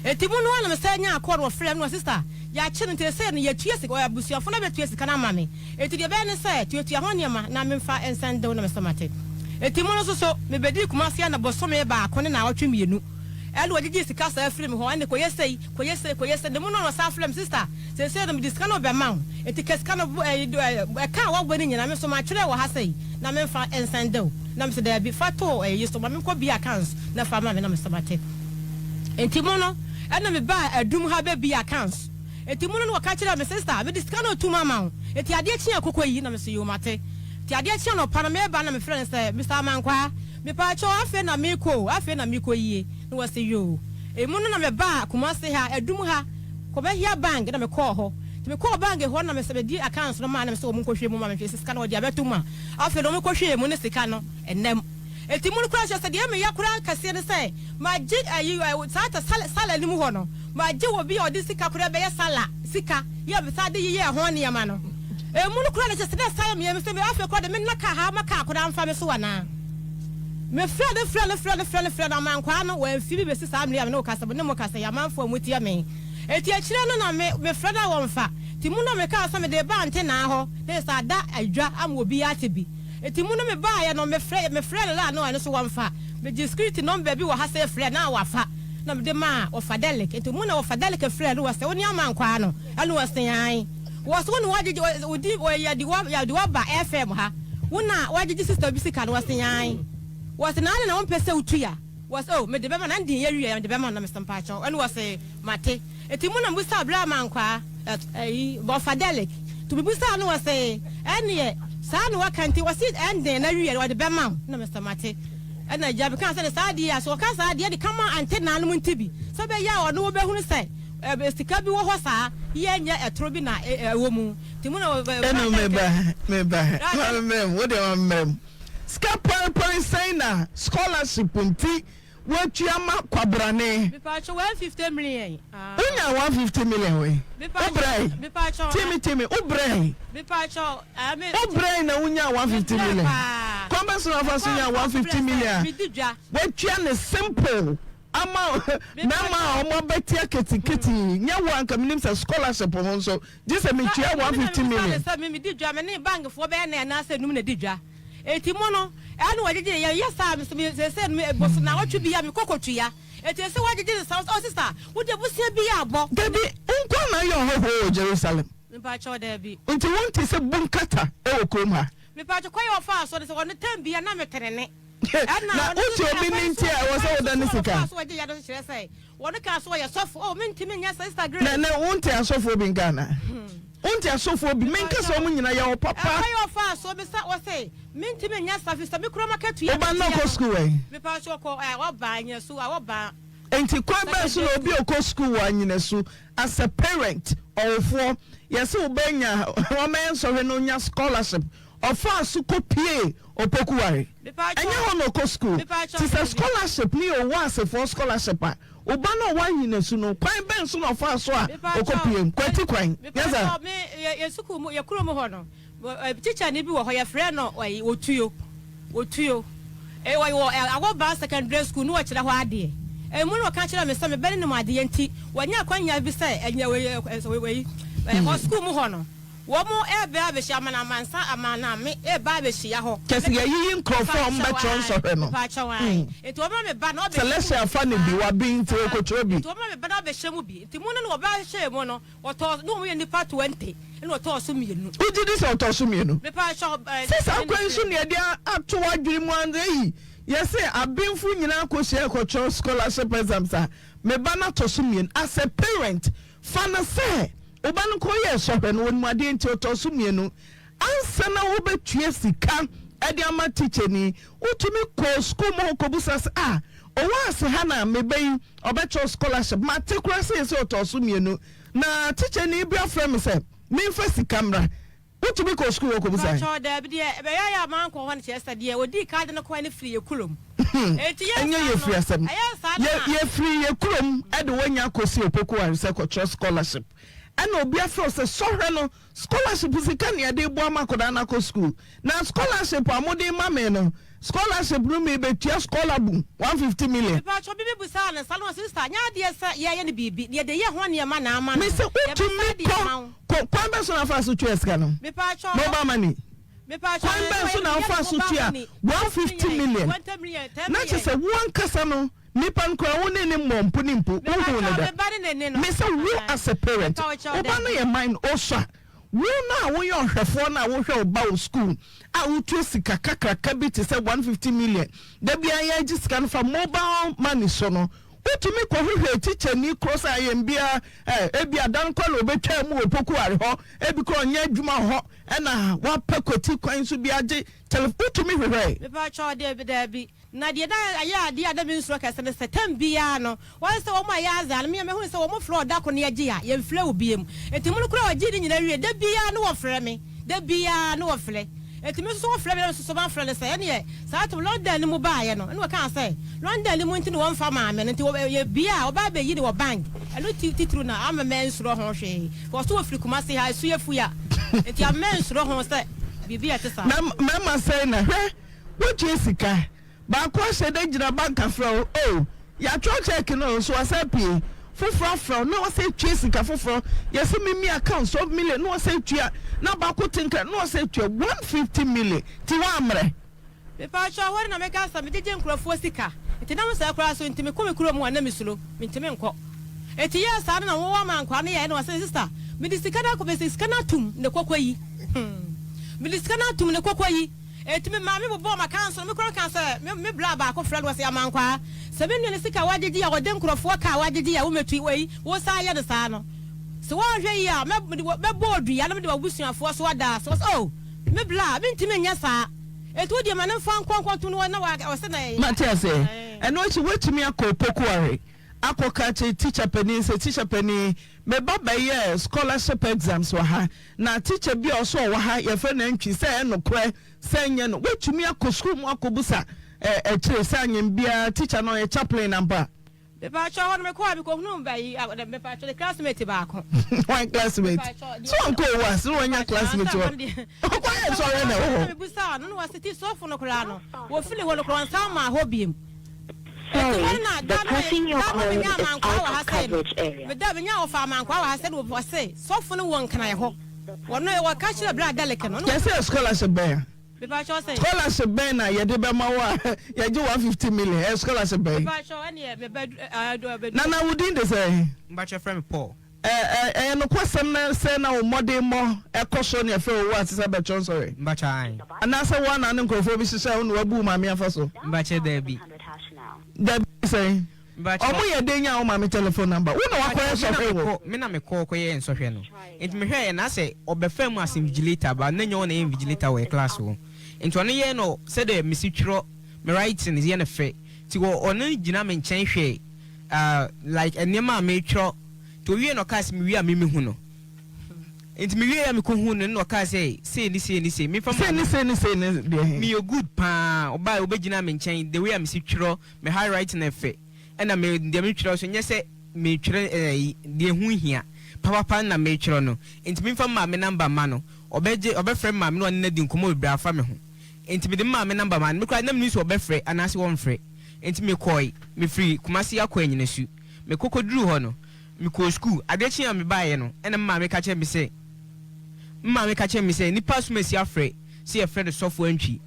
Enti mu no ara na mesan nyaa call na wɔfrɛɛ me na wɔse sister yɛakye no nti seesei no yɛtua sika abusuafo no abɛtua sika no ama me enti deɛ ɛbɛyɛ ne sɛ tuatua ho nneɛma na memfa nsɛnde wo na mesɛ mate. Enti mu no nso so mebɛdii Kumasi ana bosome baako ne naawɔtwe mmienu ɛna wɔgyegyee sika saa firii me hɔ ɛne kɔyɛ sei kɔyɛ sei kɔyɛ sei na mu no na wɔsan frɛɛ me sister seesei no mede sika no rebɛma wo enti ka sika no ɛka a wɔabɔ no nyinaa me nso matwerɛ wɔ ha sei na memfa nsɛnde wo na mese daabi fa to ɛyi so ma menkɔ bie accounts na fa ma me na mesɛ mate. Enti mo no, ɛna me baa adum ha bɛ bia accounts. Enti mo no na wɔka kyerɛɛ me, sister, me de sika no retum ama wo. Enti adeɛ kye a koko yi, na me se yoo mate. Enti adeɛ kye anɔpa no, me ba na me frɛ no sɛ, Mister Amankwaa, me paakyɛw afei na me kɔ o, afei na me kɔ yie. Na wɔse yoo. Emu no na me baa Kumasi ha, adum ha, Kɔbɛhia bank na me kɔɔ hɔ. Nti me kɔɔ bank hɔ na me se me de accounts no maa na me se wɔn nkɔhwɛ mu ma me nhwɛ sɛ sika no wɔde abɛto mu a. Afei na wɔn kɔhwɛɛ mu ne sika no ɛnam. Enti mu no koraa kyerɛ sɛ deɛ meya koraa kɛseɛ ne sɛ magye ayi saa ta sala sala no mu hɔ no magye obi a ɔde sika koraa bɛyɛ sala sika yɛ saa de yeyɛɛ ho nneɛma no. Emu no koraa no kyerɛ sɛ na ɛsan yɛ me yam sɛ afei koraa de menna kaa ha ma kaa koraa mfa me so anaa. Mefrɛ no frɛ no frɛ no frɛ no frɛ no amankwaa no wamfi me bɛsi saa mmerɛ yi a me ne wo kasa me ne mo kasa yi amanfoɔ a motie me. Enti akyire no na me mefrɛ no a wɔmfa. Nti mu no na mekaa sɛ mede reba antenaa hɔ na yɛ sɛ ada adwa ama obiara ate bi. Enti mu no me baeɛ no me frɛ me frɛ no laa no ɛno nso wɔnfa. Me gye security number bi wɔ ha sɛ frɛ na wafa na me de maa wɔfa Delic. Enti mu na wɔfa Delic frɛ no wɔsɛ wo ne Amankwaa no ɛna wɔse ae. Wɔse wo na wagyegye wo di wɔ yɛde wo yɛde wo aba FM ha wo na wagyegye sister bi sika no wɔse ae. Wɔse na adɛn na wompɛ sɛ wotua wɔse oh mede bɛma no ɛnde yɛ wie a mede bɛma no na mese mpakyɛw ɛna wɔse mate. Enti mo na mobisaa berɛ a mankwaa ɛyi Bɔfadelic nti mebisaa no ɔse ɛneɛ saa na waka nti ɔse ɛnden na wieɛ no ɔde bɛma wo na mese mate ɛna agya mekaa sɛ ne saa deɛ a sɛ ɔka saa deɛ de kama ante naanom nti bi sɛ bɛyɛ a ɔno wobɛhunu sɛ sika bi wɔ hɔ saa yɛ nyɛ ɛtoro bi na ɛwɔ mu nti mo na Ɛno meba meba ma me mmerɛ mu wo deɛ ma me mmerɛ mu sika pɔrepɔre sɛn na scholarship nti Woatua ma kwabrane. Mepatwɔ 150 million aa. Wonya 150 million wei. Wo brɛe. Mepatwɔ. Tie me tie me wo brɛe. Mepatwɔ aa me. Wo brɛe na wonyaa 150 million. Paa. Kwan bɛ so na wafa so nyaa 150 million a. Medi dwa. Watua ne simple ama mɛma a wɔn abɛte aketekete nyɛ wo anka menim sɛ scholarship ho nso gye sɛ metua 150 million. Sɛ me medi dwa me ne bank foɔ bɛyɛ nnan anaasɛ num na di dwa. Enti mo no, ɛna wɔgyegye yɛn. Yɛyɛ saa a, me nso me, seesei no, me, boso nnawɔtwe biara mekɔ kɔtua. Enti ɛsɛ sɛ wɔgyegye no saa. Ɔse, oh, sista, wo deɛ bosea bi abɔ. Dabi, wo nko ara na woyɛ ɔhɔhoɔ wɔ Jerusalem? Mepakyɛw, dabi. Nti wonte sɛ bunkata wɔ kurom ha? Mepakyɛw, kwan a ɔfaa so ne sɛ, ɔno tɛm biara na metene ne. Ɛna Na ɔno nso wote obi ɛkwan nne so nti a ɛwɔ ɛkwan sɛ so woda ne so sika? ɔfaa so ɔgye yɛ no nso kyerɛ sɛ wɔn kaa so ɔyɛ sɔfo. Oh, mentumi nyɛ Sister Grace. Na na wonte asɔfoɔ bi nka anaa? Wonte asɔfoɔ bi? Menka sɛ wɔn nyinaa yɛ wɔ papa. Ɛkwan a ɔfaa so bisa ɔse, mentumi nyɛ saa firi sɛ me kura m'akatua Wo ba no akatua kɔ no. sukuu wɛn? Mepakyɛw ɔkɔ ɛ ɔba Anyinasu a ɔba. Nti kwan bɛn so na Secondary obi a school. ɔkɔ sukuu wɔ Anyinasu as a parent, ɔwofoɔ, yɛse wo ba nya wɔmɛyɛ nsɔhwɛ na ɔnya scholarship, ɔfaa so kɔ pie Opokuware? Ɛnyɛ hɔ na ɔkɔ sukuu. Nti sɛ scholarship no yɛ Owuasefoɔ scholarship a, wo ba no a ɔwɔ Ahenasu no, kwan bɛn so na ɔfaa so a ɔkɔpuee mu? Kwati kwan. Nyɛ saa? Mepakyɛw, me, yɛ, yɛn sukuu mu, yɛn kurom hɔ no, tikyani bi wɔ hɔ, yɛfrɛ no, ɛyi, Otuo. Otuo. Ɛ, ɔyɛ wɔ, ɛ, Awɔbaa Secondary School, na ɔkyerɛ hɔ adeɛ. Emu na ɔka kyerɛɛ me sɛ me ba no nim adeɛ nti, wanya akwanya bi sɛ, ɛnyɛ, wei, ɛ, ɛ, wei, ɛ, hɔ sukuu mu hɔ no. Wɔn reba abɛhyia amanamansa amaname reba abɛhyia hɔ. Kyerɛ sɛ yɛayiyi nkurɔfoɔ a wɔbɛtwerɛ nsɔhwɛ no. Mepaakyɛw ae. Nti wɔma me ba na ɔbɛhyɛ mu bi. Celestia afa no bi, waben nti ɔrekɔtwerɛ bi. Nti wɔma me ba na ɔbɛhyɛ mu bi. Nti mu no na wɔbɛhyɛɛ mu no, wɔtɔɔ, na wɔyɛ nnipa 20, ɛna wɔtɔɔ so mmienu. Wogye di sɛ wɔtɔɔ so mmienu? Mepaakyɛw ɛɛ. Sɛ saa kwan yi so na yɛde ato w'adwene mu ansa yi, yɛse abenfo nyinaa kɔhyia rekɔtwerɛ scholarship exams a, me ba no atɔ so mmienu. As a parent, Fa no sɛ wo ba no kɔyɛɛ sɔhwɛ no, onim adeɛ nti ɔtɔɔ so mmienu. Ansa na wobɛtua sika de ama tikyani, wotumi kɔɔ sukuu mu hɔ kɔbisa sɛ, Ah, ɔwɔ ase ha na me ba yi ɔbɛkyerɛw scholarship? Mate koraa sɛ yɛse ɔtɔɔ so mmienu. Na tikyani bi afrɛ me sɛ memfa sika mmra. Wotumi kɔ sukuu hɔ kɔbisae? Mpakyɛw, daabi, deɛ ɛbɛyɛ a mankɔ hɔ no kyerɛ sɛ deɛ ɔdii kan de no kɔɛ no firi yɛ kurom. Enti yɛɛ Ɛnyɛ saa no, yɛfiri asɛm. ɛyɛɛ saa no Yɛ, na. yɛfiri yɛ kurom de woanya akɔsi Opoku Ware sɛ kɔtwerɛ scholarship. Ɛna obi afrɛ wo sɛ sɔhwɛ no, scholarship sika na yɛde reboa ma akwadaa no akɔ sukuu. Na scholarship a mode rema me no, scholarship no merebɛtua scholar bu 150 million. Mepakyɛw, bi bɛbisaa no saa na ɔse, Sista, nyɛ adeɛ sɛ yɛreyɛ no biribi, na yɛde yɛ ho nneɛma na ama no. Mese Yɛbɛsan wotumi de kɔ ama wo. kɔ kwan bɛn so na wofaa so tuaa sika no? Mepakyɛw, Mobile money. Mepakyɛw, Kwan bɛn so na wofaa so yɛde mobile tuaa money, 150 million? 20 million, 10 Na kyerɛ million. sɛ wo ankasa no, nipa no koraa wo ne no mmɔɔ mpo ne mpo, wonhuu no Mepakyɛw, da. me ba ne n'ani no. Mese wo as a parent, Mepakyɛw, wo ba no dabi. yɛ minor, osua. Wo no a woyɛ ɔhwɛfoɔ no a wohwɛ wo ba wɔ sukuu a wotua sika kakraka bi te sɛ 150 million da biara yɛgye sika no fa mobile money so no, wotumi kɔhwehwɛ tikyani korɔ sɛ ayɛn biara eh, ebi adan kɔ na ɔbɛtwaa mu wɔ Pokuare hɔ, ebi korɔ ɔnyɛ adwuma wɔ hɔ ɛna wapɛ kwati kwan so bi agye tele, wotumi hwehwɛe? Mepakyɛw, dabi, dabi. Na deɛ na ɛyɛ adeɛ a na mensuro kɛse ne sɛ, tɛm biara no, wɔn sɛ wɔn a ɛyɛ adze a no, me a mehunu sɛ wɔn frɛ ɔda ko no yɛgye a, yɛmfrɛ wo biom. Enti mono koraa wɔgyee ne nyinaa wie, da biara no wɔfrɛ me, da biara no wɔfrɛ. Enti me nso so wɔfrɛ me na me nso so mafrɛ no sɛ, ɛneɛ saa tom London no mu baeɛ no, ɛna wɔkaa sɛ, London no mu nti na wɔmfa maa me no, nti wɔ, yɛbie a, wɔba abɛyi no wɔ bank. Ɛno ti, titiriw na amma mansuro ho hwee. Wɔso wɔfiri Kumasi ha, ɛso yɛ fua, enti amma mansuro ho sɛ biribi a ɛte saa. Na mmarima sɛn na, hwɛ, Wotua sika. Baako ahyɛ da gyina bank afrɛ wo, oh, yɛatwerɛ check no o, nso wasan apue. Foforɔ afrɛ wo na wasan atua sika foforɔ. Yɛse memmie account 12 million na wasan atua. Na baako te Nkran na wasan atua 150 million. Nti woammrɛ? Mepakyɛw, hɔ no na meka sɛ megyegye nkurɔfoɔ sika. Nti nam saa koraa so nti mekɔ me kurom a na mesuro, mentumi nkɔ. Enti yɛɛ saa no na wɔwɔ ama nkwaa no yɛɛ na wɔse sister mede sika no akɔ mede sika no atum ne kɔkɔ yi hmm mede sika no atum ne kɔkɔ yi. Enti me maame bobɔɔ m'akanso no, me koraa kaa sɛ, me me bra baako frɛ no, ɔse, Amankwaa, sɛ me nua no sika a wagyegye a ɔde nkorɔfoɔ ka a wagyegye a womɛtu wei, wo san yɛ no saa no, sɛ woanhwɛ yie a, mɛ, mede wo, mɛbɔ wo dua na mede w'abusuafoɔ so ada ase. Ɔse, oh, me bra, mentumi nyɛ saa. Enti wo deɛ ma no mfa nkɔ nkɔntom no hɔ na wa, ɔse na ɛyɛ. Mate aseɛ. Ɛno akyi woatumi akɔ Opokuare akɔka akyerɛ tikya panin sɛ, Tikya panin, me ba bɛyɛɛ scholarship exams wɔ ha, Na tikya bi a ɔso ɔwɔ ha, yɛfrɛ no Antwi, sɛ ɛyɛ nokorɛ sɛ ɛnyɛ no, woatumi akɔ sukuu mu akɔbusa akyire sɛ anyem biara tikya no ɔyɛ chaplain ampa? Mepakyɛw, hɔ no mekɔɔ a mekɔhunuu bayi, mepakyɛw, ne classmate baako. Hwan classmate? So wankɔ owu ase na wanya classmate wɔ ɔkɔyɛ nsɔhwɛ na ɛwɔ hɔ? Mebusaa no na wɔse ti sɔfo no koraa no, wɔfiri hɔ no koraa ɔnsan mmaa hɔ biom. Sorry, Enti hɔ no na the da no person you're da no calling menyaa is amankwaa out wɔ ha of sei no, coverage area. meda menyaa wɔfa amankwaa wɔ ha sei no wɔse sɔfo no wɔ Nkran hɔ. Wɔno wɔka kyerɛ bra Derek no. Yɛsɛ yɛ scholarship bɛn a? Mepakyɛw sɛn? Scholarship bɛn na yɛde bɛma wo a yɛgye 150 million? Ɛyɛ scholarship bɛn? Mepakyɛw ɛneɛ meba du. Nana wo din de sɛn? Mpakyɛ frɛ me Paul. Ɛ ɛ ɛyɛ nokwasɛm na sɛ na wo mmɔdenmmɔ kɔ soro na yɛfrɛ wo owura te sɛ bɛtwerɛ nsɔre? Mpakyɛ ae. Anaasɛ wo ara na ne nkurɔfoɔ bi hyehyɛɛ wo na woabu wo maame afa so? Mpakyɛ daabi. Dabi sɛn? Mpakyɛ. Ɔmo yɛ dɛn nyaa wo maame telephone number? Wo na woakɔyɛ Mpakyɛ me na sɔhwɛ wɔ. mekɔ me na mekɔ kɔyɛɛ nsɔhwɛ no. Nti mehwɛɛ na asɛ ɔbɛfaa mu as invigilator but na nyɛ ɔna yɛ invigilator wɔ yɛ class hɔ. Nti ɔno yɛɛ no sɛdeɛ mesi twerɛ me writing yɛ no fɛ. Nti ɔno gyina me nkyɛn hwɛɛ ah like nneɛma a metwerɛ. Nti owiee na ɔkaa sɛ mewie a me mehu no. Nti mewiee a mekɔhuu no na ɔkaa sɛ sei ne sei ne sei memfa Sei ne sei ne sei ne deɛ he? Meyɛ good paa. Ɔbaeɛ ɔbɛgyinaa me nkyɛn the way a mesi twerɛ me handwriting no ɛfɛ ɛna me deɛ metwerɛ nso nyɛ sɛ metwerɛ ɛɛ deɛ ɛho hia papapa na metwerɛ no. Nti memfa me maame number mma no ɔbɛgye ɔbɛfrɛ me maame na ɔne no adi nkɔmmɔ bebree afa me ho. Nti mede me maame number maa no. Me koraa na mennim sɛ ɔbɛfrɛ anaasɛ ɔmfrɛ. Nti mekɔe mefiri Kumasi akɔ Anyinasu. Mekɔ kɔduruu hɔ no, mekɔɔ sukuu. Adeɛ kyeeɛ a mebaeɛ no, ɛna me maame ka kyerɛɛ me sɛ, me maame ka kyerɛɛ me sɛ, nnipa asomasi afrɛ sɛ yɛfrɛ no Sɔfo Antwi.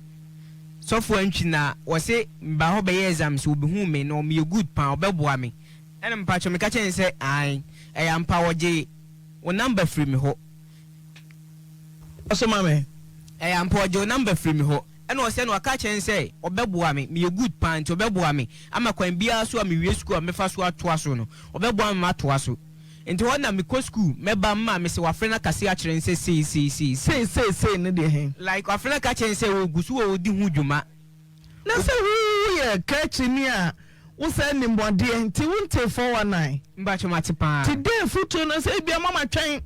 Sɔfo Antwi na wɔse mebaa hɔ bɛyɛɛ exams, wɔbɛhuu me na meyɛ good paa, wɔbɛboa me. Ɛna mepakyɛw meka kyerɛɛ no sɛ, aane, ɛyɛ ampa, wɔgyee wo number firii me hɔ. Ɔso ma me. Ɛyɛ ampa, ɔgyee wo number firii me hɔ. Ɛna ɔsɛ no ɔka kyerɛ no sɛ ɔbɛboa me, meyɛ good paa nti ɔbɛboa me ama kwan biara so a mewie sukuu a mɛfa so atoa so no, ɔbɛboa me matoa so. Nti hɔ na mekɔ sukuu, mɛba me maame sɛ wafrɛ no akase akyerɛ no sɛ sei sei sei sei. Sei sei sei ne deɛ he? Like wafrɛ no aka akyerɛ no sɛ ɔgu so ɔɔdi ho dwuma. Na sɛ wo woyɛ krakyeni a. Wo sɛ nim adeɛ nti wo ntee 419. Mpakyɛ mate paa. Nti dɛn afutuo no sɛ ebia mama twɛn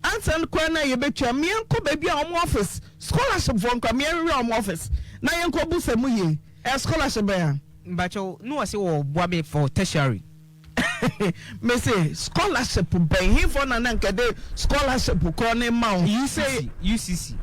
ansa no koraa na yɛbɛtua me yɛnkɔ baabi a wɔn office scholarship foɔ nkora me yɛnhwehwɛ wɔn office na yɛnkɔ bu sɛ mo yie ɛyɛ scholarship bɛn a. Mpakyɛw ne wɔse wɔ boa me for tertiary. Me se scholarship bɛn hefoɔ na na nka de scholarship korɔ ne ma wo UCC UCC.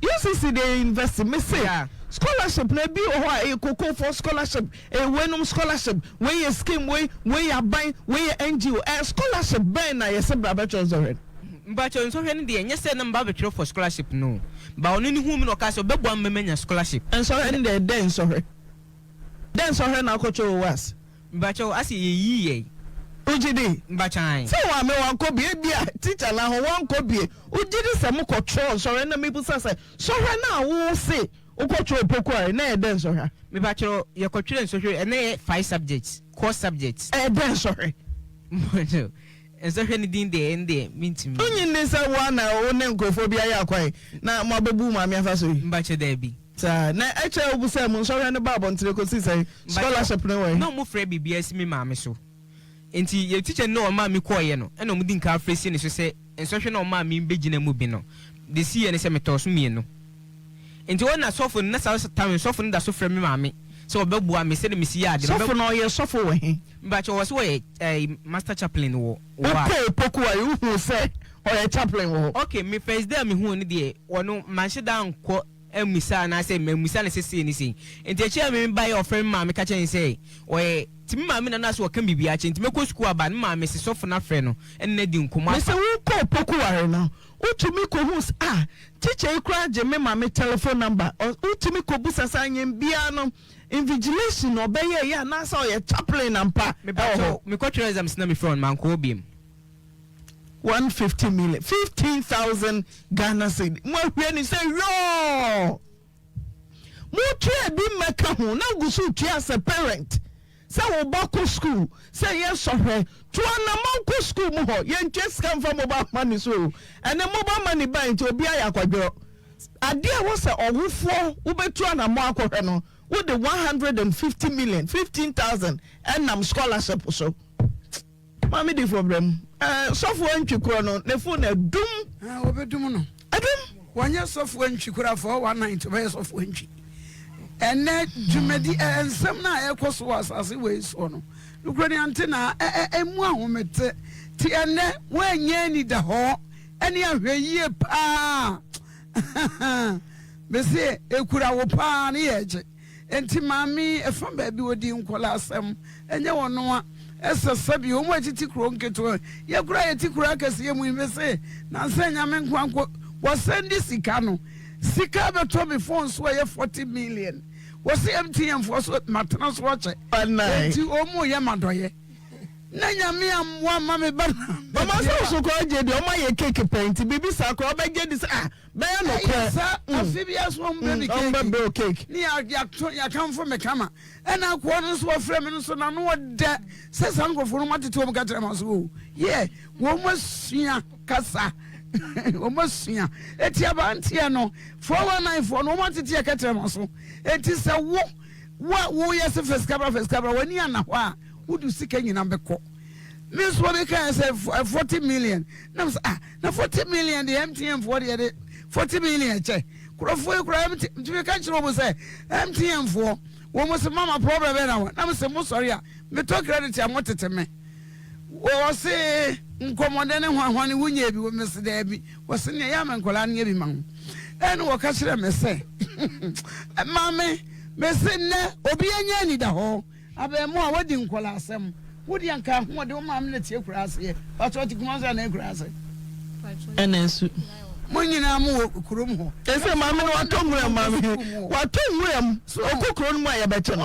UCC deɛ university me se Yeah. scholarship no ebi wɔ hɔ a ɛyɛ cocoa foɔ scholarship ɛyɛ weinom scholarship wei yɛ scheme wei wei yɛ aban wei yɛ NGO ɛyɛ scholarship bɛn na yɛse bra bɛtwerɛ nsɔhwɛ no. Mpakyɛw nsɔhwɛ no deɛ ɛnyɛ sɛ na meba abɛtwerɛ for scholarship no but ɔno ne huu me na ɔkaa sɛ ɔbɛboa me ma manya scholarship. Nsɔhwɛ no deɛ dɛn nsɔhwɛ dɛn nsɔhwɛ na akɔtwerɛ wɔ WASS? Mpakyɛw ase yɛyii yɛn. Wogye di Mpakyɛw ae. sɛ wɔame wankɔ bi? Ebia teacher no aho wankɔ bie. Wogye di sɛ mokɔtwerɛ nsɔhwɛ na mebisa sɛ sɔhwɛ no a wose wokɔtwerɛ Opoku-Are na ɛyɛ dɛn nsɔhwɛ? Mepakyɛw yɛkɔtwerɛ nsɔhwɛ ɛna ɛyɛ five subjects, core subjects. Ɛyɛ dɛn nsɔhwɛ? Mpakyɛw nsɔhwɛ no din deɛ ɛno deɛ mentumi. Wonnye nni sɛ wo ara na wo ne nkurɔfoɔ bi ayɛ akwan na moabɛbu wo maame afa so yi? Mpakyɛw daabi. Saa na ɛkyɛ wo sɛ mo nsɔhwɛ no ba abɔntene kɔsi sɛn? Scholarship no wɔ he? Na ɔmo frɛ biribiara si me maame so. Nti yɛ teacher no na ɔmaa me kɔɔeɛ no ɛna ɔmo di nkan frɛ si ne so sɛ nsɔhwɛ no a ɔmaa me bɛgyina mu bi no deɛ ɛsiiɛ ne sɛ metɔɔ so mmienu. Nti hɔ na sɔfo no na saa time no sɔfo no da so frɛ me maame sɛ ɔbɛboa me sɛdeɛ mesi yɛ ade no. Sɔfo no ɔyɛ sɔfo wɔ he? Mepakyɛw ɔse ɔyɛ ɛɛ master chaplain wɔ wɔ a. Wokɔɔ Opoku-Ware wohuu sɛ ɔyɛ chaplain wɔ hɔ? Okay me first day a mehuu no deɛ ɔno manhyɛ da ankɔ ammisa anaasɛ mammisa no sɛ sei ne sei. Nti akyire a me baeɛ a ɔfrɛ me maame ka kyerɛ no sɛ ɔyɛ nti me maame na na sɛ ɔka biribiara kyerɛ nti mɛkɔ sukuu aba no me maame se sɔfo no afrɛ no ɛne no adi nkɔmmɔ Mese afa. wokɔ Opoku-Ware no wotumi kɔhu sɛ ah teacher yi koraa gye me maame telephone number ɔ wotumi kɔbisa sɛ anyɛ biara no invigilation na ɔbɛyɛeɛ anaasɛ ɔyɛ chaplain ampa ɛwɔ hɔ. Mepakyɛw mekɔtwerɛ exams na mefrɛ no mankɔ hɔ biom. 150 million, 15,000 Ghana cedi. Mo ahwie ne sɛ yɔɔ. Mo tua bi mmɛka ho na wogu so tua as a parent. Sɛ wo ba kɔ school, sɛ yɛ sɔhwɛ, tu anamɔn kɔ school mu hɔ. Yɛntua sika mfa mobile money so o. Ɛnɛ mobile money bae nti obiara yɛ akwadworɔ. Adeɛ a ɛwɔ sɛ ɔwofoɔ wobɛtu anamɔn akɔhwɛ no, wode 150 million, 15,000 ɛnam scholarship so. Maame difo brɛ mu. Ɛɛ sɔfo antwi korɔ no ne phone adum. Ɛɛ wɔbɛdum no. Adum. Wɔnyɛ sɔfo antwi koraa 419 ɔbɛyɛ sɔfo antwi. Ɛnɛ dwumadi ɛɛ nsɛm no a ɛkɔ so wɔ asase wei soɔ no nokorɛ ni ante na ɛɛ ɛmu ahomete ti ɛnɛ wɔanyɛ anidahɔɔ ɛne ahwɛyie paa mese ekura wo paa ne yɛ gye. Enti maame yi, ɛfa baabi ɔdi nkwadaa asɛm, ɛnyɛ ɔno a, ɛsɛ sɛ bi wɔn a ɛtete kuro nketewa, yɛ koraa yɛte kuro akɛseɛ mu yi, mese, nansa nyame nkoa nko, wɔsɛn de sika no, sika bɛtɔ me phone so ɛyɛ 40 million, wɔse MTN foɔ so matena so akyɛ, enti wɔn yɛ madɔyɛ, na nyame ammoa ma me ba na. Mama sɛ so koraa gye deɛ ɔma yɛ cake pɛn nti biribi saa koraa ɔbɛgye di sɛ ah Bɛyɛ nokorɛ. Ɛyɛ saa, afe biara so wɔn brɛ me Wɔn keeki. bɛbrɛ wo keeki. Ne yɛ yɛato yɛakamfo me kama. Ɛna akoa no nso wɔfrɛ me no nso n'ano ɔdɛ sɛ saa nkurɔfoɔ no wɔatete wɔn ka kyerɛ ma so o. Yɛ wɔn asua kasa. Wɔn asua. Eti aberanteɛ no 419 foɔ no wɔn atete yɛ ka kyerɛ ma so. Eti sɛ wo wo a woyɛ sɛ fɛ sika bra fɛ sika bra w'ani anna hɔ a wode sika nyina bɛkɔ. Me nso obi kae sɛ 40 million na me sɛ ah na 40 million deɛ MTN foɔ deɛ de 40 million kyɛ kurɔfoɔ yi koraa MTN nti meka kyerɛ wɔn sɛ MTN foɔ wɔn sɛ mama problem bɛn na wɔ na me sɛ mo sɔre a metɔ credit a mo tete me wɔ se nkɔmɔdɛ ne hwanhwa ne wonyɛ bi wɔ me se daabi wɔ se nea yɛ ama nkɔlaa no yɛ bi ma ho ɛne wɔka kyerɛ me sɛ maame me se nnɛ obi anya anidahɔ Abɛɛmoa wadi nkwadaa asɛm. Wo deɛ nka ahoɔden wo maame na tie kura aseɛ. Patrɔ ɔte Kumasi anaa ekura ase? Ɛna nsu. Mo nyinaa mo wɔ kurom hɔ. Ɛsɛ maame no watɔ nwura mu maame watɔ nwura mu ɔkɔ kuro no mu a yɛbɛkye no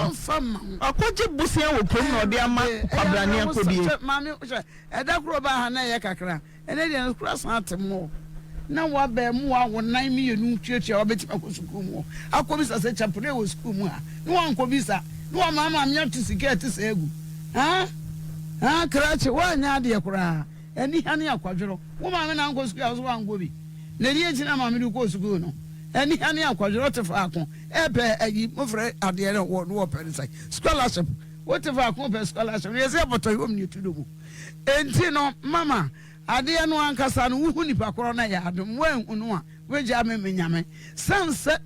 wakɔgye bosea wɔ kurom na ɔde ama kwabrane akɔdie. Maame hwɛ ɛda koro ɔbaa ha na ɛyɛ kakra. Ɛnɛ deɛ no kora san ate mo na w'abɛɛmoa wo nan mienu tuatua w'abɛtumi akɔ sukuu mu hɔ akɔ bisa sɛ kyapere wɔ sukuu mu ha ne wankɔ bisa ne wama maame ato sika ɛte sɛ agu haa haa krakye woanyɛ adeɛ koraa aniha ne akwadworɔ wo maame na ankɔ sukuu a wo so wankɔ bi na ɛdeɛ nti na maame de wokɔɔ sukuu no aniha ne akwadworɔ te faako ɛpɛ ayi mofrɛ adeɛ no wɔ no wɔpɛ no sɛ scholarship. Wote faako pɛ scholarship no, yɛsɛ yɛbɔtɔ yɛ omni tu mu. Enti no, mama, adeɛ no ankasa no, wohu nipa korɔ no ɛyɛ adom, woanhu no a, wagya me me nyame. Sane sɛ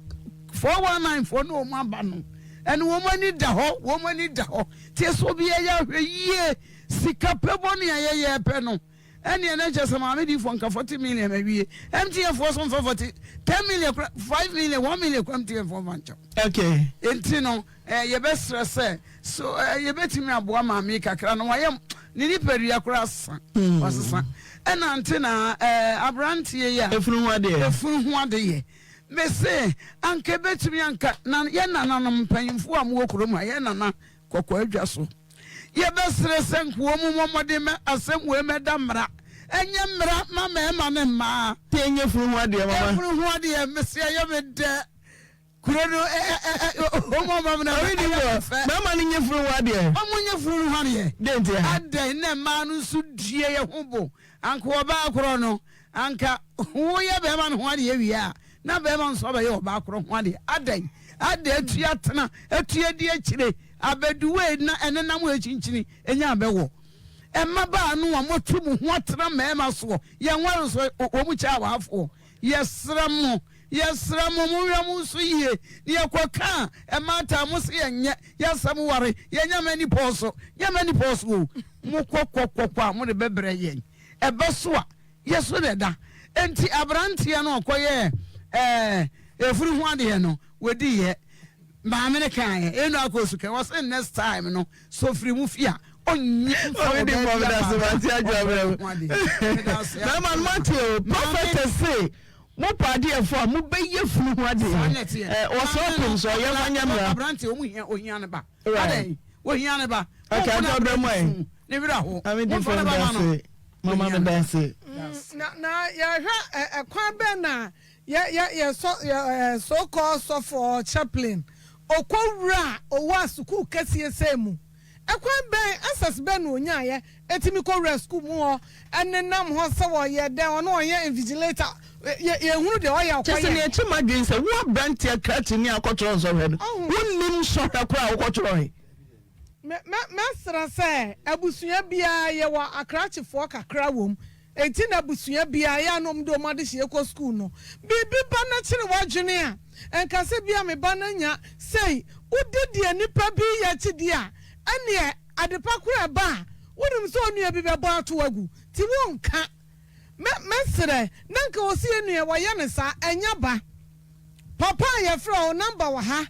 419 foɔ ne wɔn aba no, ɛne wɔn ani da hɔ, wɔn ani da hɔ. Nti ɛsɛ obiara yɛ ahwɛ yie, sika pɛ bɔne a yɛyɛ pɛ no. Ɛneɛ na kyerɛ sɛ maame diifoɔ nka 40 million awie MTN foɔ so nfa 40 10 million kora 5 million 1 million kora MTN foɔ nfa nkyɛw. Okay. Nti no eh, yɛbɛsrɛ sɛ so eh, yɛbɛtumi aboa maame yi kakra no wayɛ ne nipadua kora asa hmm. wasesa ɛna nte na eh, aberanteɛ yi a efunu ho adeɛ efunu ho adeɛ mese anka ebɛtumi anka na yɛ nananom mpanyinfoɔ a mowɔ kurom ha yɛ nana Kɔkɔɔ adwa so. Yɛbɛsrɛ sɛ nkoa mu mmɔ mmɔden mɛ asɛm wei mɛda mmara. Ɛnyɛ mmara ma mmarima ne mmaa. Sɛ ɛnyɛ funu ho adeɛ mama. Ɛfunu ho adeɛ mese ɛyɛ me dɛ. Kuro no ɛ ɛ ɛ ɔmo ɔmo ɔmo na ɛyɛ me fɛ. Mmarima no nyɛ funu ho adeɛ. Ɔmo nyɛ funu ho adeɛ. Dɛn nti a? Adɛn na mmaa no nso due yɛ ho bo. Anka ɔbaa korɔ no anka woyɛ bɛrima no ho adeɛ wie a na bɛrima nso abɛyɛ ɔbaa korɔ ho adeɛ. Adɛn? Adɛn atu atena, atu adi akyire, abɛdu wei na ɛnenam wei kyinkyini nya abɛwɔ. Mmabaa no a moatu mo ho atena mmarima soɔ, yɛnware nso wɔn kyɛ awaafoɔ. Yɛsrɛ mo, yɛsrɛ mo, monhwɛ mo so yie. Na yɛkɔka a, mmaataa mo se yɛnyɛ, yɛasɛm ware, yɛnyɛ mma nnipa so, nyɛ mma nnipa so o. Mokɔ kɔ kɔ kɔ a, mode bɛbrɛ yɛn. Ɛbɛ so a, yɛ so na ɛda. Enti aberanteɛ no ɔkɔyɛɛ ɛɛ efunu ho adeɛ no, wɔdiiɛ. Maame no kaeɛ, ɛnu akɔ su kɛ, wɔse next time no, sɛ ɔfiri mu fie a, ɔnyɛ mfa Obi di ɔbaa fam bi da aba se abra mate adwo ɔbɛyɛ abrɛ ho adeɛ. Meda ase Bɛrima no ato mate o, Maame prophetess se mo pɛ adeɛ fo a mo bɛyɛ funu ho adeɛ. Saa na ɛteɛ. Ɛ wɔsɛ Maame ɔpem no, sɛ ɔyɛ fa nyɛ akwadaa, mmara. aberanteɛ, wɔn hia, ohia ne ba. Right. Adɛn? Ohia ne ba. Okay, Momfa no adwo abrɛ mu abrɛ ɛ. su, ne werɛ aho. Maame di Momfa ne fam ba da ma no. se. Mama me da ase. Na na yɛhwɛ ɛ ɛkwan bɛn na yɛ yɛ yɛ sɔ yɛ ɛ so called sɔfo or chaplain ɔkɔ wura owɔ a sukuu kɛseɛ sɛɛ mu ɛkwan bɛn access bɛn na ɔnyaeɛ ɛtumi kɔ wura sukuu mu hɔ ɛnenam hɔ sɛ ɔyɛ dɛn ɔno ɔnyɛ invigilator yɛ yɛnhunu deɛ ɔyɛ Kyerɛ ɔkɔ sɛ nea yɛ. ɛkyɛ m'adwene sɛ wo aberanteɛ krakyeni a wokɔtwerɛ nsɔhwɛ no, Ɔho. wonnim sɔhwɛ koraa a wokɔtwerɛe. Mɛ mɛ mɛsrɛ sɛ abusua biara yɛwɔ akrakyefoɔ kakra wɔ mu enti na abusua biara yɛ a na wɔn de wɔn adehyeɛ kɔ sukuu no biribi ba na kyere w'adwene a nka sɛ bia me ba no anya sei wodi deɛ nipa bi yɛ akyi deɛ a ɛneɛ adepa koraa ɛba a wonim sɛ onua bi bɛbɔ ato agu nti wonka Mɛ mɛsrɛ na nka ɔsi yɛ nua wɔyɛ no saa ɛnyɛ ba papa a yɛfrɛ wo number wɔ ha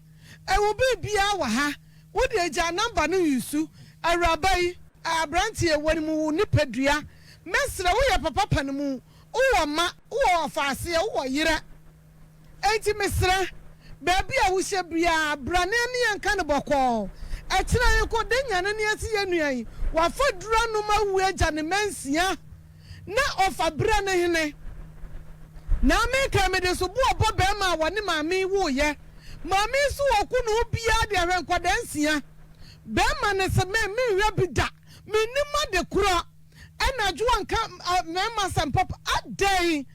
ɛwɔ biribiaa wɔ ha wo deɛ gyaa number no use awuraba yi abranteɛ wɔnim wo nipadua mɛsrɛ wo yɛ papa panimu wo wɔ mma wo wɔ ɔfaaseɛ wo wɔ yerɛ Enti mesrɛ, baabi a wohyɛ biara, bra na yɛne yɛn nka no bɔkɔɔ. Ɛkyena yɛkɔ da nyane na yɛse yɛn nua yi, wafa duru anom awu agya ne mma nsia, na ɔfa berɛ no hene. Na meka yi, mede soboɔ bɔ barima a wɔne maame yi woeɛ. Maame yi nso ɔku ne ho biara de ahwɛ nkwadaa nsia. Barima no se, Me, menhwɛ bi da. Mennim ade korɔ. Ɛna adwoa nka mmarima asɛm papa. Adɛn?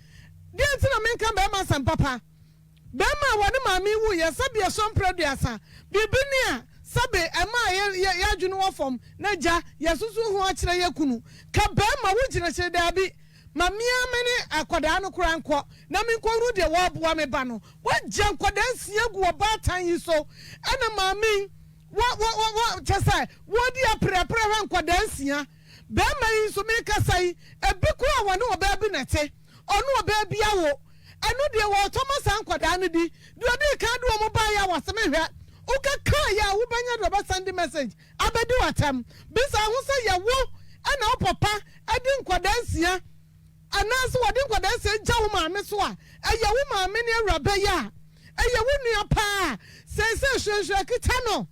Deɛn nti na menka barima asɛm papa? Barima a wɔne maame yi wuiɛ, sɛbe ɛsɔ mprɛ aduasa, biribi ni a, sɛbe ɛmaa yɛ, yɛ, yɛn adwene wɔ fam, na gya, yɛasusu ho akyerɛ yɛn kunu. Ka barima, wogyina akyire, daabi, ma me ara me ne akwadaa no koraa nkɔ, na menkɔhunu deɛ wɔreboa me ba no. Woagya nkwadaa nsia agu ɔbaatan yi so, ɛna maame yi, wɔ, wɔ, wɔ, wɔ, kyerɛ sɛ, wɔredi apereapereɛ hwɛ nkwadaa nsia. Barima yi nso, merekasa yi, ebi koraa wɔne ɔbaa bi na ɛte, ɔne ɔbaa bi awo. Ɛno deɛ wɔretɔ ma saa nkwadaa no di. Deɛ ɔdii kan de wɔn baeɛ a wɔse mehwɛ, wokekaeɛ a wobɛnya deɛ ɔbɛsɛnde message abɛdi wo atɛm. Bisa ho sɛ yɛ wo na wo papa de nkwadaa nsia anaase wɔde nkwadaa nsia gya wo maame so a, ɛyɛ wo maame ne awuraba yi a, ɛyɛ wo nua paa a, seesei hwehwɛ kita no.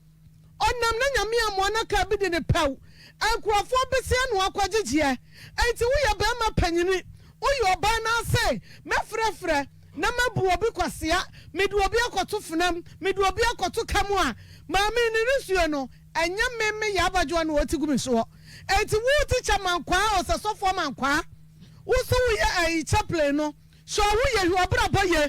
Ɔnam na Nyame amoa na kaa bi de no pɛw. Nkurɔfoɔ besia no akwagyegyeɛ. Enti woyɛ barima panyini, woyɛ ɔbaa na ase mɛfrɛfrɛ na mabu obi kwasea, mede obi akɔto fenam, mede obi akɔto ka mu a, maame ne nisuo no, ɛnyɛ me me yɛ abadwoa na ɔte gu me soɔ. Enti wo tikya mankwaa, ɔsɛsɔfoɔ mankwaa, wo nso woyɛ ayi chaplain no, Sɛ ɔwo yɛ hwɛ ɔbrabɔ ye.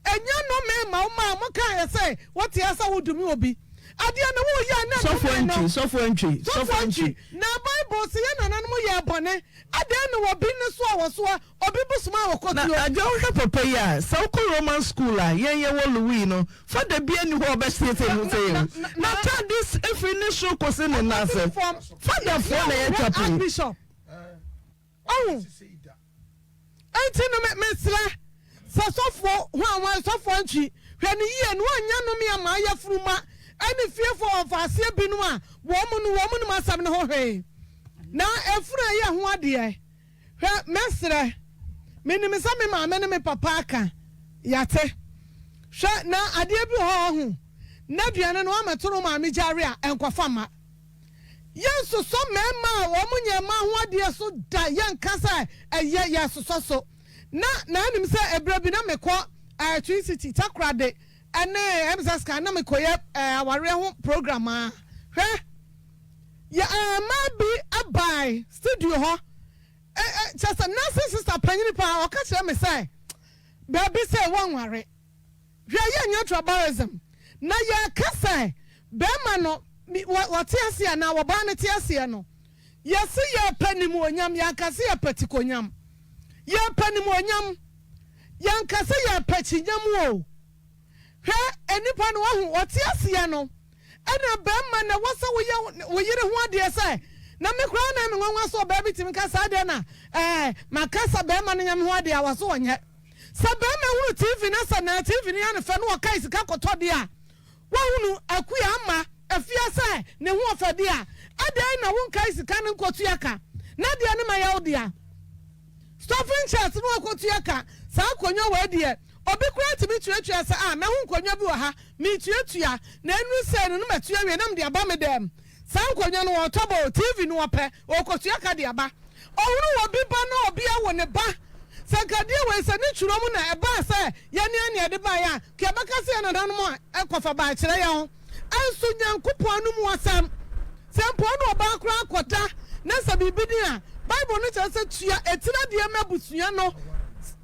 Ɛnyɛ nnome ma wo maa mo kaeɛ sɛ wote asa wo dome obi. Adeɛ no woyɛ a na Sɔfo nnome no. Antwi, Sɔfo Antwi, Sɔfo Sɔfo Antwi, Antwi. na Bible se yɛn nananom yɛɛ bɔne, adɛn na obi nne so a wɔsoa obi bosom a Na wɔkɔtuo? Adwoa wohwɛ papa yi a, sɛ wokɔ Roman school a yɛn yɛwɔ Louis no, fada biaa nni hɔ a ɔbɛsiesie ne ho Na, sɛ na, yɛn o. na, na, N'ataade firi ne soro kɔsi ne nan ɛkɔsi ase. ne fam. Fadafoɔ Yɛ na ɛyɛ wohwɛ chapel yi. Archbishop. Ɔho. Enti no me mesrɛ sɛ sɔfoɔ hwan hwan sɔfoɔ Antwi hwɛ no yie na wannya nnome amma ayafunu mma ɛne fiefoɔ a wɔfa aseɛ binom a wɔn no wɔn nim asɛm no ho hwee na efunu a ɛyɛ ho adeɛ hwɛ mɛsrɛ menim sɛ me maame ne me papa aka yate hwɛ na adeɛ bi wɔ hɔ ɔho na aduane no wamɛto no maame gyaare a ɛnkɔfa mma. Yɛnsosɔ mmarima a wɔnyɛ mmaa ho adeɛ so da, yɛnka sɛ ɛyɛ, yɛsosɔ so. Na na anim sɛ ɛberɛ bi na mekɔ eh, Twin City, Takoradi ɛne ɛm sɛ sika na mekɔyɛ eh, awareɛ ho program a. Hwɛ, yɛ eh, mmaa bi bae studio hɔ, eh, eh, kyɛ sɛ nursing sister panyini paa, ɔka kyerɛ me sɛ baabi sɛ wɔnware. Hwɛ yɛnyɛ tribalism na yɛka sɛ bɛɛma no wɔte aseɛ anaa wɔbaa no te aseɛ no yɛse yɛpɛ nimuonyam yɛanka se yɛpɛ tikonyam yɛpɛ nimuonyam yɛanka sɛ yɛpɛ kyinyam o hwɛ nnipa no wahu wɔte aseɛ no Ɛna bɛɛma na ɛwɔ sɛ woyɛ wo yere ho adeɛ sɛ, na me koraa na ɛme nwanwa sɛ ɔbaa bi tumi ka saa deɛ na ɛɛ maka sɛ bɛɛma no nyɛ me ho adeɛ a wɔso ɔnyɛ. Sɛ bɛɛma hunu TV na sɛ na TV no yɛ no fɛ na ɔkae sika kɔtɔ deɛ a, wahunu Akua ama afia sɛ ne ho ɔfɛ deɛ a, adɛn na wonkae sika no nkɔtua ka na deɛ no mɛyɛ wo dea? Stuffing chairs no wakɔtua ka saa akonnwa wei deɛ obi koraa tumi tuatua sɛ ah mɛho nkonnwa bi wɔ ha metuatua na ɛnuru sei no na matua wie na mede aba me dɛm saa nkonnwa no wɔtɔ bɔ o TV no wɔpɛ ɔkɔtua ka de aba ɔhunu wɔ bi ba na obi awo ne ba sɛ nka deɛ wei sɛ ne twerɛ mu na ɛbaa sɛ yɛne ɛne ɛde baeɛ a nka yɛbɛka sɛ yɛn nananom a ɛkɔfa baa kyerɛ yɛn ho Nso Nyankopɔn anomu asɛm, sɛ mpo ɔne ɔbaa koraa kɔda na sɛ biribi ni a, Bible no kyerɛ sɛ tua etire adeɛ ma abusua no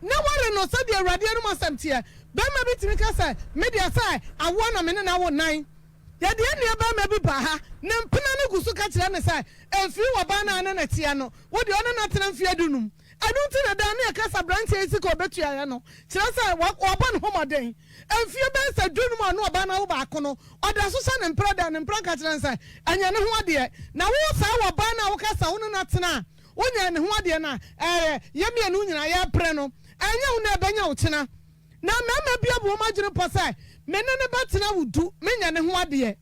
na ware no sɛdeɛ Awurade anom asɛm teɛ. Barima bi tumi ka sɛ, Me deɛ sɛ awoɔ na me ne no awo nnan. Yɛde yɛn nua barima bi baa ha, ne mpena no gu so ka kyerɛ no sɛ, Ɛmfiri w'ɔbaa no a ne no teɛ no, wo deɛ ɔne no atena mfeɛ dunum. Ɛno nti na daa na yɛka sɛ aberanteɛ yi sika a ɔbɛtuaeɛ no kyerɛ sɛ wabɔ ne ho mmɔden. Mfeɛ bɛyɛ sɛ dunum a ɔne ɔbaa no awo baako no, ɔda so hyɛ ne mpra da. Ne mpra ka kyerɛ no sɛ, Ɛnyɛ ne ho adeɛ. Na wo saa wɔ ɔbaa no a woka sɛ wo ne no atena a wonyɛɛ ne ho adeɛ no a, ɛɛ, yɛn mmienu nyinaa yɛrepere no. Ɛnyɛ wo na ɛbɛnya wo kyena. Na mmarima bi abu wɔn adwene pɔ sɛ, Me ne no bɛtena wo du, menyɛ ne ho adeɛ.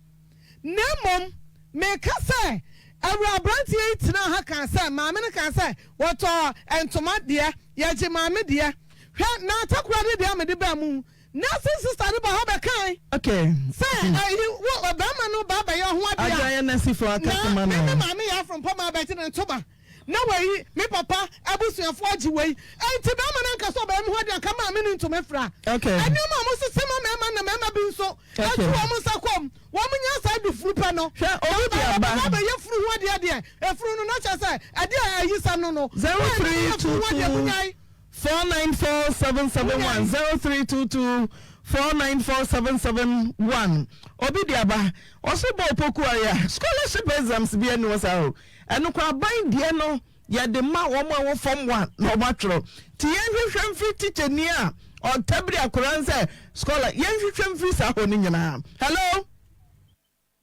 Na mmom meka sɛ, awuraa aberanteɛ yi tenaa ha kaa sɛ, maame no kaa sɛ, wɔtɔɔ ntoma deɛ, yɛgye maame deɛ. Hwɛ, na Takoradi deɛ a mede baa mu, nursing sister no baa hɔ bɛkae Okay. sɛ, ɛyi, wo, barima no ba abɛyɛ ɔho adeɛ Agya a, yɛ nɛɛsefoɔ akasa na ma me, no. me maame yɛ afrompɔ ma abɛgye ne ntoma. Na wei, me papa abusuafoɔ agye wei. Enti barima no anka sɛ ɔbɛyɛ me ho adeɛ anka maame no ntumi mfra. Okay. Nneɛma a wɔsese ma mmarima na mmarima bi nso Okay. atu wɔn nsa kɔm. Wɔn nya saa du funu pɛ no. Hwɛ, obi de Na aba. wɔbɛba abɛyɛ funu ho adeɛ deɛ, efunu no na kyerɛ sɛ ɛdeɛ a ayisɛm no no. 0322 494771 0322 494771 Obi de aba. Ɔso bɔ opoku area. Scholarship exams bi ani wɔ saa o. Ɛno koraa aban deɛ no yɛde ma wɔn a ɛwɔ form one na wɔn atwerɛ. Nti yɛnhwehwɛ mfiri tikyani a ɔtabiri akwadaa no sɛ scholar yɛnhwehwɛ mfiri saa hɔ no nyinaa. Hello.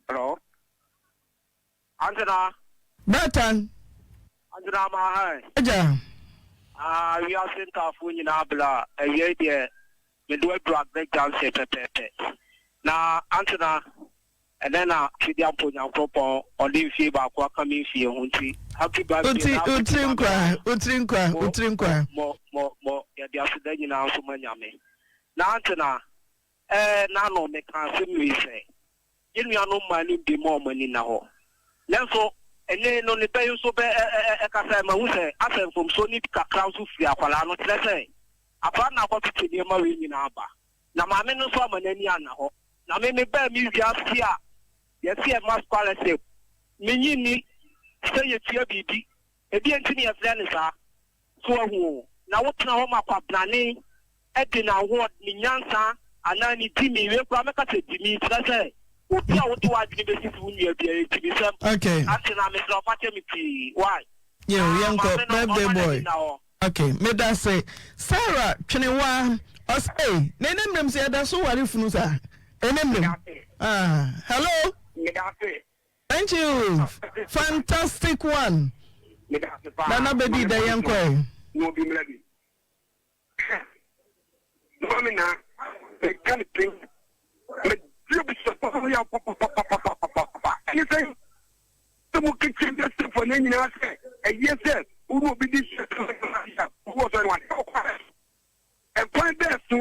Hello. Antena. Bertan. Antena ma ha. Agya. Ah, wiase ntaafo nyinaa bla awiei deɛ mede waduru Agbe Junction pɛpɛɛpɛ. Na Antena Ɛnɛ na Twedeampo Nyankoropɔn ɔde mfie baako aka me mfie ho nti happy birthday Wotiri na happy wotiri nkwa wotiri nkwa mo wotiri nkwa. mo mo mo yɛde aseda nyinaa nso ma Nyame. Na Antena ɛɛ n'ano meka asɛm wei sɛ yɛn nuanom mmaa no bi ma wɔn ani nna hɔ nanso ɛnɛ yi no ne bɛ yi nso bɛ ɛ ɛ ɛkasa mahu sɛ asɛ mfomsoɔ no bi kakra nso firi akwadaa no kyerɛ sɛ akwadaa no na akɔtete nneɛma wei nyinaa ba Na maame no nso amma n'ani anna hɔ. Na me mebaa me wiase a yɛse yɛma scholarship, mennye nni sɛ yɛtua biribi, ebia nti na yɛfrɛ no saa. So wahu o? Na wotena hɔ ma kwabrane de n'ahoɔd, ne nyansa anaa ne gyimi, wei koraa mɛka sɛ gyimi, kyerɛ sɛ. Obi a wode w'adwene bɛsisi wo nua biara akyimisɛm. Okay. Ante na mesrɛ wo fa kyɛ me pii. Why? Yo, Ah, yɛnkɔ maame no, birthday ɔma boy. n'ani nna hɔ. Okay, meda se. Sarah Twenewa, ɔse, ei, na ɛnɛ mmerɛm sɛ yɛda so ware funu saa. Ɛnɛ mmerɛm. Ah, hello. Meda ase. Thank you. Fantastic one. Meda ase paa. Nana bedi dɛ yɛnkɔ ɛ. Na obi mmra bi. Maame na meka ne pɛn. Medi abusuafo ho yaw papapapapapapa. Ɛne sɛn? Sɛ mo kɛkyɛ wiasefo no nyinaa sɛ ɛyɛ sɛ wo ne obi di hyɛ a wowɔ sɔre wade ɔkwan ɛkwan bɛɛ so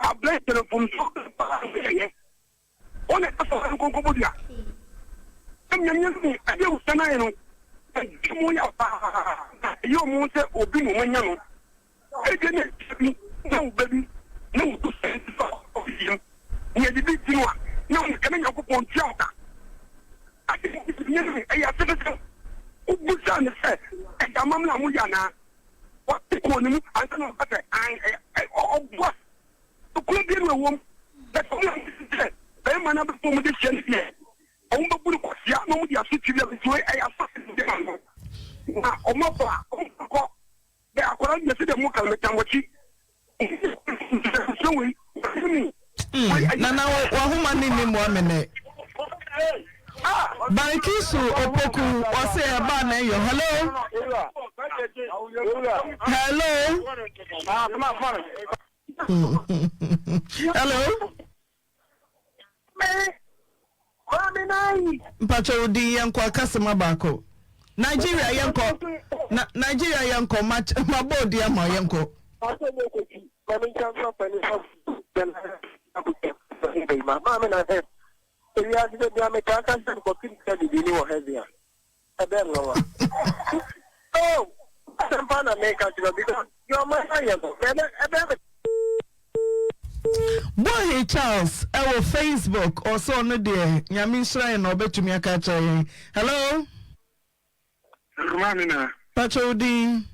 aberɛnkyɛ no mfomso paa yɛyɛ Wɔn na ɛfa wɔn nkonko dua. Nyame no ɛde wo sɛn no ɛdi mu yɛ paa na ɛyɛ wɔn sɛ obi na wɔn anya no. Ebia na ɛkyɛ bi na wo ba bi na wo to sɛn ti fa ɔfi yam na yɛde bi di no a na wɔn ka na Nyankopɔn tua wo ka. Ade nyɛ no ɛyɛ asɛm sɛ wobusa no sɛ ɛyɛ amammerɛ a moyɛ anaa? Wɔte kɔɔ ne mu ansa na ɔka sɛ an ɛyɛ ɔboa. Nokorɛ biara ɛwom, na sɛ wɔn ansi sɛ barima no abɛfa wɔn de hyia no deɛ, wɔn bɛbu no kwasea na wɔn de asotwe bi abɛsi wei ɛyɛ asotwe de ma no, na wɔn aba a wɔn bɛkɔ bɛ akwadaa no deɛ sɛdeɛ mo ka no metan wɔkyi sɛ wei wɔyɛ mu. Nana wahoma ne nni mmoa me nɛ. Barikisu Opoku ɔse ɛbaa na ɛyɔ hello hello hello mpakyɛ wo din yɛnkɔ akasema baako Nigeria yɛnkɔ na Nigeria yɛnkɔ ma bɔ odi ama yɛnkɔ. Ewiase da bia metaa ka sɛ mekɔpem sɛ bibini wɔ heaven a ɛbɛyɛ me nwanwa. Oh, asɛm paa na meka kyerɛ because deɛ ɔman no ayɛ no ɛbɛ ɛbɛyɛ me. Boahe Charles ɛwɔ Facebook ɔsɛ ɔno deɛ Nyame nhyira yɛn na ɔbɛtumi aka akyerɛ yɛn. Hello. Hello maame na. Pakyɛ wo din.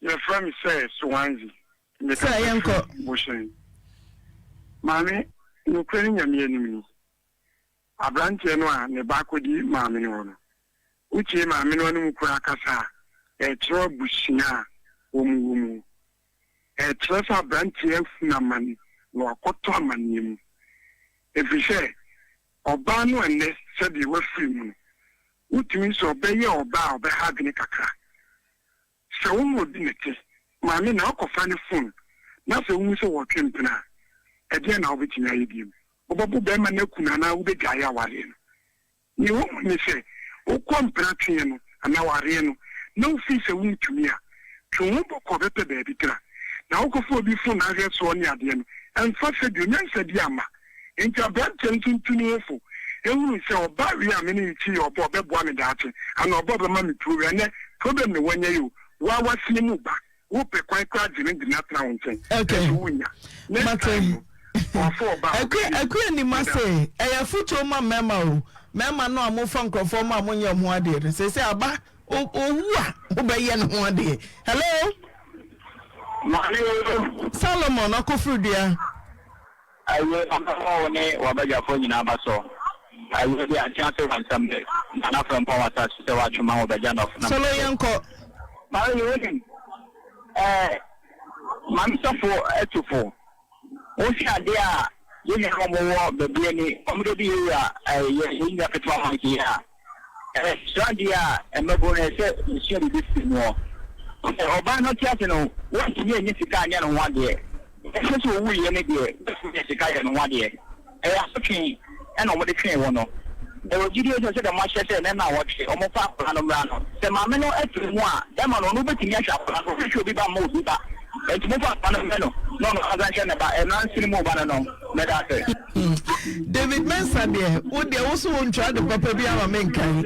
Yɛfrɛ me sɛ Sowanzi. Sɛ yɛnkɔ. Bohyɛn. Maame, nokorɛ ne Nyame anim ni, abranteɛ no a ne ba akɔdi maame no hɔ no, wotie maame no anom koraa kasa a, ɛkyerɛ abusua a wɔn wɔ mu. Ɛkyerɛ sɛ abranteɛ ahunu amane na wakɔtɔ amaneɛ mu. Ɛfiri sɛ, ɔbaa no a nnɛ sɛdeɛ wafiri mu no, wotumi sɛ ɔbɛyɛ ɔbaa a ɔbɛha adwene kakra. Sɛ wo ne obi na ɛte, maame na ɔkɔfa ne fon na sɛ wohu sɛ wɔretwe mpena a, ɛdeɛn na wobɛtumi ayɛ bio? Wobɛbo barima no aku no anaa wobɛgyae awareɛ no? Nea ɛwɔ mu ne sɛ, wokɔ mpena tweɛ no anaa awareɛ no na wofii sɛ wontumi a, twe wo ho bɔkɔɔ bɛpɛ baabi tra. Na wokɔfa obi fon ahwɛ soɔ ne adeɛ no, ɛmfa sɛdeɛ nyansa bi amma. Enti aberanteɛ no nso ntu ne ho fo nhunu sɛ ɔbaa wei a me ne no te yi yɛ ɔbaa a ɔbɛboa me daakye anaa ɔbaa a ɔbɛma me problem. Ɛnnɛ problem na wanya yi o, wo ara w'asene mu ba, wopɛ kwan koraa gye no de no atena wo nkyɛn Okay. nanso wonnya. Next Mate. time no, ɔfa ɔbaa a Akua ɔbɛyɛ Akua nim Meda ase. Ɛyɛ afotuo ma mmarima o. Mmarima no a mofa nkurɔfoɔ ma a monyɛ wɔn ho adeɛ no, seesei aba o owu a wobɛyɛ ne ho adeɛ. Hello. Maame o. Solomon Ɔkoforidua. Awie ɔbɛma wo ne w'abadwafoɔ nyinaa aba so. Awie deɛ ante ase wɔ nsɛm de, Nana Frɛmpɔn w'asase sɛ w'atwe ma wo bɛgya nɔf na Solo yɛnkɔ. Maame me wonim eh Maame sɔfo atu fo Wohwɛ adeɛ a yɛn nuanom a wɔwɔ baabi ani wɔn de di yɛn wura eh yɛn nua ketewa Mike yi a Ɛsua adeɛ a mmabunu no ɛsɛ yɛsua biribi firi muɔ. Sɛ ɔbaa no te ase no wantumi annya sika anyɛ ne ho adeɛ. Ɛsɛ sɛ ɔwuiɛ no deɛ watumi anya sika ayɛ ne ho adeɛ. Ɛyɛ asotwe na wɔde twee wɔ no. Mewɔ gyidie sɛ sɛdeɛ moahyɛ sɛ nnɛ nnawɔtwe wɔmfa akwadaa no mmra no, sɛ maame no afiri mu a bɛrima no ɔno bɛtumi ahwɛ akwadaa no. Ɔnhwɛ obi ba mma obi ba. Enti momfa akwadaa no mmrɛ no na ɔno ankasa nhwɛ ne ba. Mmra nsene mu ba no no. Meda ase. David Mensah deɛ wo deɛ wo so wo ntwerɛ ade papa bi ama me nkan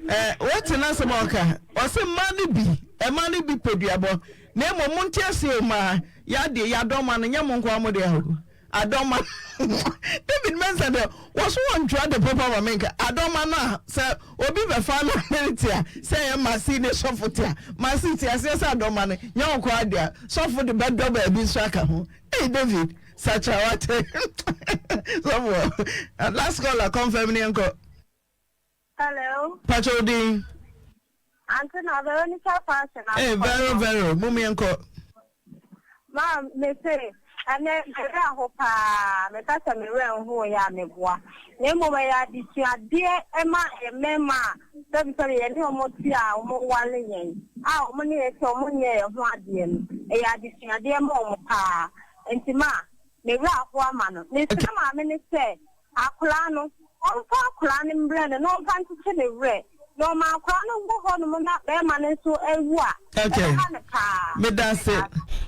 eh, wote n'asɛm a ɔka ɔse mmaa no bi mmaa no bi pɛ duabɔ na mmom monte aseɛ o mmaa yɛadeɛ yɛadɔma no nyɛ mo nkoa mo deɛ o adɔma David Mensah deɛ wɔ so wɔ ntwerɛ ade papa ma me nka adɔma no a sɛ obi bɛfa no ne te a sɛ ɛyɛ masi ne sɔfo te a masi te aseɛ sɛ adɔma no nyɛ wo nkoa deɛ sɔfo de bɛdɔ baabi nso aka ho. Ei David. Sakyera wate. Sɔfoɔ, last caller confirm ne yɛnkɔ. Hello. Pacho wo din? Aunty na Veronica Fashion. Hey, Vero Vero, mum yɛnkɔ. Ma me se ɛnɛ me werɛ aho paa, meka sɛ me werɛ nho yɛ a meboa. Na mmom ɛyɛ adesuadeɛ ma mmarima a sɛbisɛbi yɛne wɔn te a wɔn ware yɛn a wɔn ne yɛn te a wɔn nyɛ yɛn ho adeɛ no, ɛyɛ adesuadeɛ ma wɔn paa. Nti ma me werɛ aho ama no. Mesrɛ maame no sɛ Akwadaa no, ɔmfa akwadaa no mbrɛ no na ɔmfa nkyekye ne werɛ. Na ɔma akwadaa no wɔ hɔnom na barima no nso awu a, Okay. ɛbɛha no paa. Meda ase.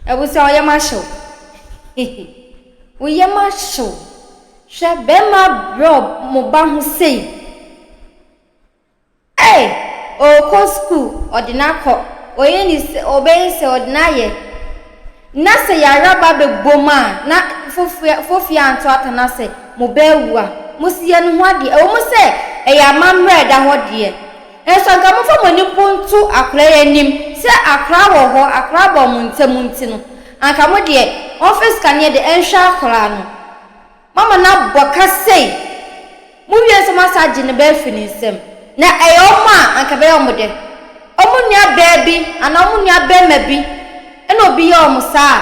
Abusua wo yam ahyew hehe wo yam ahyew hwɛ bɛɛma brɛ mo ba ho sei. Ei! Ɔrekɔ sukuu, ɔde no akɔ. Ɔyɛ ne se, ɔbɛyɛ se, ɔde no ayɛ. Na sɛ yare aba abɛbɔ mu a, na fofia, fofia anto ata na sɛ mo ba awu a, mo se yɛ ne ho adeɛ. Ɛwɔ mu sɛ ɛyɛ amammerɛ a ɛda hɔ deɛ, nanso anka momfa mo ani mpo nto akwadaa yi anim sɛ akwadaa wɔ hɔ, akwadaa aba wɔn ntam nti no, anka mo deɛ, wɔmfa sika no yɛ dɛ nhwɛ akwadaa no. Moama no abɔ ka sei! Mowie nso moasan agye ne ba afiri ne nsam. Na ɛyɛ wɔn a, anka ɛbɛyɛ wɔn dɛ. Wɔn nuabaa bi anaa wɔn nuabarima bi na obi yɛ wɔn saa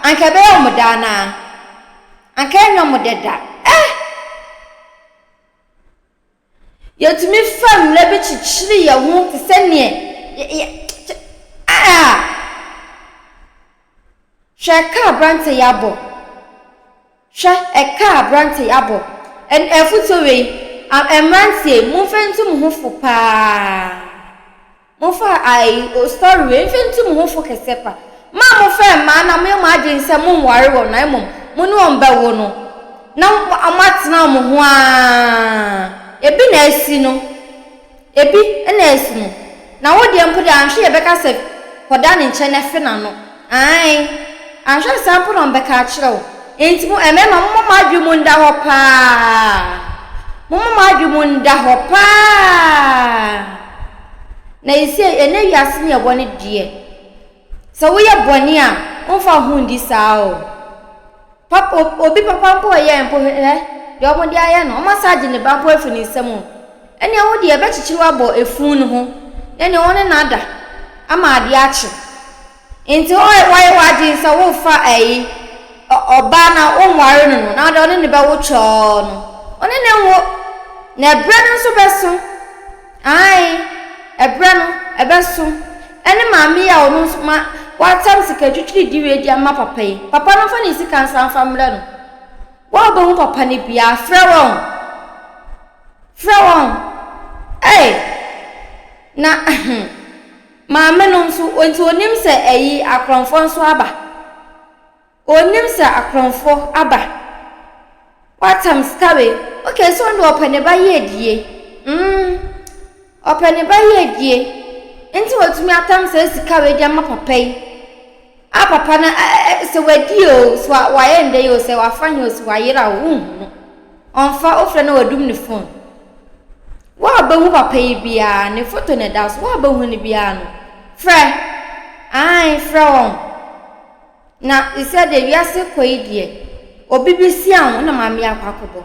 a, anka ɛbɛyɛ wɔn dɛ anaa? Anka ɛrenyɛ wɔn dɛ da. Eh! Yɛtumi fa mmara bi kyekyere yɛn ho te sɛ neɛ yɛ yɛ kyɛ ah! Hwɛ ɛka aberante yi abɔ. Hwɛ ɛka a aberante yi abɔ. Ɛn afutuo wei, a mmeranteɛ, momfa ntu mo ho fo paa. Momfa ayi o story wei mfa ntu mo ho fo kɛseɛ pa. Mo a mofɛ mmaa na moyɛ mo adwene sɛ monware wɔn na mmom mo ne wɔn bɛwo no, na moatena wɔn ho ara, ebi na asi no. Ebi na asi no. Na wo deɛ mpo deɛ anhwɛ yɛbɛka sɛ kɔda ne nkyɛn na fe n'ano. Ae, anhwɛ a saa mpo na wɔbɛka akyerɛ wo. Enti mo mmarima momma mo adwene mu nda hɔ paa. Momma mo adwene mu nda hɔ paa. Na ɛsei ɛnɛ wiase ne yɛwɔ no deɛ, sɛ woyɛ bɔne a, womfa wo ho ndi saa o. Pap obi papa mpo a ɔyɛɛ mpo hwɛ deɛ wɔde ayɛ no, wɔasan agye ne ba mpo afiri ne nsam o. Ɛnneɛ wo deɛ ɛbɛkyekyere wo abɔ efunu no ho, na ɛnneɛ wo ne no ada ama adeɛ akye. Nti woayɛ w'adwene sɛ worefa ayi ɔbaa no a wonware no no, na wode ɔne no bɛwo twɔɔ no, wo ne no nwo, na ɛberɛ no nso bɛso. Aane, ɛberɛ no, ɛbɛso. Ɛne maame yi a ɔno nso ma watam sika twitwiri di ama papa yi. Papa no mfa ne sika nsan mfa mmrɛ no. Wo a wobɛhu papa no biara, frɛ wɔn. Frɛ wɔn. Ei! Na maame no nso, nti ɔnim sɛ ayi akorɔmfoɔ nso aba. Ɔnnim sɛ akorɔmfoɔ aba. Watam sika wei. Okay, so ɔno deɛ ɔpɛ ne ba yiedie. Mm, ɔpɛ ne ba yiedie. Nti watumi atam saa sika wei de ama papa yi. A papa no, sɛ wadi o, sɛ wayɛ ndɛ yi o, sɛ wafa he o, sɛ wayera o, wonhu no. Ɔmfa, wofrɛ no wadum ne phone. Wo a wobɛhu papa yi biara, ne foto na ɛda so, wo a wobɛhu no biara no, frɛ. Ae, frɛ wɔn. Na sɛ deɛ wiase kɔ yi deɛ obi bi sia wo na maame akɔ akɔbɔ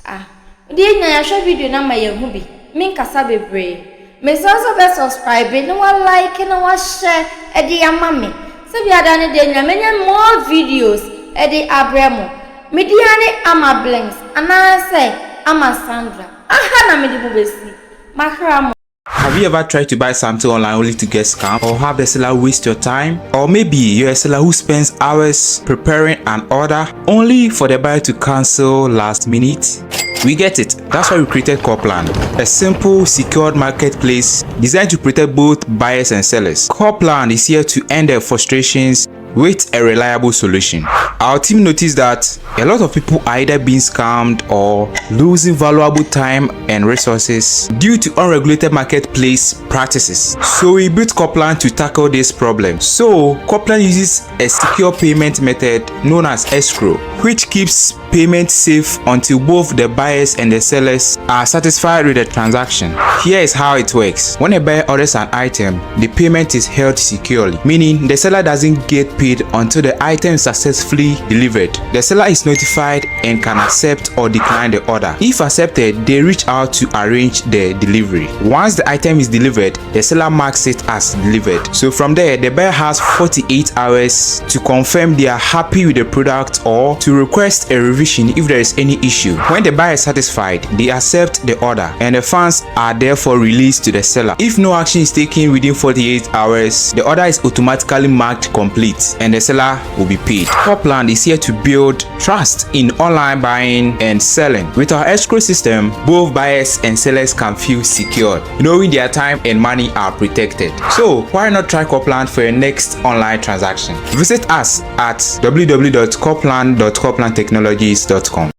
ah wode yɛ nyinaa yɛahwɛ video no ama yɛahu bi menkasa bebree mesrɛ sɛ wobɛ subscribe na wa like na wahyɛ ɛde ama me sɛ biada ne deɛ nyinaa mɛnya more videos ɛde abrɛ mo me din ne Ama Blinks anaasɛ Ama Sandra aha na mede mo bɛsi makra mo. Have you ever tried to buy something online only to get scammed or have the seller waste your time? Or maybe you're a seller who spends hours preparing an order only for the buyer to cancel last minute? We get it. That's why we created Corplan, a simple, secured marketplace designed to protect both buyers and sellers. Corplan is here to end their frustrations with a reliable solution. Our team noticed that a lot of people are either being scammed or losing valuable time and resources due to unregulated marketplace practices. So we built Coplan to tackle this problem. So Coplan uses a secure payment method known as escrow, which keeps payment safe until both the buyers and the sellers are satisfied with the transaction. Here is how it works. When a buyer orders an item, the payment is held securely, meaning the seller doesn't get paid paid until the item is successfully delivered. The seller is notified and can accept or decline the order. If accepted, they reach out to arrange the delivery. Once the item is delivered, the seller marks it as delivered. So from there, the buyer has 48 hours to confirm they are happy with the product or to request a revision if there is any issue. When the buyer is satisfied, they accept the order and the funds are therefore released to the seller. If no action is taken within 48 hours, the order is automatically marked complete and the seller will be paid. Copland is here to build trust in online buying and selling. With our escrow system, both buyers and sellers can feel secured, knowing their time and money are protected. So why not try Copland for your next online transaction? Visit us at www.copland.coplandtechnologies.com.